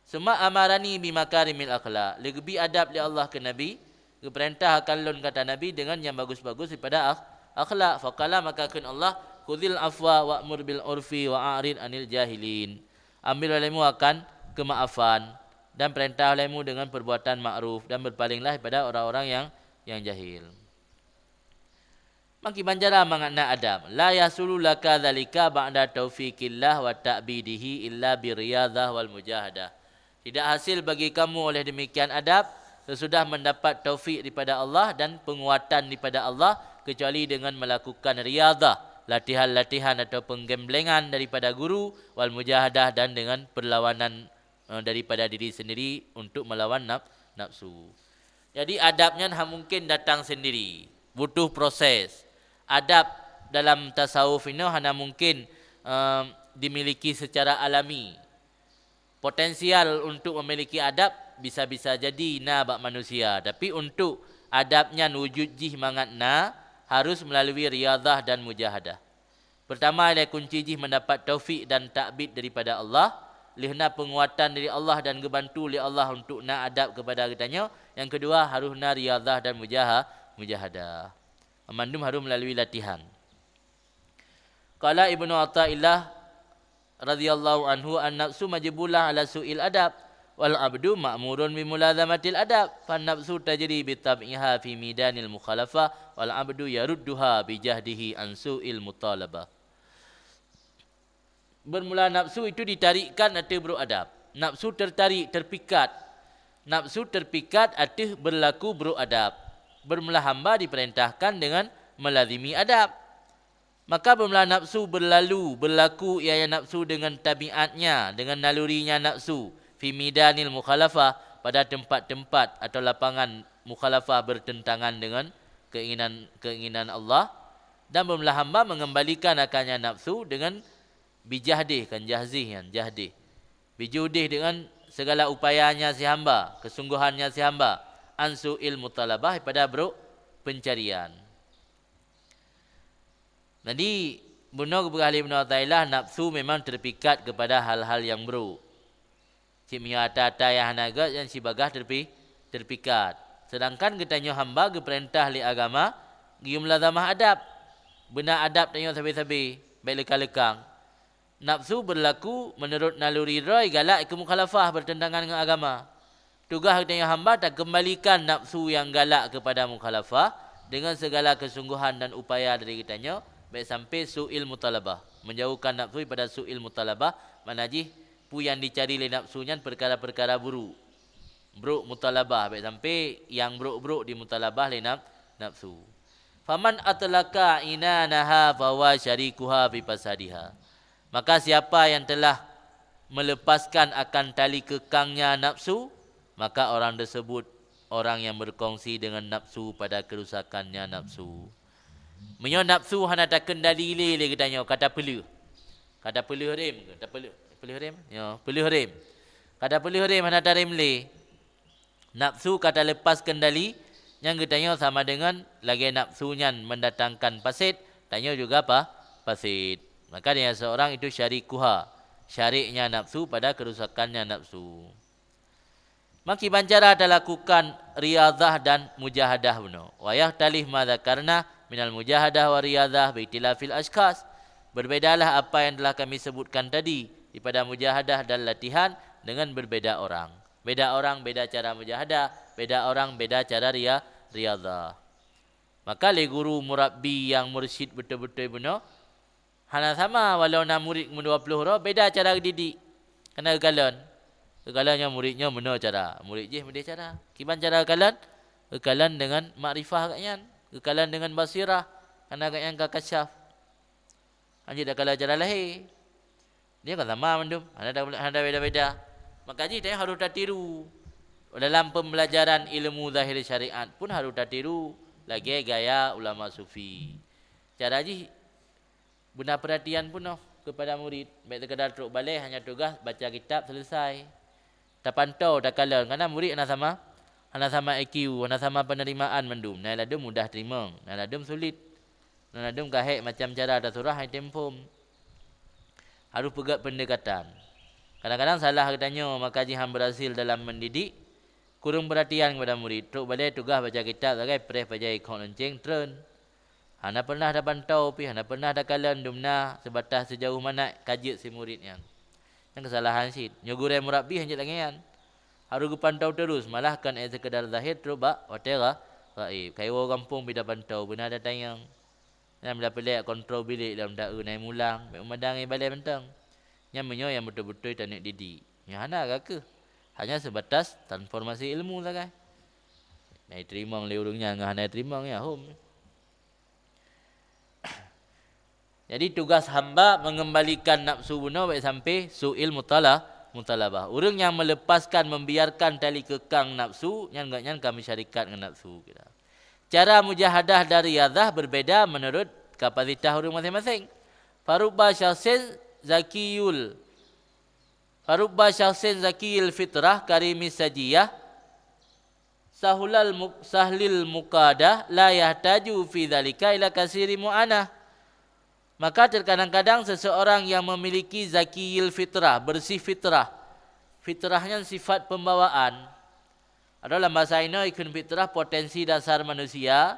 Summa amarani bi makarimil akhlak. Lé geubi adab lé Allah keu Nabi, geupeurintah akan lôn kata Nabi deungon nyang bagus-bagus daripada akh-, akhlak. Faqala, maka kheun Allah, "Khudhil afwa wa'mur bil urfi wa a'rid anil jahilin." Ambil olehmu akan keumaafan dan peurintah olehmu deungon peurbuatan ma'ruf dan beupalinglah daripada orang-orang nyang, nyang jahil. Maki banjara mangat na adab. La yahsulu laka dzalika ba'da taufiqillah wa ta'bidihi illa biriyadhah wal mujahadah. Tidak hasil bagi kamu oleh demikian adab sesudah mendapat taufik daripada Allah dan penguatan daripada Allah, kecuali dengan melakukan riyadhah, latihan-latihan atau penggemblengan daripada guru, wal mujahadah, dan dengan perlawanan, eh, daripada diri sendiri untuk melawan naf-, nafsu. Jadi adab nyan hana mungkin datang sendiri, butuh proses. Adab dalam tasawuf inoe hana mungkin, eh, dimiliki secara alami. Potensial untuk memiliki adab bisa-bisa jadi na bak manusia, tapi untuk adab nyan wujud jih mangat na, harus melalui riyadhah dan mujahadah. Pertama, ilée kunci jih mendapat taufik dan takbit daripada Allah, lheueh na penguatan dari Allah dan geubantu lé Allah untuk na adab kepada geutanyoe. Nyang keudua, harôh na riyadhah dan mujaha-, mujahadah. Mandum harôh melalui latihan. Qala Ibnu Athaillah radhiyallahu anhu, "An-nafsu majbulah ala su'il adab, Wal abdu ma'murun bi mulazamatil adab, fan nafsu tajri bi tab'iha fi midanil mukhalafah, wal abdu yarudduha bi jahdihi an su'il mutalabah. Bermula nafsu itu ditarikkan ateueh brok adab. Nafsu tertarik, terpikat. Nafsu terpikat ateueh berlaku brok adab. Bermula hamba diperintahkan dengan melazimi adab. Maka bermula nafsu berlalu, berlaku ianya nafsu dengan tabiatnya, dengan nalurinya nafsu, fi midanil mukhalafah, pada tempat-tempat atau lapangan mukhalafah, bertentangan dengan keinginan, keinginan Allah, dan bermula hamba mengembalikan akannya nafsu dengan bijahdih, kan jahzih nyan, jahdih. Bijuhdih, dengan segala upayanya si hamba, kesungguhannya si hamba, an su'il mutalabah, pada brok pencarian. Jadi, bunoe geupeugah lé Ibnu Athaillah, nafsu memang terpikat kepada hal-hal yang brok. Cit meunyoe ata-ata nyang hana gét, nyan sibagaih terpi-, terpikat. Sedangkan geutanyoe hamba geupeurintah lé agama geuyue mulazamah adab. Beuna adab tanyoe sabe-sabe, bék leukang-leukang. Nafsu berlaku meunurot naluri droe, galak keu mukhalafah, bertentangan ngon agama. Tugaih geutanyoe hamba takeumbalikan nafsu nyang galak keupada mukhalafah deungon segala kesungguhan dan upaya dari geutanyoe, bék sampai su'il mutalabah. Menjauhkan nafsu daripada su'il mutalabah, makna jih peue nyang dicari lé nafsu nyan peukara-peukara buruk. Brok mutalabah, bék sampai nyang brok-brok dimutalabah lé naf-, nafsu. Faman atlaqa inanaha fahuwa syarikuha fi fasadiha. Maka siapa yang telah melepaskan akan tali keukangnya nafsu, maka orang tersebut orang yang berkongsi dengan nafsu pada kerusakannya nafsu. Meunyoe nafsu hana takendali lé, lé geutanyoe, ka tapeuleueh. Ka tapeuleueh rem, ka tapeuleueh, peuleueh rem? Ya, peuleueh rem. Ka tapeuleueh rem, hana tarem lé. Nafsu ka talepas kendali, nyan geutanyoe sama deungon lagée nafsu nyan mendatangkan paset, tanyoe juga pa-, paset. Maka dengan seorang itu syarikuha, syariknya nafsu pada kerusakannya nafsu. Maka kiban cara talakukan riadah dan mujahadah bunoe. Wa yakhtalif ma dzakarna minal mujahadah wa riadah bi ikhtilafil asykhas. Berbedalah apa yang telah kami sebutkan tadi daripada mujahadah dan latihan dengan berbeda orang. Beda orang, beda cara mujahadah, beda orang, beda cara ria-, riadah. Maka lé guru murabbi nyang mursyid beutôi-beutôi bunoe, hana sama walau na murit meudua ploh droe, beda cara geudidik. Kana geukalon. Geukalon nyoe murit nyoe meunoe cara, murit jih meudeh cara. Kiban cara geukalon? Geukalon deungon makrifah gobnyan, geukalon deungon basirah, kana gobnyan ka kasyaf. Hanjeuet takalon cara lahé. Dia kan sama mandum, hana ada, hana ada beda-beda. Maka jih tanyoe harôh tatiru. Dalam pembelajaran ilmu zahir syariat pun harôh tatiru lagée gaya ulama sufi. Cara jih beuna perhatian peunoh keupada murit, bék sekadar trok balée hanya tugaih baca kitab selesai. Tapantau, takalon, karena murit hana sama, hana sama I Q, hana sama penerimaan mandum. Na ladum mudah teurimong, na ladum sulit. Na ladum ka hék macam cara tasurah item form. Harôh peugét pendekatan. Kadang-kadang salah geutanyoe maka jihan berhasil dalam mendidik, kureueng perhatian keupada murit, trok balée tugaih baca kitab sagai preh bajée ikhong lonceng treun. Hana pernah tapantau pih, hana pernah takalon, dumna seubatas sijauh manat ka jeuet si murit nyan. Nyan keusalahan cit. Nyoe gurée murabbi hanjeuet lagée nyan. Harôh geupantau teurus, malah kon ék seukeudar zahir trok bak watée gha-, gaéb. Kayue woe gampông pih tapantau, beuna tatanyong. Nyan bila peureulée kontrol bilék lom ta-eu na imulang, bék meumandang ié balée mantong. Nyan meunyoe nyang beutôi-beutôi taneuk didik. Nyan hana ka keuh. Hanya seubatas transformasi ilmu sagai. Na iteurimong lé ureuëng nyan ngon hana iteurimong, ya hom. Jadi tugas hamba mengembalikan nafsu bunoe bék sampai su'il mutala-, mutalabah. Ureuëng nyang melepaskan, membiarkan tali keukang nafsu, nyan gobnyan ka meusyarikat ngon nafsu. Cara mujahadah dan riadah berbeda menurut kapasitas ureuëng masing-masing. Farubba syakhsin zakiyul, farubba syakhsin zakiyil fitrah karimis sajiyah, sahulal mu-, sahlil mukadah la yahtaju fi dzalika ila kasiri mu'anah. Maka terkadang-kadang seseorang yang memiliki zakiyil fitrah, bersih fitrah. Fitrah nyan sifat pembawaan. Atau dalam bahasa Indonesia ikun fitrah potensi dasar manusia,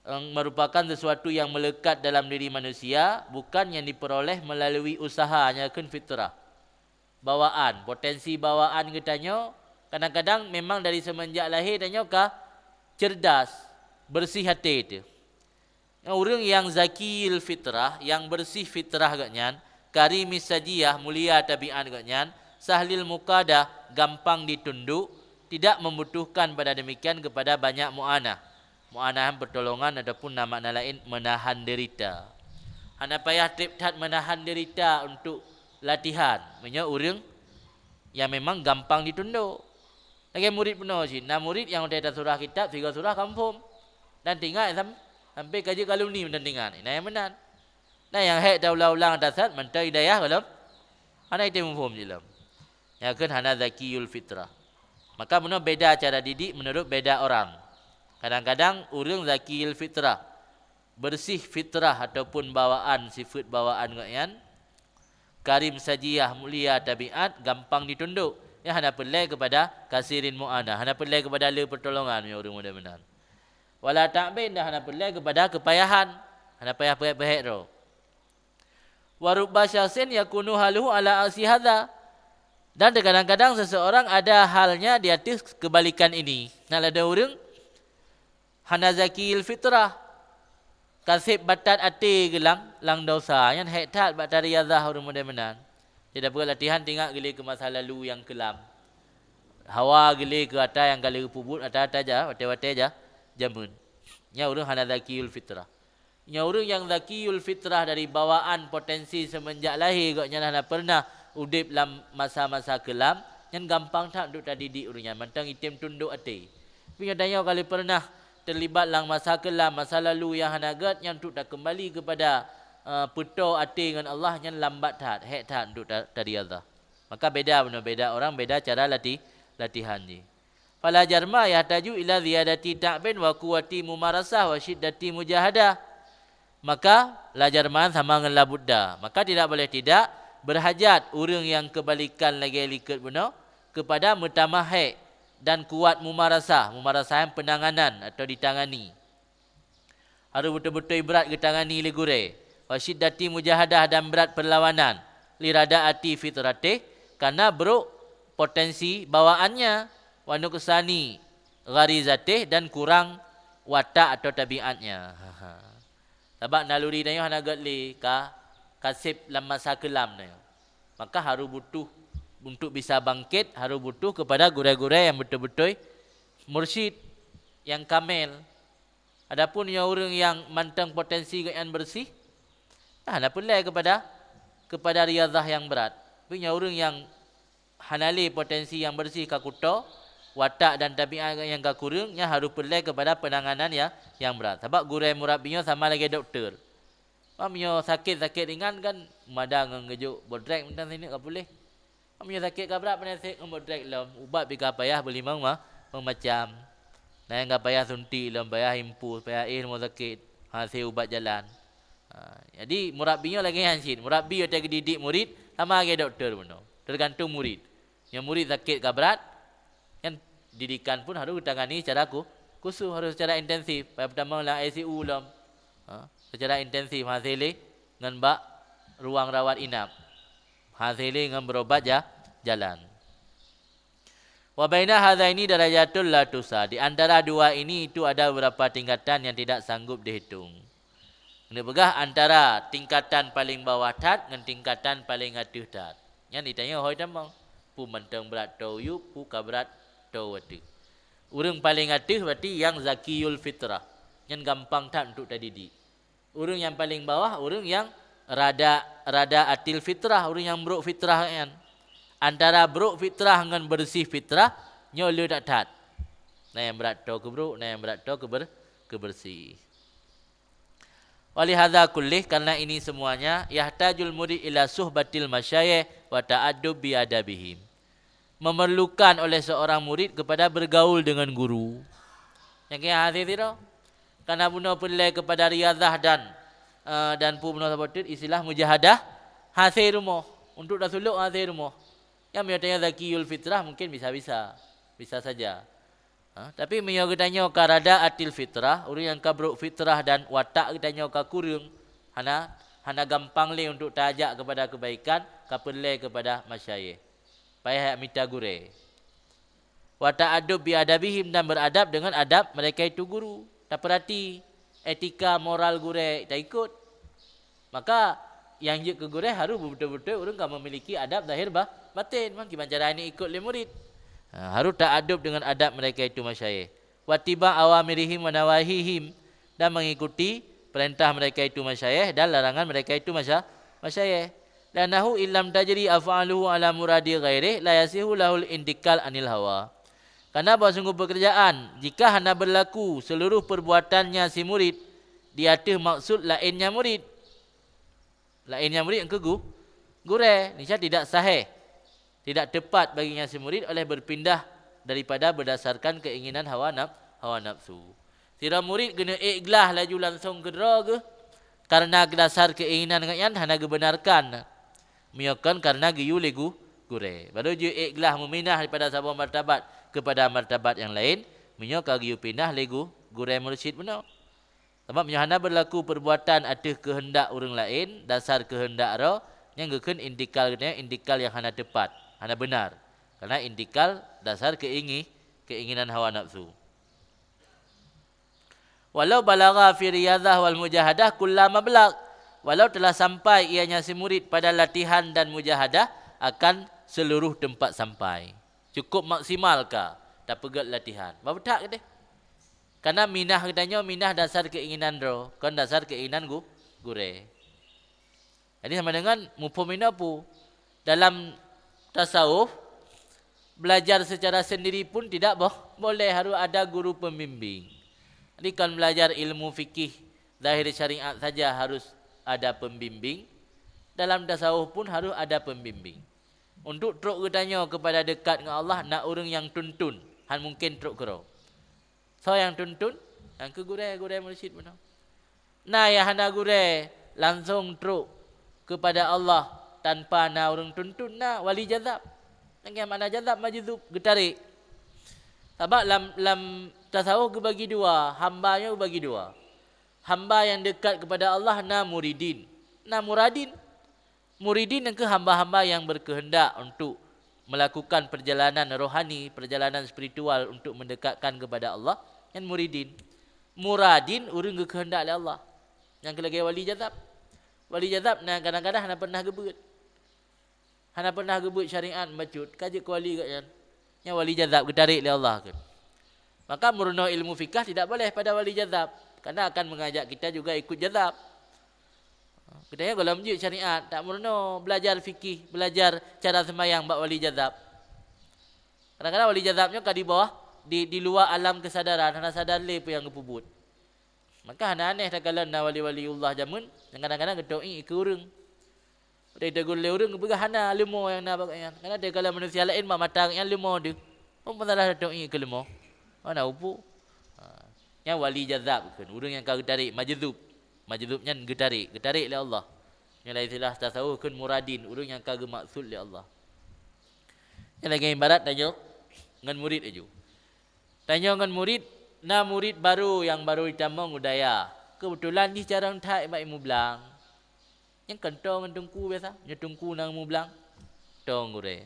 eh, merupakan sesuatu yang melekat dalam diri manusia, bukan yang diperoleh melalui usaha, nyan kheun fitrah. bawaan, potensi bawaan geutanyoe kadang-kadang memang dari semenjak lahé tanyoe ka cerdas, bersih até teuh. Ureuëng nyang zakiyil fitrah, nyang bersih fitrah geuhnyan, karimis sajiyah, mulia tabiat geuhnyan, sahlil muqadah, gampang ditunduk, tidak membutuhkan pada demikian kepada banyak mu'anah. Mu'anah pertolongan ataupun nama lain menahan derita. Hana payah treb that menahan derita untuk latihan. Meunyoe ureuëng nyang memang gampang ditunduk. Lagée murit bunoe cit, na murit nyang watée tasurah kitab, sigoe surah ka muphom. Dan tingat sam-, sampai ka jeuet alumni mantong tingat. Nah, nyang meunan. Nah, nyang hék taulang-ulang tasat mantong hidayah gohlom hana item muphom jih lom. Nyan keuh hana zakiyul fitrah. Maka bunoe beda cara didik menurut beda orang. Kadang-kadang ureuëng zakiyul fitrah, bersih fitrah ataupun bawaan, sifat bawaan geuhnyan, karim sajiyah, mulia tabiat, gampang ditunduk. Nyan hana peureulée kepada kasirin mu'anah, hana peureulée kepada le pertolongan meunyoe ureuëng model meunan. Wala ta'bin, dan hana peureulée kepada keupayahan, hana payah peuhék-peuhék droe. Wa rubba syakhsin yakunu haluhu ala aksi hadza. Dan terkadang-kadang seseorang ada halnya di atas kebalikan ini. Nak lada ureuëng hana zakiyil fitrah, kaseb batat até geulang lam dosa, nyan hék that bak tariyadhah ureuëng model meunan. Jadi, peue latihan tingat geulée keu masa lalu nyang keulam. Hawa geulée keu ata nyang ka lheueh peubuet, ata-ata ja, watée-watée ja, jameun. Nyan ureuëng hana zakiyul fitrah. Nyoe ureuëng nyang zakiyul fitrah dari bawaan potensi semenjak lahé gobnyan hana pernah udeb lam masa-masa keulam, nyan gampang that untuk tadidik ureuëng nyan mantong item tundok até. Tapi nyoe tanyoe kali pernah terlibat lam masa keulam, masa lalu nyang hana gét, nyan untuk takeumbali kepada, eh, peutoe até ngon Allah nyan lambat that, hék that untuk ta-, tariadhah. Maka beda bunoe, beda orang, beda cara lati-, latihan jih. Fala jarma yahtaju ila ziyadati ta'bin wa quwwati mumarasah wa syiddati mujahadah. Maka, la jarma sama ngon la budda. Maka, tidak boleh tidak, berhajat ureuëng nyang keubalikan lagée likot bunoe kepada meutamah hék dan kuat mumarasah, mumarasah nyan penanganan atau ditangani. Harôh beutôi-beutôi brat geutangani lé gurée. Wa syiddati mujahadah dan brat peurlawanan. Li radaati fitratih, karena brok potensi bawaannya. Wa nuqsani gharizatih, dan kurang watak atau tabiatnya. Sabab naluri tanyoe hana gét lé ka, kaseb lam masa keulam tanyoe. Maka harôh butuh, untuk bisa bangkét, harôh butuh kepada gurée-gurée nyang beutôi-beutôi mursyid nyang kamel. Adapun nyoe ureuëng nyang mantong potensi gobnyan beureuséh, hana peureulée kepada, kepada riadhah nyang brat. Tapi nyoe ureuëng nyang hana lé potensi nyang beureuséh ka kutoe, watak dan tabiat gobnyan ka kureueng, nyan harôh peureulée kepada peunanganan nyang, nyang brat. Sabab gurée murabbi nyoe sama lagée dokto. Meunyoe sakét-sakét ringan kan, mada ngon geujok bodrek mantong sineuk ka puléh. Meunyoe sakét ka brat, peureulée ngon bodrek lom, ubat pih ka payah beulimong ma-, meumacam. Na nyang ka payah suntik lom, payah impus, payah éh rumoh sakét, hase ubat jalan. Ha, jadi murabbi nyoe lagée nyan cit. Murabbi watée geudidik murit, sama lagée dokto bunoe. Teugantung murit. Nyoe murit sakét ka brat, nyan didikan pun harôh geutangani secara ku-, khusus, harôh secara intensif. Payah peutamong lam I C U lom. Ha, secara intensif, hase lé ngon bak ruang rawat inap. Hase lé ngon beurobat ja-, jalan. Wa baina hadzaini darajatul la tusa. Di antara dua ini itu ada beberapa tingkatan yang tidak sanggup dihitung. Neupeugah antara tingkatan paléng bawah that ngon tingkatan paléng ateueh that. Nyan itanyoe hôi tamong. Peue mantong brat toe u yup, peue ka brat toe u ateueh. Ureuëng paléng ateueh berarti nyang zakiyul fitrah. Nyan gampang that untuk tadidik. Ureuëng nyang paléng bawah, ureuëng nyang rada, radaatil fitrah, ureuëng nyang brok fitrah nyan. Antara brok fitrah ngon beureuséh fitrah, nyoe le that-that. Na nyang brat toe keu brok, na nyang brat toe keu ber-, keu beureuséh. Walihadza kullih, karena ini semuanya, yahtajul murid ila suhbatil masyayikh wa ta'addub bi adabihim. Memerlukan oleh seorang murid kepada bergaul dengan guru. Nyang keu hase sidroe. Karena bunoe peureulée kepada riadhah dan, eh, dan peue bunoe saboh teuk istilah mujahadah hase rumoh. Untuk tasulok hase rumoh. Nyang meunyoe tanyoe zakiyul fitrah mungkin bisa-bisa. Bisa saja. Ha, tapi meunyoe geutanyoe ka radaatil fitrah, ureuëng nyang ka brok fitrah dan watak geutanyoe ka kureueng, hana, hana gampang lé untuk tajak kepada kebaikan, ka peureulée kepada masyayikh. Payah mita gurée. Wa ta'addub bi adabihim, dan beradab dengan adab mereka itu guru. Tapeurati etika moral gurée taikot. Maka nyang jeuet keu gurée harus beutôi-beutôi ureuëng ka memiliki adab zahir bah, batin. Mangkiban cara ini ikot lé murid. Ha, harus ta'addub dengan adab mereka itu masyayikh. Wattiba awamirihim wa nawahihim, dan mengikuti perintah mereka itu masyayikh dan larangan mereka itu masya-, masyayikh. Li'annahu illam tajri af'aluhu ala muradi ghairih la yasihu lahul intikal anil hawa. Karena bahwa sungguh pekerjaan, jika hana berlaku seluruh perbuatannya si murid di ateueh maksud lainnya murid, lainnya murid engkeu gu-, gurée, niscaya tidak sahih, tidak tepat baginya si murid oleh berpindah daripada berdasarkan keinginan hawa naf-, hawa nafsu. Sidroe murid geuneuk ék glah laju langsong keudroe geuh, karena dasar keinginan geuh nyan hana geubenarkan. Meunyoe kon karena geuyue lé gu-, gurée. Baru jeuet ék glah meuminah daripada saboh martabat kepada martabat nyang laén, meunyoe ka geuyue pinah lé gu-, gurée mursyid bunoe. Sabab meunyoe hana berlaku perbuatan ateueh keuheundak ureuëng laén, dasar keuheundak droe, nyan geukheun intikal geutanyoe intikal nyang hana tepat, hana beunar. Karena intikal dasar keingi-, keinginan hawa nafsu. Walau balagha fi riyadhah wal mujahadah kulla mablagh, walau telah sampai ianya si murid pada latihan dan mujahadah akan seluruh tempat sampai. Cukup maksimal ka tapeugét latihan. Babeutak keudeh. Karena minah geutanyoe minah dasar keinginan droe, kon dasar keinginan gu-, gurée. Jadi sama dengan muphom inoe pu. Dalam tasawuf, belajar secara sendiri pun tidak boh, boleh, harus ada guru pembimbing. Jadi kon belajar ilmu fikih zahir syariat saja harus ada pembimbing, dalam tasawuf pun harus ada pembimbing. Untuk trok geutanyoe kepada dekat ngon Allah, na ureuëng nyang tuntun, han mungkin trok keudroe. Soe nyang tuntun? Nyang keu gurée, gurée mursyid bunoe. Na nyang hana gurée, langsong trok kepada Allah tanpa na ureuëng tuntun, na wali jazab. Nyang makna jazab, majzub, geutarek. Sabab lam, lam tasawuf geubagi dua, hamba nyoe geubagi dua. Hamba nyang dekat kepada Allah na muridin, na muradin. Muridin nyang keu hamba-hamba nyang berkehendak untuk melakukan perjalanan rohani, perjalanan spiritual untuk mendekatkan kepada Allah, nyan muridin. Muradin ureuëng geukeuheundak lé Allah. Nyang keu lagée wali jazab. Wali jazab na kadang-kadang hana pernah geubeuet. Hana pernah geubeuet syariat bacut, ka jeuet keu wali geuh nyan. Nyan wali jazab, geutarek lé Allah kheun. Maka meurunoe ilmu fikah tidak boleh pada wali jazab, karena akan mengajak kita juga ikut jazab. Geutanyoe gohlom jeuet syariat, tak meurunoe belajar fikih, belajar cara sembahyang bak wali jazab. Kadang-kadang wali jazab nyoe ka di bawah, di, di luwa alam kesadaran, hana sadar lé peue nyang geupeubuet. Maka hana aneh takalon na wali-waliullah jameun nyang kadang-kadang geutôk ié keu ureuëng. Watée jiteugor lé ureuëng geupeugah hana leumo nyang na bak nyan. Karena takalon manusia laén bak mata geuhnyan leumo deuh. Peue masalah jitôk ié keu leumo? Hana upu. Ha. Nyan wali jazab kheun, ureuëng nyang ka geutarek, majzub. Majzub nyan geutarek, geutarek lé Allah. Nyan lam istilah tasawuf kheun muradin, ureuëng nyang ka geumaksud lé Allah. Nyan lagée ibarat tanyoe ngon murit laju. Tanyoe ngon murit, na murit barô nyang barô jitamong u dayah. Keubeutulan jih carông that bak imeublang. Nyan kon toe ngon teungku biasa, nyoe teungku na meublang, toe gurée.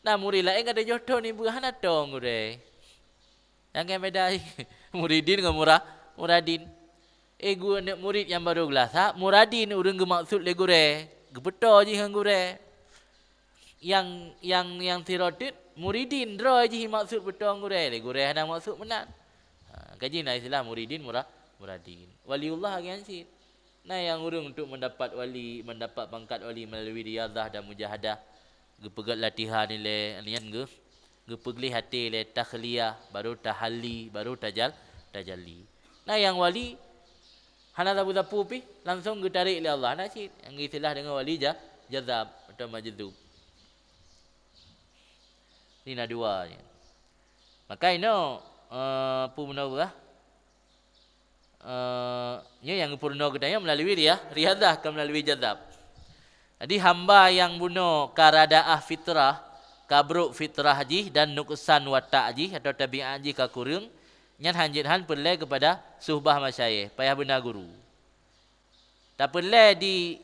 Na murit laén ka teujoh thon ibeue hana toe gurée. Nyang keu beda muridin ngon mura-, muradin. Eh, geuh aneuk murit nyang barô geulasa, muradin ureuëng geumaksud lé gurée, geupeutoe jih ngon gurée. Nyang, nyang, nyang sidroe teuk muridin, droe jih maksud peutoe gurée, lé gurée hana maksud meunan. Ha, ka jih na istilah muridin mura-, muradin. Waliullah lagée nyan cit. Na nyang ureuëng untuk mendapat wali, mendapat pangkat wali melalui riyadhah dan mujahadah, geupeugét latihan ilée, nyan geuh, geupeugleh até ilée takhliyah, baru tahalli, baru tajal-, tajalli. Na nyang wali, hana sapeue-sapeue pih, langsong geutarek lé Allah. Na cit nyang geuistilah deungon wali ja-, jazab atau majzub. Ni na dua nyan. Maka inoe, eh, peue meunoe bah? Eh, nyoe nyang geupeurunoe geutanyoe meulalu riya-, riyadhah, kon meulalu jazab. Jadi hamba nyang bunoe ka radaah fitrah, ka brok fitrah jih dan nuksan watak jih atau tabiat jih ka kureueng, nyan hanjeuet han peureulée keupada suhbah masyayikh, payah beuna guru. Tapeureulée di,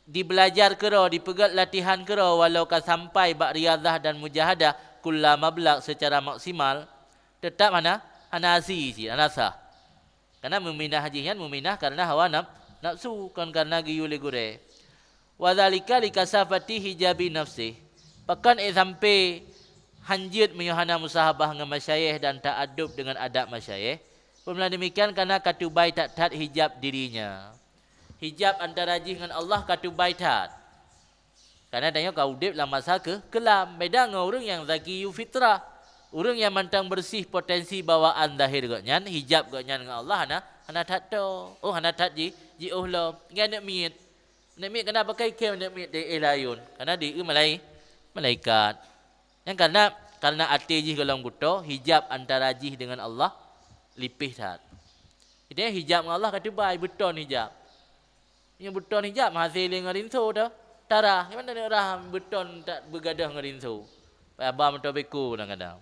dibeulajar keudroe, dipeugét latihan keudroe, walau ka sampai bak riadah dan mujahadah kulla mablagh seucara maksimal, teutap hana, hana asi cit, hana sah. Karena muminah jih nyan muminah karena hawa naf-, nafsu, kon karena geuyue lé gurée. Wa dzalika likasafati hijabi nafsih. Pakon ék sampai hanjeuet meunyoe hana musahabah ngon masyayekh dan ta'adub deungon adab masyayekh? Peue meunan demikian, karena ka tubai that-that hijab dirinya. Hijab antara jih ngon Allah ka tubai that. Karena tanyoe ka udeb lam masa ke-, keulam, beda ngon ureuëng nyang zakiyu fitrah. Ureuëng nyang mantong beureuséh potensi bawaan zahir gobnyan, hijab gobnyan ngon Allah hana, hana that to. Oh, hana that ji, jiôh lom. Ngon aneuk miet. Aneuk miet keunan pakai khém aneuk miet di éh layôn. Karena di malai-, malaikat. Nyan karena, karena até jih gohlom kuto, hijab antara jih deungon Allah lipéh that. Jadi hijab ngon Allah ka tubai, beuton hijab. Nyoe beuton hijab hase lé ngon rinso dah. Tarah, gimana nak rah beuton tak beugadoh ngon rinso? Payah ba meuto beko kadang-kadang.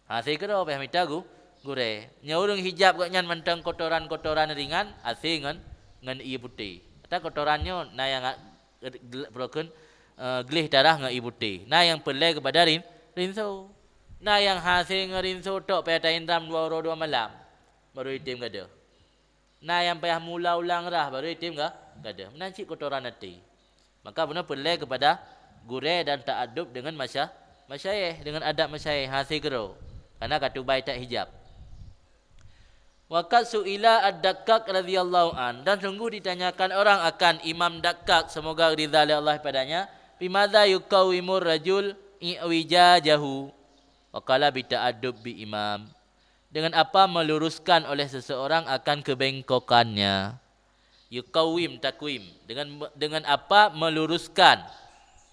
Hase keudroe payah mita gu-, gurée. Nyoe ureuëng hijab gobnyan mantong kotoran-kotoran ringan, hase ngon, ngon ié putéh. Kata kotoran nyoe na nyang a-, gel-, gel-, peue kheun, eh, gleh tarah ngon ié putéh. Na nyang peureulée keupada rin-, rinso. Na nyang hase ngon rinso tok payah tainram dua uroe dua malam, baru item gadoh. Na nyang payah mula ulang rah, baru item ga-, gadoh. Meunan cit kotoran até. Maka bunoe peureulée keupada gurée dan ta'adub deungon masya-, masyayekh, deungon adab masyayekh, hase keudroe. Karena ka tubai that hijab. Wa qad su'ila ad-Daqqaq radhiyallahu an, dan sungguh ditanyakan orang akan Imam Daqqaq, semoga ridha lé Allah padanya, "Bimadza yuqawwimur rajul i'wijajahu?" Wa qala, "Bita'addub bi imam." Dengan apa meluruskan oleh seseorang akan kebengkokannya? Yuqawwim, takwim. Dengan, dengan apa meluruskan?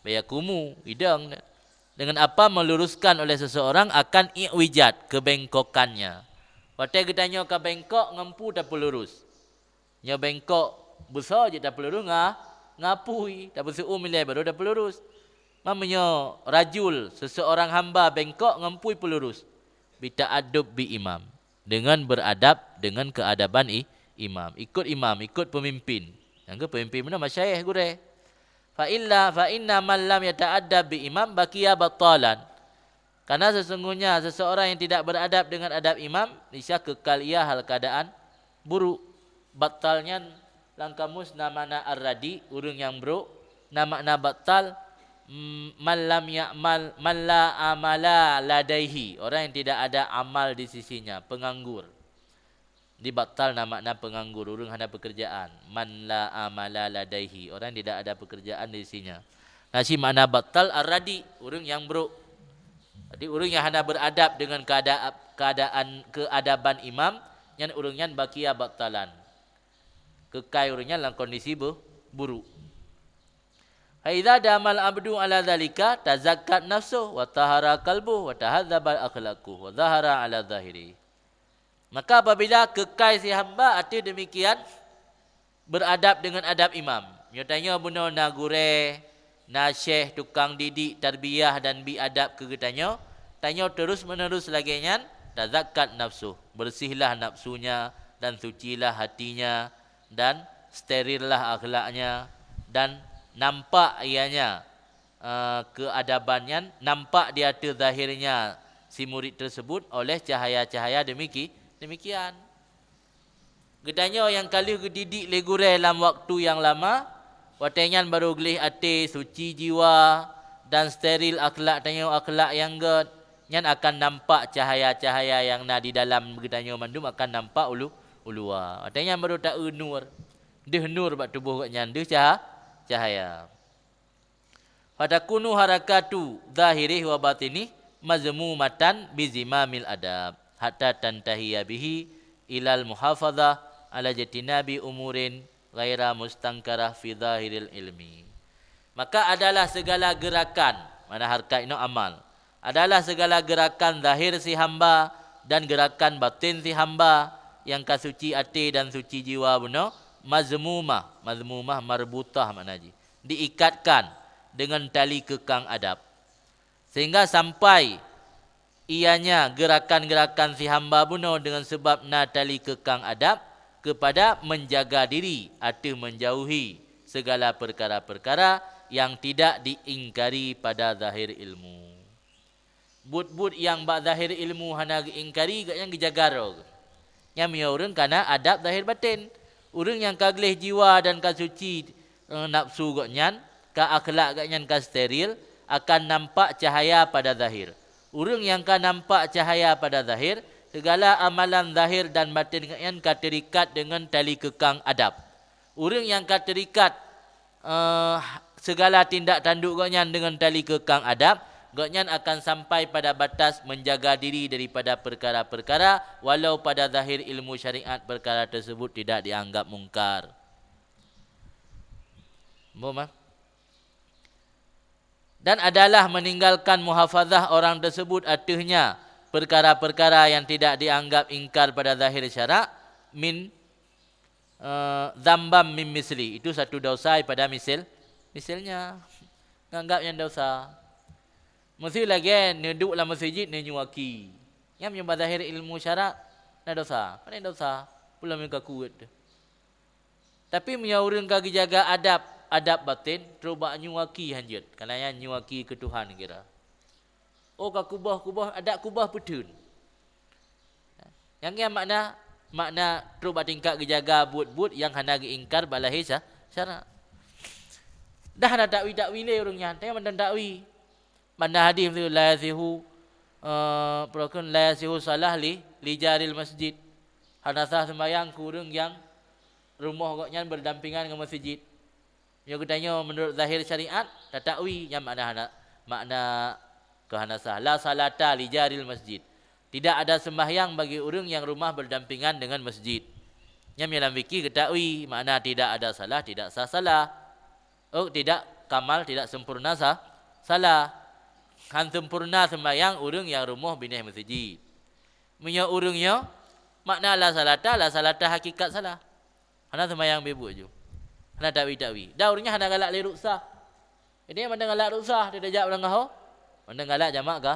Bayakumu, idong. Dengan apa meluruskan oleh seseorang akan i'wijaj, kebengkokannya? Watée geutanyoe ka bengkok, ngon peue tapeulurus? Nyoe bengkok beusoe jeuet tapeulurus nga-, ngon apui, tapeuseu'uem ilée baru tapeulurus. Ma meunyoe rajul, seseorang hamba bengkok, ngon peue peulurus? Bita'addub bi imam, dengan beradab dengan keadaban i-, imam. Ikut imam, ikut pemimpin. Nyang keu pemimpin meunan masyayekh gurée. Fa illa, fa inna man lam yata'addab bi imam baqiya battalan. Karena sesungguhnya seseorang yang tidak beradab dengan adab imam, niscaya kekal ia hal keadaan buruk. Battal nyan lam kamus na makna ar-radi, ureuëng nyang brok, na makna battal, mm, man lam ya'mal, man la amala ladaihi, orang yang tidak ada amal di sisinya, penganggur. Di battal na makna penganggur, ureuëng hana pekerjaan. Man la amala ladaihi, orang yang tidak ada pekerjaan di sisinya. Na cit makna battal ar-radi, ureuëng nyang brok. Jadi ureuëng nyang hana beradab dengan keada-, keadaan, keadaban imam, nyan ureuëng nyan baqiya battalan. Keukai ureuëng nyan lam kondisi bu-, buruk. Fa idza damal abdu ala dzalika tazakkat nafsuh wa tahara qalbuh wa tahadzabal akhlaquh wa zahara ala zahiri. Maka apabila keukai si hamba ateueh demikian, beradab dengan adab imam. Nyoe tanyoe bunoe na gurée, na syekh, tukang didik, tarbiyah dan bi adab keu geutanyoe, tanyoe terus-menerus lagée nyan, tazakkat nafsuh, bersihlah nafsunya dan sucilah hatinya dan sterillah akhlaknya dan nampak ianya, eh, keadaban nyan nampak di ateueh zahirnya si murid tersebut oleh cahaya-cahaya demiki-, demikian. Geutanyoe nyang ka lheueh geudidik lé gurée lam waktu nyang lama, watée nyan barô gleh até, suci jiwa, dan steril akhlak tanyoe, akhlak nyang gét, nyan akan nampak cahaya-cahaya nyang na di dalam geutanyoe mandum akan nampak ulu-, uluwa. Watée nyan barô ta-eu nur, deuh nur bak tuboh gobnyan, deuh caha-, cahaya. Fatakunu harakatu zahirih wa batinih mazmumatan bizimamil adab, hatta tantahiya bihi ilal muhafazah ala jitinabi umurin ghaira mustangkarah fi zahiril ilmi. Maka adalah segala gerakan, mana harkat inoe amal, adalah segala gerakan zahir si hamba dan gerakan batin si hamba nyang ka suci até dan suci jiwa bunoe, mazmumah, mazmumah marbutah makna jih, diikatkan dengan tali keukang adab, sehingga sampai ianya gerakan-gerakan si hamba bunoe dengan sebab na tali keukang adab kepada menjaga diri ateueh menjauhi segala perkara-perkara yang tidak diingkari pada zahir ilmu. Buet-buet nyang bak zahir ilmu hana geuingkari, gobnyan geujaga droe geuh. Nyan meunyoe ureuëng ka na adab zahir baten. Ureuëng nyang ka gleh jiwa dan ka suci, eh, nafsu gobnyan, ka akhlak gobnyan ka steril, akan nampak cahaya pada zahir. Ureuëng nyang ka nampak cahaya pada zahir, segala amalan zahir dan baten gobnyan ka terikat dengan tali keukang adab. Ureuëng nyang ka terikat, eh, segala tindak tanduk gobnyan dengan tali keukang adab, gobnyan akan sampai pada batas menjaga diri daripada perkara-perkara, walau pada zahir ilmu syariat perkara tersebut tidak dianggap mungkar. Boh, mah? Dan adalah meninggalkan muhafazah orang tersebut ateuhnya perkara-perkara yang tidak dianggap ingkar pada zahir syarak, min, eh, zambam min misli. Itu satu dosa pada misil, misilnya. Nganggap nyan dosa. Meusti lagée neuduek lam meuseujid neunyoe aki. Nyan meunyoe bak zahir ilmu syarak na dosa. Pane dosa? Peulom ka kuweuet. Tapi meunyoe ureuëng ka geujaga adab, adab baten, trok bak nyoe aki hanjeuet. Kana nyan nyoe aki keu Tuhan kira. Oh, ka kuboh-kuboh, adak kuboh peuteun. Nyang nyan makna, makna trok bak tingkat geujaga buet-buet nyang hana geuingkar bak lahé sya-, syarak. Dah hana takwi-takwi lé ureuëng nyan, tanyoe mantong takwi. Banda hadis tu, la yasihu, eh, peue kheun, la yasihu salah li, li jaril masjid. Hana sah sembahyang keu ureuëng nyang rumoh gobnyan berdampingan ngon masjid. Meunyoe geutanyoe meunurot zahir syariat, tatakwi, nyan makna hana, makna keu hana sah. La salata li jaril masjid. Tidak ada sembahyang bagi ureuëng yang rumah berdampingan dengan masjid. Nyan meunyoe lam fikih geutakwi, makna tidak ada salah, tidak sah salah. Oh, tidak kamal, tidak sempurna sa-, salah. Han sempurna sembahyang ureuëng nyang rumoh binéh meuseujid. Meunyoe ureuëng nyoe, makna la salata, la salata hakikat salah. Hana sembahyang beubuet ju. Hana takwi-takwi. Dan ureuëng nyan hana galak lé ruksah. Jadi, mandang galak ruksah, dia tajak ureuëng gaho. Mandang galak jamak ka,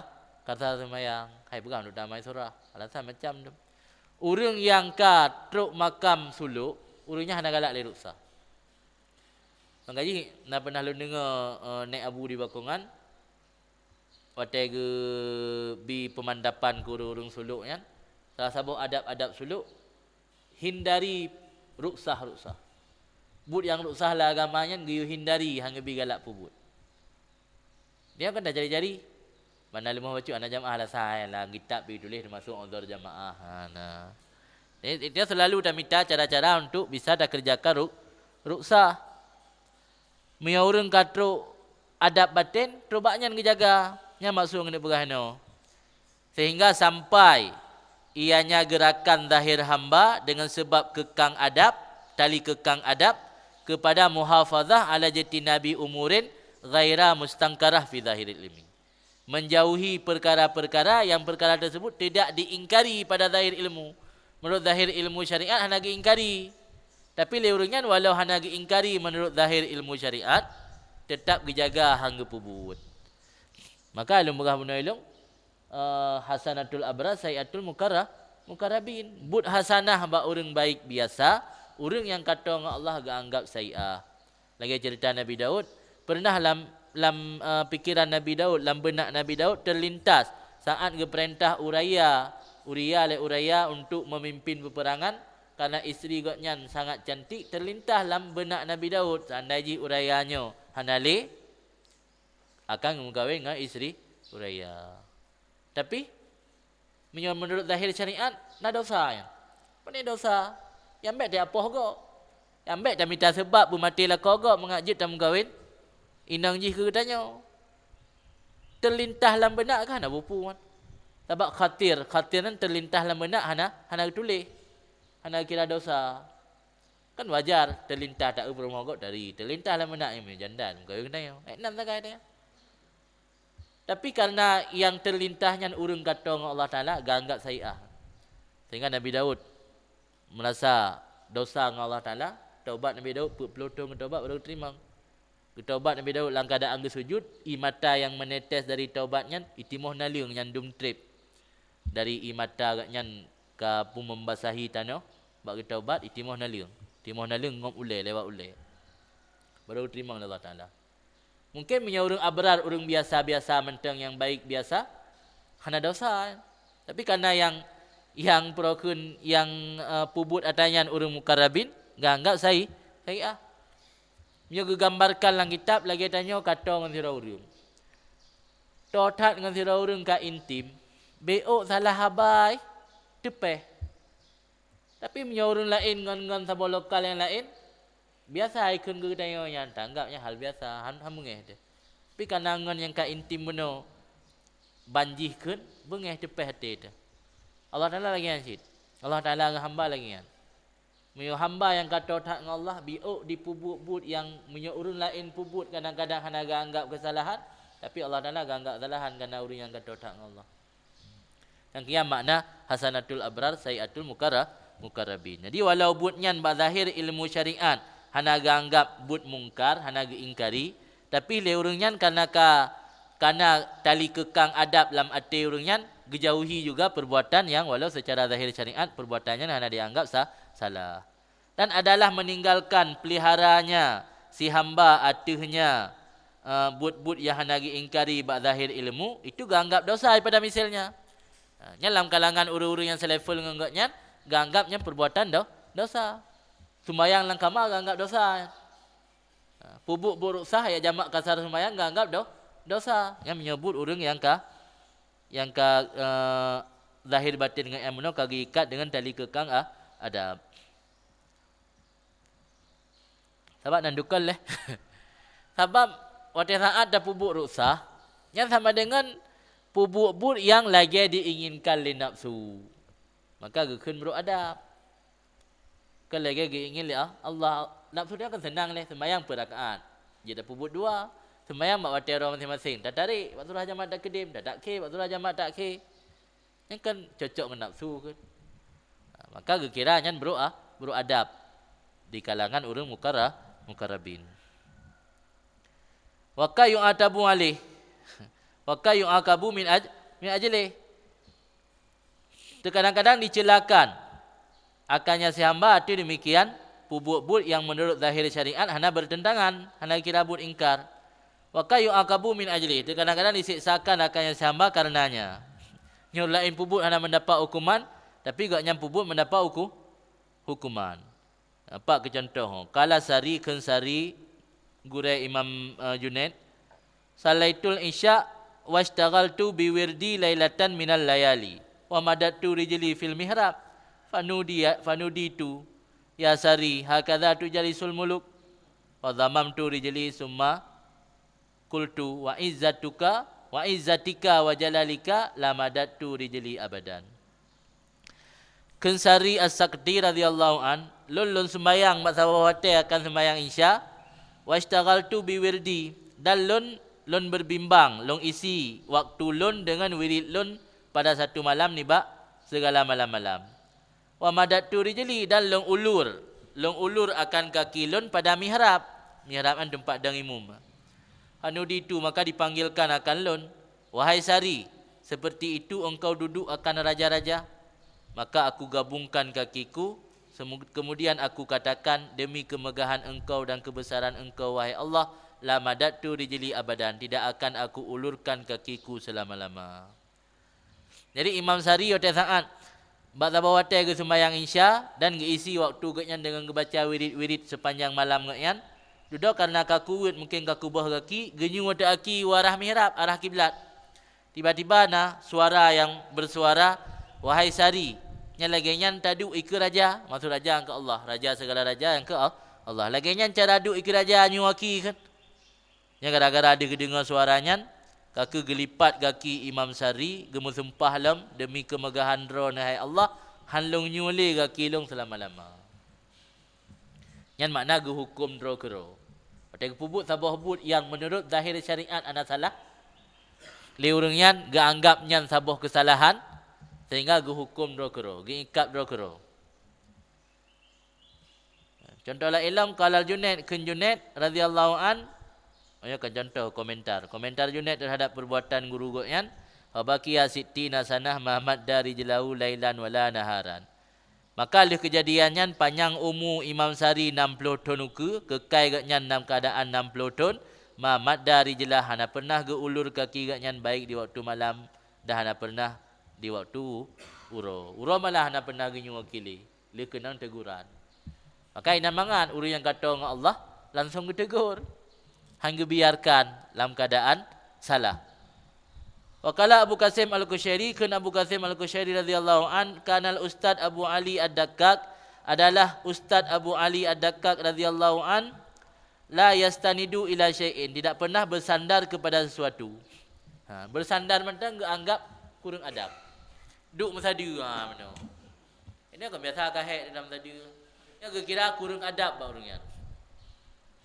ka sah sembahyang. Hai peugah untuk damai surah. Alasan macam tu. Ureuëng nyang ka trok makam suluk, ureuëng nyan hana galak lé ruksah. Maka jih na pernah lôn deungoe, eh, Nèk Abu di Bakongan, watée geubi peumantapan keu ureuëng-ureuëng sulok nyan, salah saboh adab-adab sulok, hindari ruksah-ruksah. Buet nyang ruksah lam agama nyan geuyue hindari, han geubi galak peubuet. Dia kan dah jari-jari. Mana leumoh bacut hana jamaah lah sai lah, kitab pih tuléh teumasuk uzur jamaah. Ha, nah. Jadi, kita selalu tamita cara-cara untuk bisa takeureujakan ruk-, ruksah. Meunyoe ureuëng ka trok adab baten, trok bak nyan geujaga. Nyan maksud ngon peugah inoe. Sehingga sampai ianya gerakan zahir hamba dengan sebab keukang adab, tali keukang adab, kepada muhafazah ala jitinabi umurin ghaira mustangkarah fi zahiril ilmi. Menjauhi perkara-perkara yang perkara tersebut tidak diingkari pada zahir ilmu. Menurut zahir ilmu syariat hana geuingkari. Tapi lé ureuëng nyan walau hana geuingkari menurut zahir ilmu syariat, tetap geujaga han geupeubuet. Maka lôn peugah bunoe lôn, eh, hasanatul abrar sayyiatul mukarra-, mukarrabin. Buet hasanah bak ureuëng baik biasa, ureuëng nyang ka toe ngon Allah geuanggap sayyiah. Lagée cerita Nabi Daud, pernah lam, lam, eh, pikiran Nabi Daud, lam beunak Nabi Daud terlintas saat geupeurintah Uria, Uria lé Uria untuk memimpin peperangan, karena istri gobnyan sangat cantik, terlintas lam beunak Nabi Daud, seandai jih Uria nyoe hana lé, akan geumeukawen ngon istri Uria. Tapi, meunyoe meunurot zahir syariat, na dosa nyan. Pane dosa? Nyang bék tapoh gob. Nyang bék tamita seubab beumaté lakoe gob mangat jeuet tameukawen inong jih keu geutanyoe. Teulintas lam beunak ka hana bupu nyan. Sabab khatir, khatir nyan teulintas lam beunak hana, hana geutuléh. Hana geukira dosa. Kan wajar, teulintas taeu peurumoh gob tari, teulintas lam beunak nyang meunyoe janda tameukawen geutanyoe. Eh, nam sagai tanyoe. Tapi karena nyang teulintas nyan ureuëng ka toe ngon Allah Taala, geuanggap sayyiah. Sehingga Nabi Daud meurasa dosa ngon Allah Taala, taubat Nabi Daud peuet ploh thon geutaubat baru geuteurimong. Geutaubat Nabi Daud lam keuadaan geusujut, ie mata nyang meunetes dari taubat nyan, itimoh naleueng nyang dum treb. Dari ie mata gobnyan ka peumeubasahi tanoh, bak geutaubat, itimoh naleueng. Timoh naleueng ngon ulée, lewat ulée. Baru teurimong lé Allah Taala. Mungkin meunyoe ureuëng abrar, ureuëng biasa-biasa mantong nyang baik biasa, hana dosa. Tapi karena nyang, nyang peurokon, nyang, eh, peubuet atra nyan ureuëng mukarrabin, geuanggab sai-, saiah. Meunyoe geugambarkan lam kitab, lagée tanyoe ka toe ngon sidroe ureuëng. Toe that ngon sidroe ureuëng ka intim, bék salah haba, teupeh. Tapi meunyoe ureuëng laén ngon, ngon saboh lokal nyang laén, biasa ikheun geutanyoe nyan, tanggab nyan hal biasa, han, han beungéh teuh. Tapi kana ngon nyang ka intim bunoe, ban jih kheun, beungéh teupeh até teuh. Allah Taala lagée nyan cit. Allah Taala ngon hamba lagée nyan. Meunyoe hamba nyang ka toe that ngon Allah, bék dipeubuet buet nyang meunyoe ureuëng laén peubuet kadang-kadang hana geuanggab keusalahan, tapi Allah Taala geuanggab salahan karena ureuëng nyang ka toe that ngon Allah. Nyang kian makna hasanatul abrar sayyiatul mukarra-, mukarrabin. Jadi walau buet nyan bak zahir ilmu syariat hana geuanggab buet mungkar, hana geuingkari, tapi lé ureuëng nyan karena ka, kana tali keukang adab lam até ureuëng nyan, geujauhi juga perbuatan nyang walau secara zahir syariat perbuatan nyan hana dianggab sa-, salah. Dan adalah meninggalkan peliharanya si hamba ateueh nya, eh, buet-buet nyang hana geuingkari bak zahir ilmu, itu geuanggab dosa daripada misalnya. Ha, nyan lam kalangan ureuëng-ureuëng nyang selevel ngon gobnyan, geuanggab nyan perbuatan do-, dosa. Sumbayang lam kama geuanggab dosa. Ha, peubuet buet ruksah jak jamak kasar sumbayang geuanggab do-, dosa. Nyan meunyoe buet ureuëng nyang ka, nyang ka, eh, zahir batin ngon ilmu nyoe ka geuikat dengan tali keukang a-, adab. Sabab nan dukon lé. Sabab watée saát tapeubuet ruksah, nyan sama dengan peubuet buet nyang lagée diinginkan lé nafsu. Maka geukheun brok adab. Kan lagée geuingin lé Allah. Nafsu dia kan senang lé, sembahyang peurakaat. Jadi tapeubuet dua. Sembahyang bak watée droe maséng-maséng. Tatarék bak surah jamak takdim, tatakhe bak surah jamak takhir. Nyan kan cocok ngon nafsu kan. Ha, maka geukira nyan brok a-, brok adab di kalangan ureuëng mukarra-, mukarrabin. Wa ka yu'atabu alaih. Wa ka yu'aqabu min aj-, min ajlih. Teukadang-kadang diceulakan akannya si hamba ateueh demikian peubuet buet nyang meunurot zahir syariat hana bertentangan, hana kira buet ingkar. Wa ka yu'aqabu min ajlih, teukadang-kadang diseksakan akannya si hamba karenanya. Nyoe laén peubuet hana mendapat hukuman, tapi gobnyan peubuet mendapat huku-, hukuman. Pat keu cuntoh, qala Sari, kheun Sari, gurée Imam, eh, Junaid, "Sallaitul isya washtaghaltu biwirdi lailatan minal layali, wa madattu rijli fil mihrab, fanudiya-, fanuditu, 'Ya Sari, hakadha tujalisul muluk?' Wa dhammamtu rijli summa qultu, 'Wa izzatuka, wa izzatika wa jalalika la madattu rijli abadan.'" Kheun Sari As-Sakti radhiyallahu an, "Lôn, lôn sumbayang bak saboh watée akan sumbayang Isya, washtaghaltu biwirdi, dan lôn, lôn berbimbang, lôn isi waktu lôn deungon wirid lôn pada satu malam nibak sigala malam-malam. Wa madattu rijli, dan lôn ulur, lôn ulur akan kaki lôn pada mihrab." Mihrab nyan teumpat dong imum. "Fanuditu, maka dipanggilkan akan lôn, 'Wahai Sari, seperti itu engkau duduk akan raja-raja?' Maka aku gabungkan kakiku, semu-, kemudian aku katakan, 'Demi kemegahan Engkau dan kebesaran Engkau, wahai Allah, la madattu rijli abadan, tidak akan aku ulurkan kakiku selama-lama.'" Jadi Imam Sari watée saát bak saboh watée geusumbayang Isya dan geuisi waktu gobnyan deungon geubaca wirid-wirid sepanjang malam gobnyan, dudoe kareuna ka kuweuet, mungken ka kuboh gaki, geunyoe watée aki u arah mihrab, arah kiblat. Tiba-tiba na suara nyang bersuara, "Wahai Sari, nyang lagée nyan taduek ikeue raja," maksud raja nyang keu Allah, raja segala raja nyang keu Al-, Allah. "Lagée nyan cara duek ikeue raja nyoe aki kheun." Nyan gara-gara deuh geudeungoe suara nyan, ka kheueh geulipat gaki Imam Sari, geumeusumpah lom, "Demi kemegahan Droeneuh, hai Allah, han lôn nyoe lé gaki lôn seulama-lama." Nyan makna geuhuköm droe keudroe. Watée geupeubuet saboh buet nyang meunurot zahir syariat hana salah, lé ureuëng nyan geuanggab nyan saboh keusalahan, sehingga geuhuköm droe keudroe, geuikat droe keudroe. Contoh laén lom, qala Junaid, kheun Junaid radhiyallahu an, oh ya, kan contoh komentar. Komentar Junaid terhadap perbuatan guru gobnyan, "Fa baqiya sittina sanah ma madda rijlahu lailan wala naharan." Maka lheueh keujadian nyan panyang umu Imam Sari nam ploh thon ukeue, keukai geuhnyan nam keuadaan nam ploh thon, ma madda rijlah, hana peunah geuulur kaki geuhnyan baik di waktu malam dan hana peunah di waktu uroe. Uroe malah hana peunah geunyoe kili, lheueh keunong teguran. Maka inan mangat ureuëng nyang gato ngon Allah langsong geutegur, han geubiarkan lam keuadaan salah. Wa qala Abu Qasim Al-Qusyairi, kheun Abu Qasim Al-Qusyairi radhiyallahu an, kanal Ustadz Abu Ali Ad-Dakkak, adalah Ustadz Abu Ali Ad-Dakkak radhiyallahu an, la yastanidu ila syai'in, tidak pernah bersandar kepada sesuatu. Ha, bersandar mantong geuanggap kureueng adab. Duek meusadeue, ha, meunoe. Ini kan biasa kahek dalam meusadeue. Nyan geukira kureueng adab bak ureuëng nyan.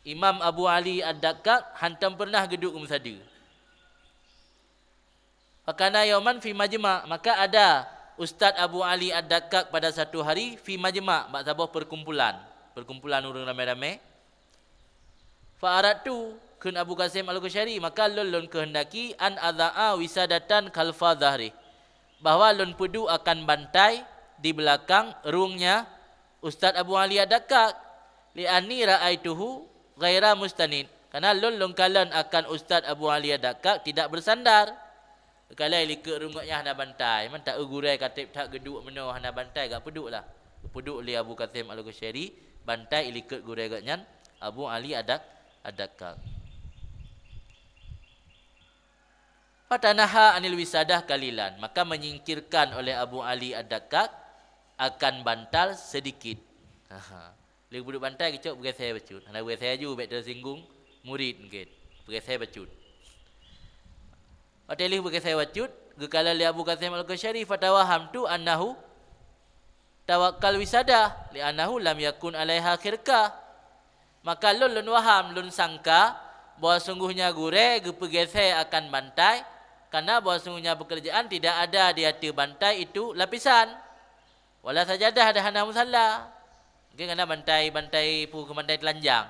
Imam Abu Ali Ad-Dakkak hantom pernah geuduek meusadeue. Fakana yauman fi majma', maka ada Ustadz Abu Ali Ad-Dakkak pada satu hari fi majma', bak saboh perkumpulan, perkumpulan ureuëng ramé-ramé. Fa aradtu, kheun Abu Qasim Al-Qusyairi, maka lôn lôn keuheundaki an adha'a wisadatan khalfa dhahri, bahwa lôn peuduek akan bantai di belakang ruengnya Ustadz Abu Ali Ad-Dakkak, li anni ra'aituhu ghaira mustanid, karena lôn lôn kalon akan Ustadz Abu Ali Ad-Dakkak tidak bersandar. Kalai likot rueng gobnyan hana bantai, mantong gurée ka treb that geuduek meunoe hana bantai, gak peuduek lah. Peuduek lé Abu Qasim Al-Qusyairi bantai ilikot gurée gobnyan Abu Ali Ad-Dak-, Ad-Dakkak. Fatanaha anil wisadah qalilan, maka menyingkirkan oleh Abu Ali Ad-Dakkak akan bantal sedikit. Aha. Lheueh peuduek bantai geucok beugeusée bacut. Hana beugeusée laju, bék teusinggung murit mungken. Beugeusée bacut. Watée lheueh beugeusée bacut, geukalon lé Abu Qasim Al-Qusyairi, fatawahamtu annahu tawakkal wisadah, li'annahu lam yakun alaiha khirqah. Maka lôn, lôn waham, lôn sangka bahwa sungguhnya gurée geupeugeusée akan bantai, karena bahwa sungguhnya pekerjaan tidak ada di ateueh bantai itu lapisan. Wala sajadah, dan hana musalla. Mungken karena bantai, bantai peue kheun, bantai telanjang.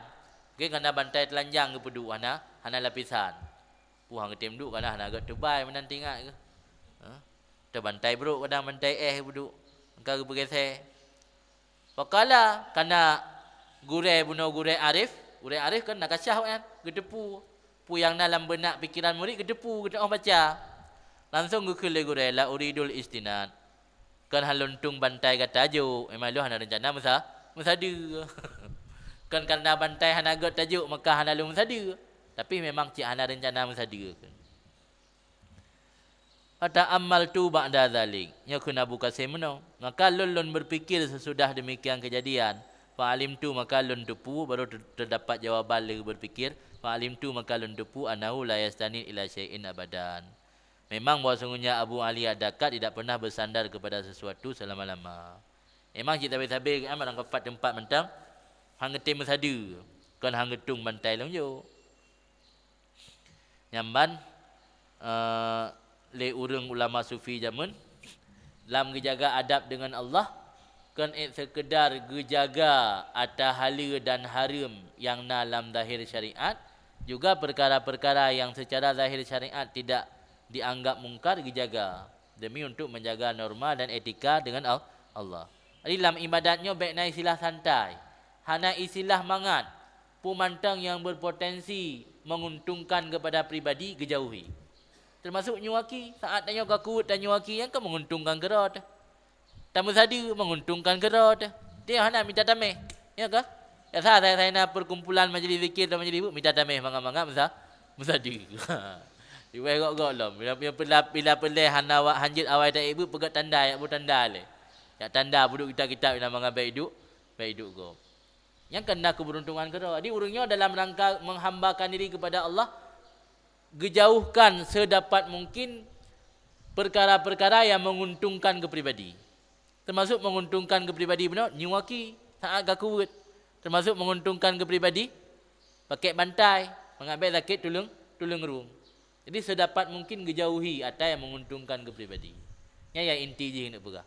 Mungken karena bantai telanjang geupeuduek hana, hana lapisan. Peue han geutem duek, karena hana gét teubai meunan teuingat geuh. Ha? Teubantai brok, kadang bantai éh peuduek. Maka geupeugeusée. Faqala, karena gurée bunoe gurée arif, gurée arif kan na kasyaf kan, geuteupeue. Peue nyang na lam beunak pikeran murit geuteupeue, geuteuôh baca. Langsong geukheun lé gurée, "La uridul istinad." Kon hana lôn tueng bantai gata jok, memang lôn hana reuncana meusa-, meusadeue. Kon karena bantai hana gét tajok, maka hana lôn meusadeue. Tapi memang cit hana reuncana meusadeue. Fata'ammaltu ba'da dzalik. Nyoe kheun Abu Qasim meunoe. Maka lôn, lôn berpikir sesudah demikian kejadian. Fa'alimtu, maka lôn teupeue, baru ter-, terdapat jawaban lé berpikir. Fa'alimtu, maka lôn teupeue, annahu la yastanid ila syai'in abadan. Memang bahwa sungguhnya Abu Ali Ad-Dakkak tidak pernah bersandar kepada sesuatu selama-lama. Memang cit sabe-sabe kan, barang keupat teumpat mantong, han geutem meusadeue, kon han geutueng bantai lom jok. Nyan ban, eh, lé ureuëng ulama sufi jameun, lam geujaga adab deungon Allah, kon ék seukeudar geujaga ata haleue dan hareuem nyang na lam zahir syariat, juga peukara-peukara nyang seucara zahir syariat tidak dianggap mungkar geujaga, demi untuk menjaga norma dan etika deungon Al-, Allah. Jadi lam ibadat nyoe bék na istilah santai, hana istilah mangat, peue mantong nyang berpotensi menguntungkan kepada pribadi geujauhi. Termasuk nyuaki, saat tanyoe ka kuweuet tanyuaki nyang ka menguntungkan keudroe teuh. Tameusadeue menguntungkan keudroe teuh. Dia hana mita tameh, ya kah? Biasa saya, saya na perkumpulan majlis zikir dan majlis ibu, mita tameh mangat-mangat meusa-, meusadeue. Diweh gok-gok lom. Bila, bila, bila, bila peuleh hana wa-, hanjeuet awai taék ibu, peugah tanda, yak bu tanda lé. Yak tanda peuduek kitab-kitab ina mangat bék iduek, bék iduek gob. Nyang keu na keberuntungan keudroe. Jadi ureuëng nyoe dalam rangka menghambakan diri kepada Allah, geujauhkan sedapat mungkin perkara-perkara yang menguntungkan keu pribadi. Termasuk menguntungkan keu pribadi bunoe, nyuaki saat ka kuweuet. Termasuk menguntungkan keu pribadi, pakai bantai, mangat bék sakét tuleueng, tuleueng rueng. Jadi sedapat mungkin geujauhi ata yang menguntungkan keu pribadi. Nyan nyang inti jih keuneuk peugah.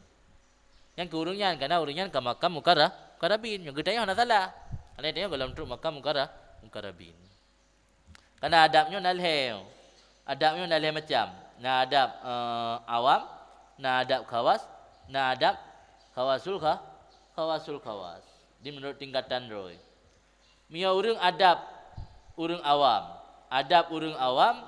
Nyang keu ureuëng nyan, karena ureuëng nyan ka makam mukara-, mukarabin. Nyang geutanyoe hana salah. Karena tanyoe golom trok makam mukara-, mukarabin. Karena adab nyoe na lhée. Adab nyoe na lhée macam. Na adab, eh, awam, na adab khawas, na adab khawasul kha-, khawasul khawas. Di menurut tingkatan droe. Meunyoe ureuëng adab ureuëng awam, adab ureuëng awam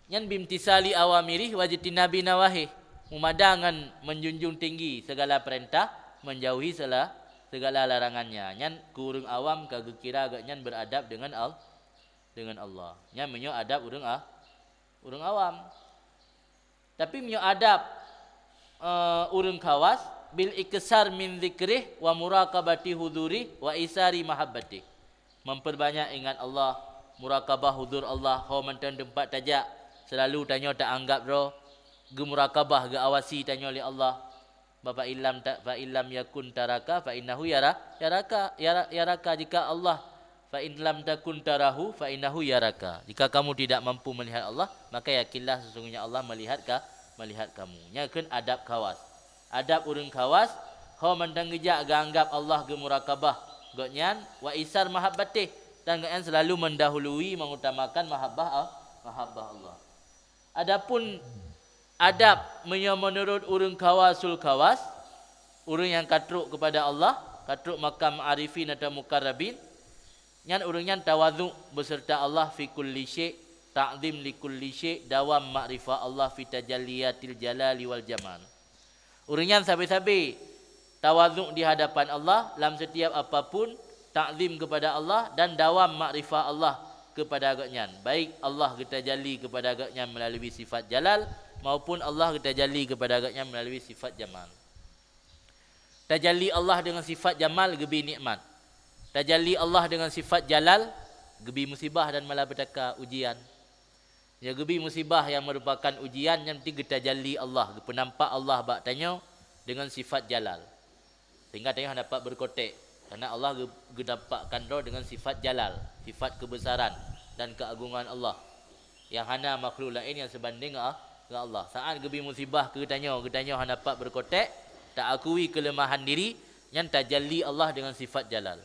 nyan bimtisali awamirih wajtinabi nawahih, meumada ngon menjunjung tinggi segala perintah, menjauhi segala, segala larangannya. Nyan keu ureuëng awam ka geukira gobnyan beradab dengan Al-, dengan Allah. Nyan meunyoe adab ureuëng a-, ureuëng awam. Tapi meunyoe adab, eh, ureuëng khawas, bil iksar min zikrih wa muraqabati hudurih wa isari mahabbatih. Memperbanyak ingat Allah, murakabah hudur Allah, ho mantong teumpat tajak, selalu tanyoe taanggap droe, geumurakabah, geuawasi tanyoe lé Allah. Bapak ilam ta-, fa illam yakun taraka fa innahu yara-, yaraka, yara-, yaraka, jika Allah, fa in lam takun tarahu fa innahu yaraka. Jika kamu tidak mampu melihat Allah, maka yakinlah sesungguhnya Allah melihat ka-, melihat kamu. Nyan kheun adab khawas. Adab ureuëng khawas, ho mantong geujak geuanggap Allah geumurakabah gobnyan, wa isar mahabbatih, dan gobnyan selalu mendahului, mengutamakan mahabbah Al-, mahabbah Allah. Adapun adab meunyoe meunurot ureuëng khawasul khawas, ureuëng nyang ka trok keupada Allah, ka trok makam arifin atau mukarrabin, nyan ureuëng nyan tawadhu' beserta Allah fi kulli syai', ta'zim li kulli syai', dawam makrifah Allah fi tajalliyatil jalali wal jamal. Ureuëng nyan sabe-sabe tawadhu' di hadapan Allah lam setiap apapun, takzim kepada Allah dan dawam makrifah Allah kepada Gobnyan. Baik Allah geutajalli kepada Gobnyan melalui sifat jalal, maupun Allah geutajalli kepada Gobnyan melalui sifat jamal. Tajalli Allah dengan sifat jamal geubri nikmat. Tajalli Allah dengan sifat jalal geubri musibah dan malapetaka, ujian. Nyang geubri musibah nyang meurupakan ujian nyan meusti geutajalli Allah, geupeunampak Allah bak tanyoe deungon sifat jalal. Sehingga tanyoe hana pat beureukotèk, karena Allah geu-, geunampakkan droe deungon sifat jalal, sifat keubesaran dan keuagongan Allah nyang hana makhluk laén nyang seubandéng ngon Allah. Saát geubri musibah keu tanyoe, geutanyoe hana pat beureukotèk, taakui keuleumahan diri, nyan tajalli Allah deungon sifat jalal.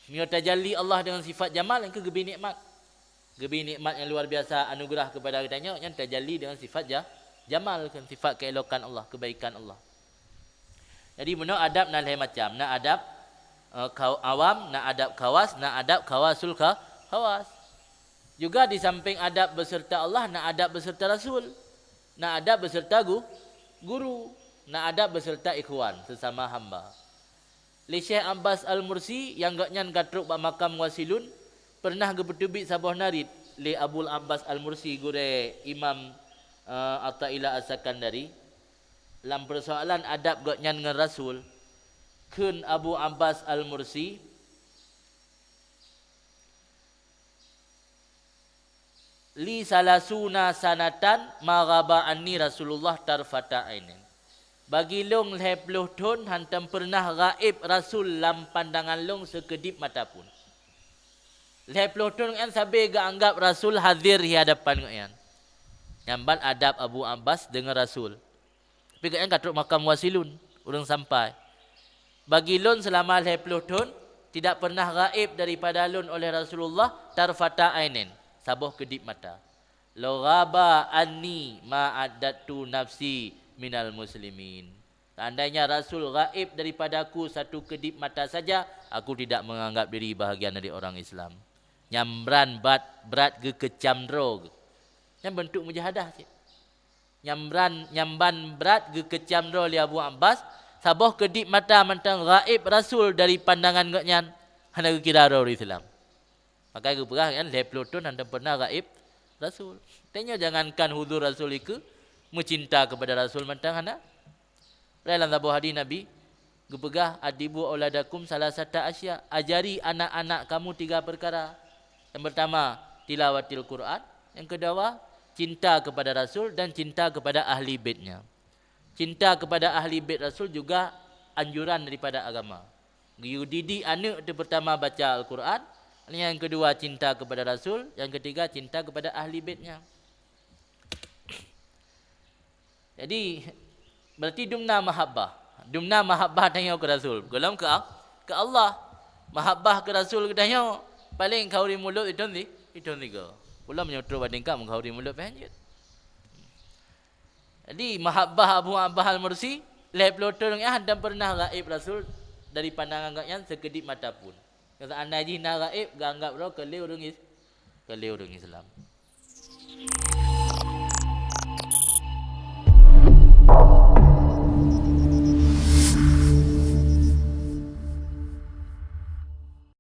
Meunyoe tajalli Allah deungon sifat jamal, nyan keuh geubri nikmat. Geubri nikmat nyang luar biasa, anugeurah keupada geutanyoe, nyan tajalli deungon sifat ja-, jamal, kheun sifat keuelokan Allah, keubaikan Allah. Jadi, bunoe adab na lhèe macam, na adab, eh, kha-, awam, na adab khawas, na adab khawasul kha-, khawas. Juga di samping adab beserta Allah, na adab beserta Rasul, na adab beserta gu-, guru, na adab beserta ikhwan, sesama hamba. Lé Syekh Abbas Al-Mursi nyang gobnyan ka trok bak makam Wasilun, peureunah geupeuteubiet saboh narit lé Abul Abbas Al-Mursi, gurèe Imam, eh, Athaillah As-Sakandari, lam peusoalan adab gobnyan ngon Rasul. Kheun Abu Abbas Al-Mursi, "Li salasuna sanatan ma ghaba anni Rasulullah tarfata ainin." Bagi lôn lhèe ploh thon hántom peureunah gaéb Rasul lam pandangan lôn seukeudip mata pun. Lhèe ploh thon nyan sabe geuanggap Rasul hadir di hadapan gobnyan. Nyan ban adab Abu Abbas deungon Rasul. Tapi gobnyan ka trok makam Wasilun, ureuëng sampai. Bagi lôn seulama lhèe ploh thon, tidak pernah gaéb daripada lôn oleh Rasulullah tarfata ainin, saboh keudip mata. "Lau ghaba anni ma addadtu nafsi minal muslimin." Seandainya Rasul gaéb daripadaku satu keudip mata saja, aku tidak menganggap diri bahagian dari orang Islam. Nyan ban brat, brat geukeucam droe. Nyan beuntuk mujahadah cit. Nyan ban, nyan ban brat geukeucam droe lé Abu Abbas, saboh keudip mata mantong gaéb Rasul dari pandangan gobnyan, hana geukira droe ureuëng Islam. Maka geupeugah nyan lhèe ploh thon hántom pernah gaéb Rasul. Tanyoe jangankan hudur Rasul, ikeu meucinta keupada Rasul mantong hana. Padahai lam saboh hadis Nabi geupeugah, "Adibu auladakum salasata asya," ajari anak-anak kamu tiga perkara. Yang pertama, tilawatil Quran. Yang kedua, cinta kepada Rasul dan cinta kepada ahli baitnya. Cinta kepada ahli bait Rasul juga anjuran daripada agama. Geudidik aneuk tu pertama baca Al-Quran, yang kedua cinta kepada Rasul, yang ketiga cinta kepada ahli baitnya. Jadi, berarti dumna mahabbah. Dumna mahabbah tanyoe keu Rasul. Golom keu, keu Allah. Mahabbah keu Rasul geutanyoe paléng khauri mulod itong di, itong tiga. Pula meunyoe trok bak tingkat meukauri mulod pih hanjeuet. Jadi, mahabbah Abu Abbas Al-Mursi, Lhèe ploh thôn nyan hana pernah gaéb Rasul dari pandangan gobnyan seukeudip mata pun. Seandai jih na gaéb, geuanggap droe keu lé ureuëng Is-, keu lé ureuëng Islam.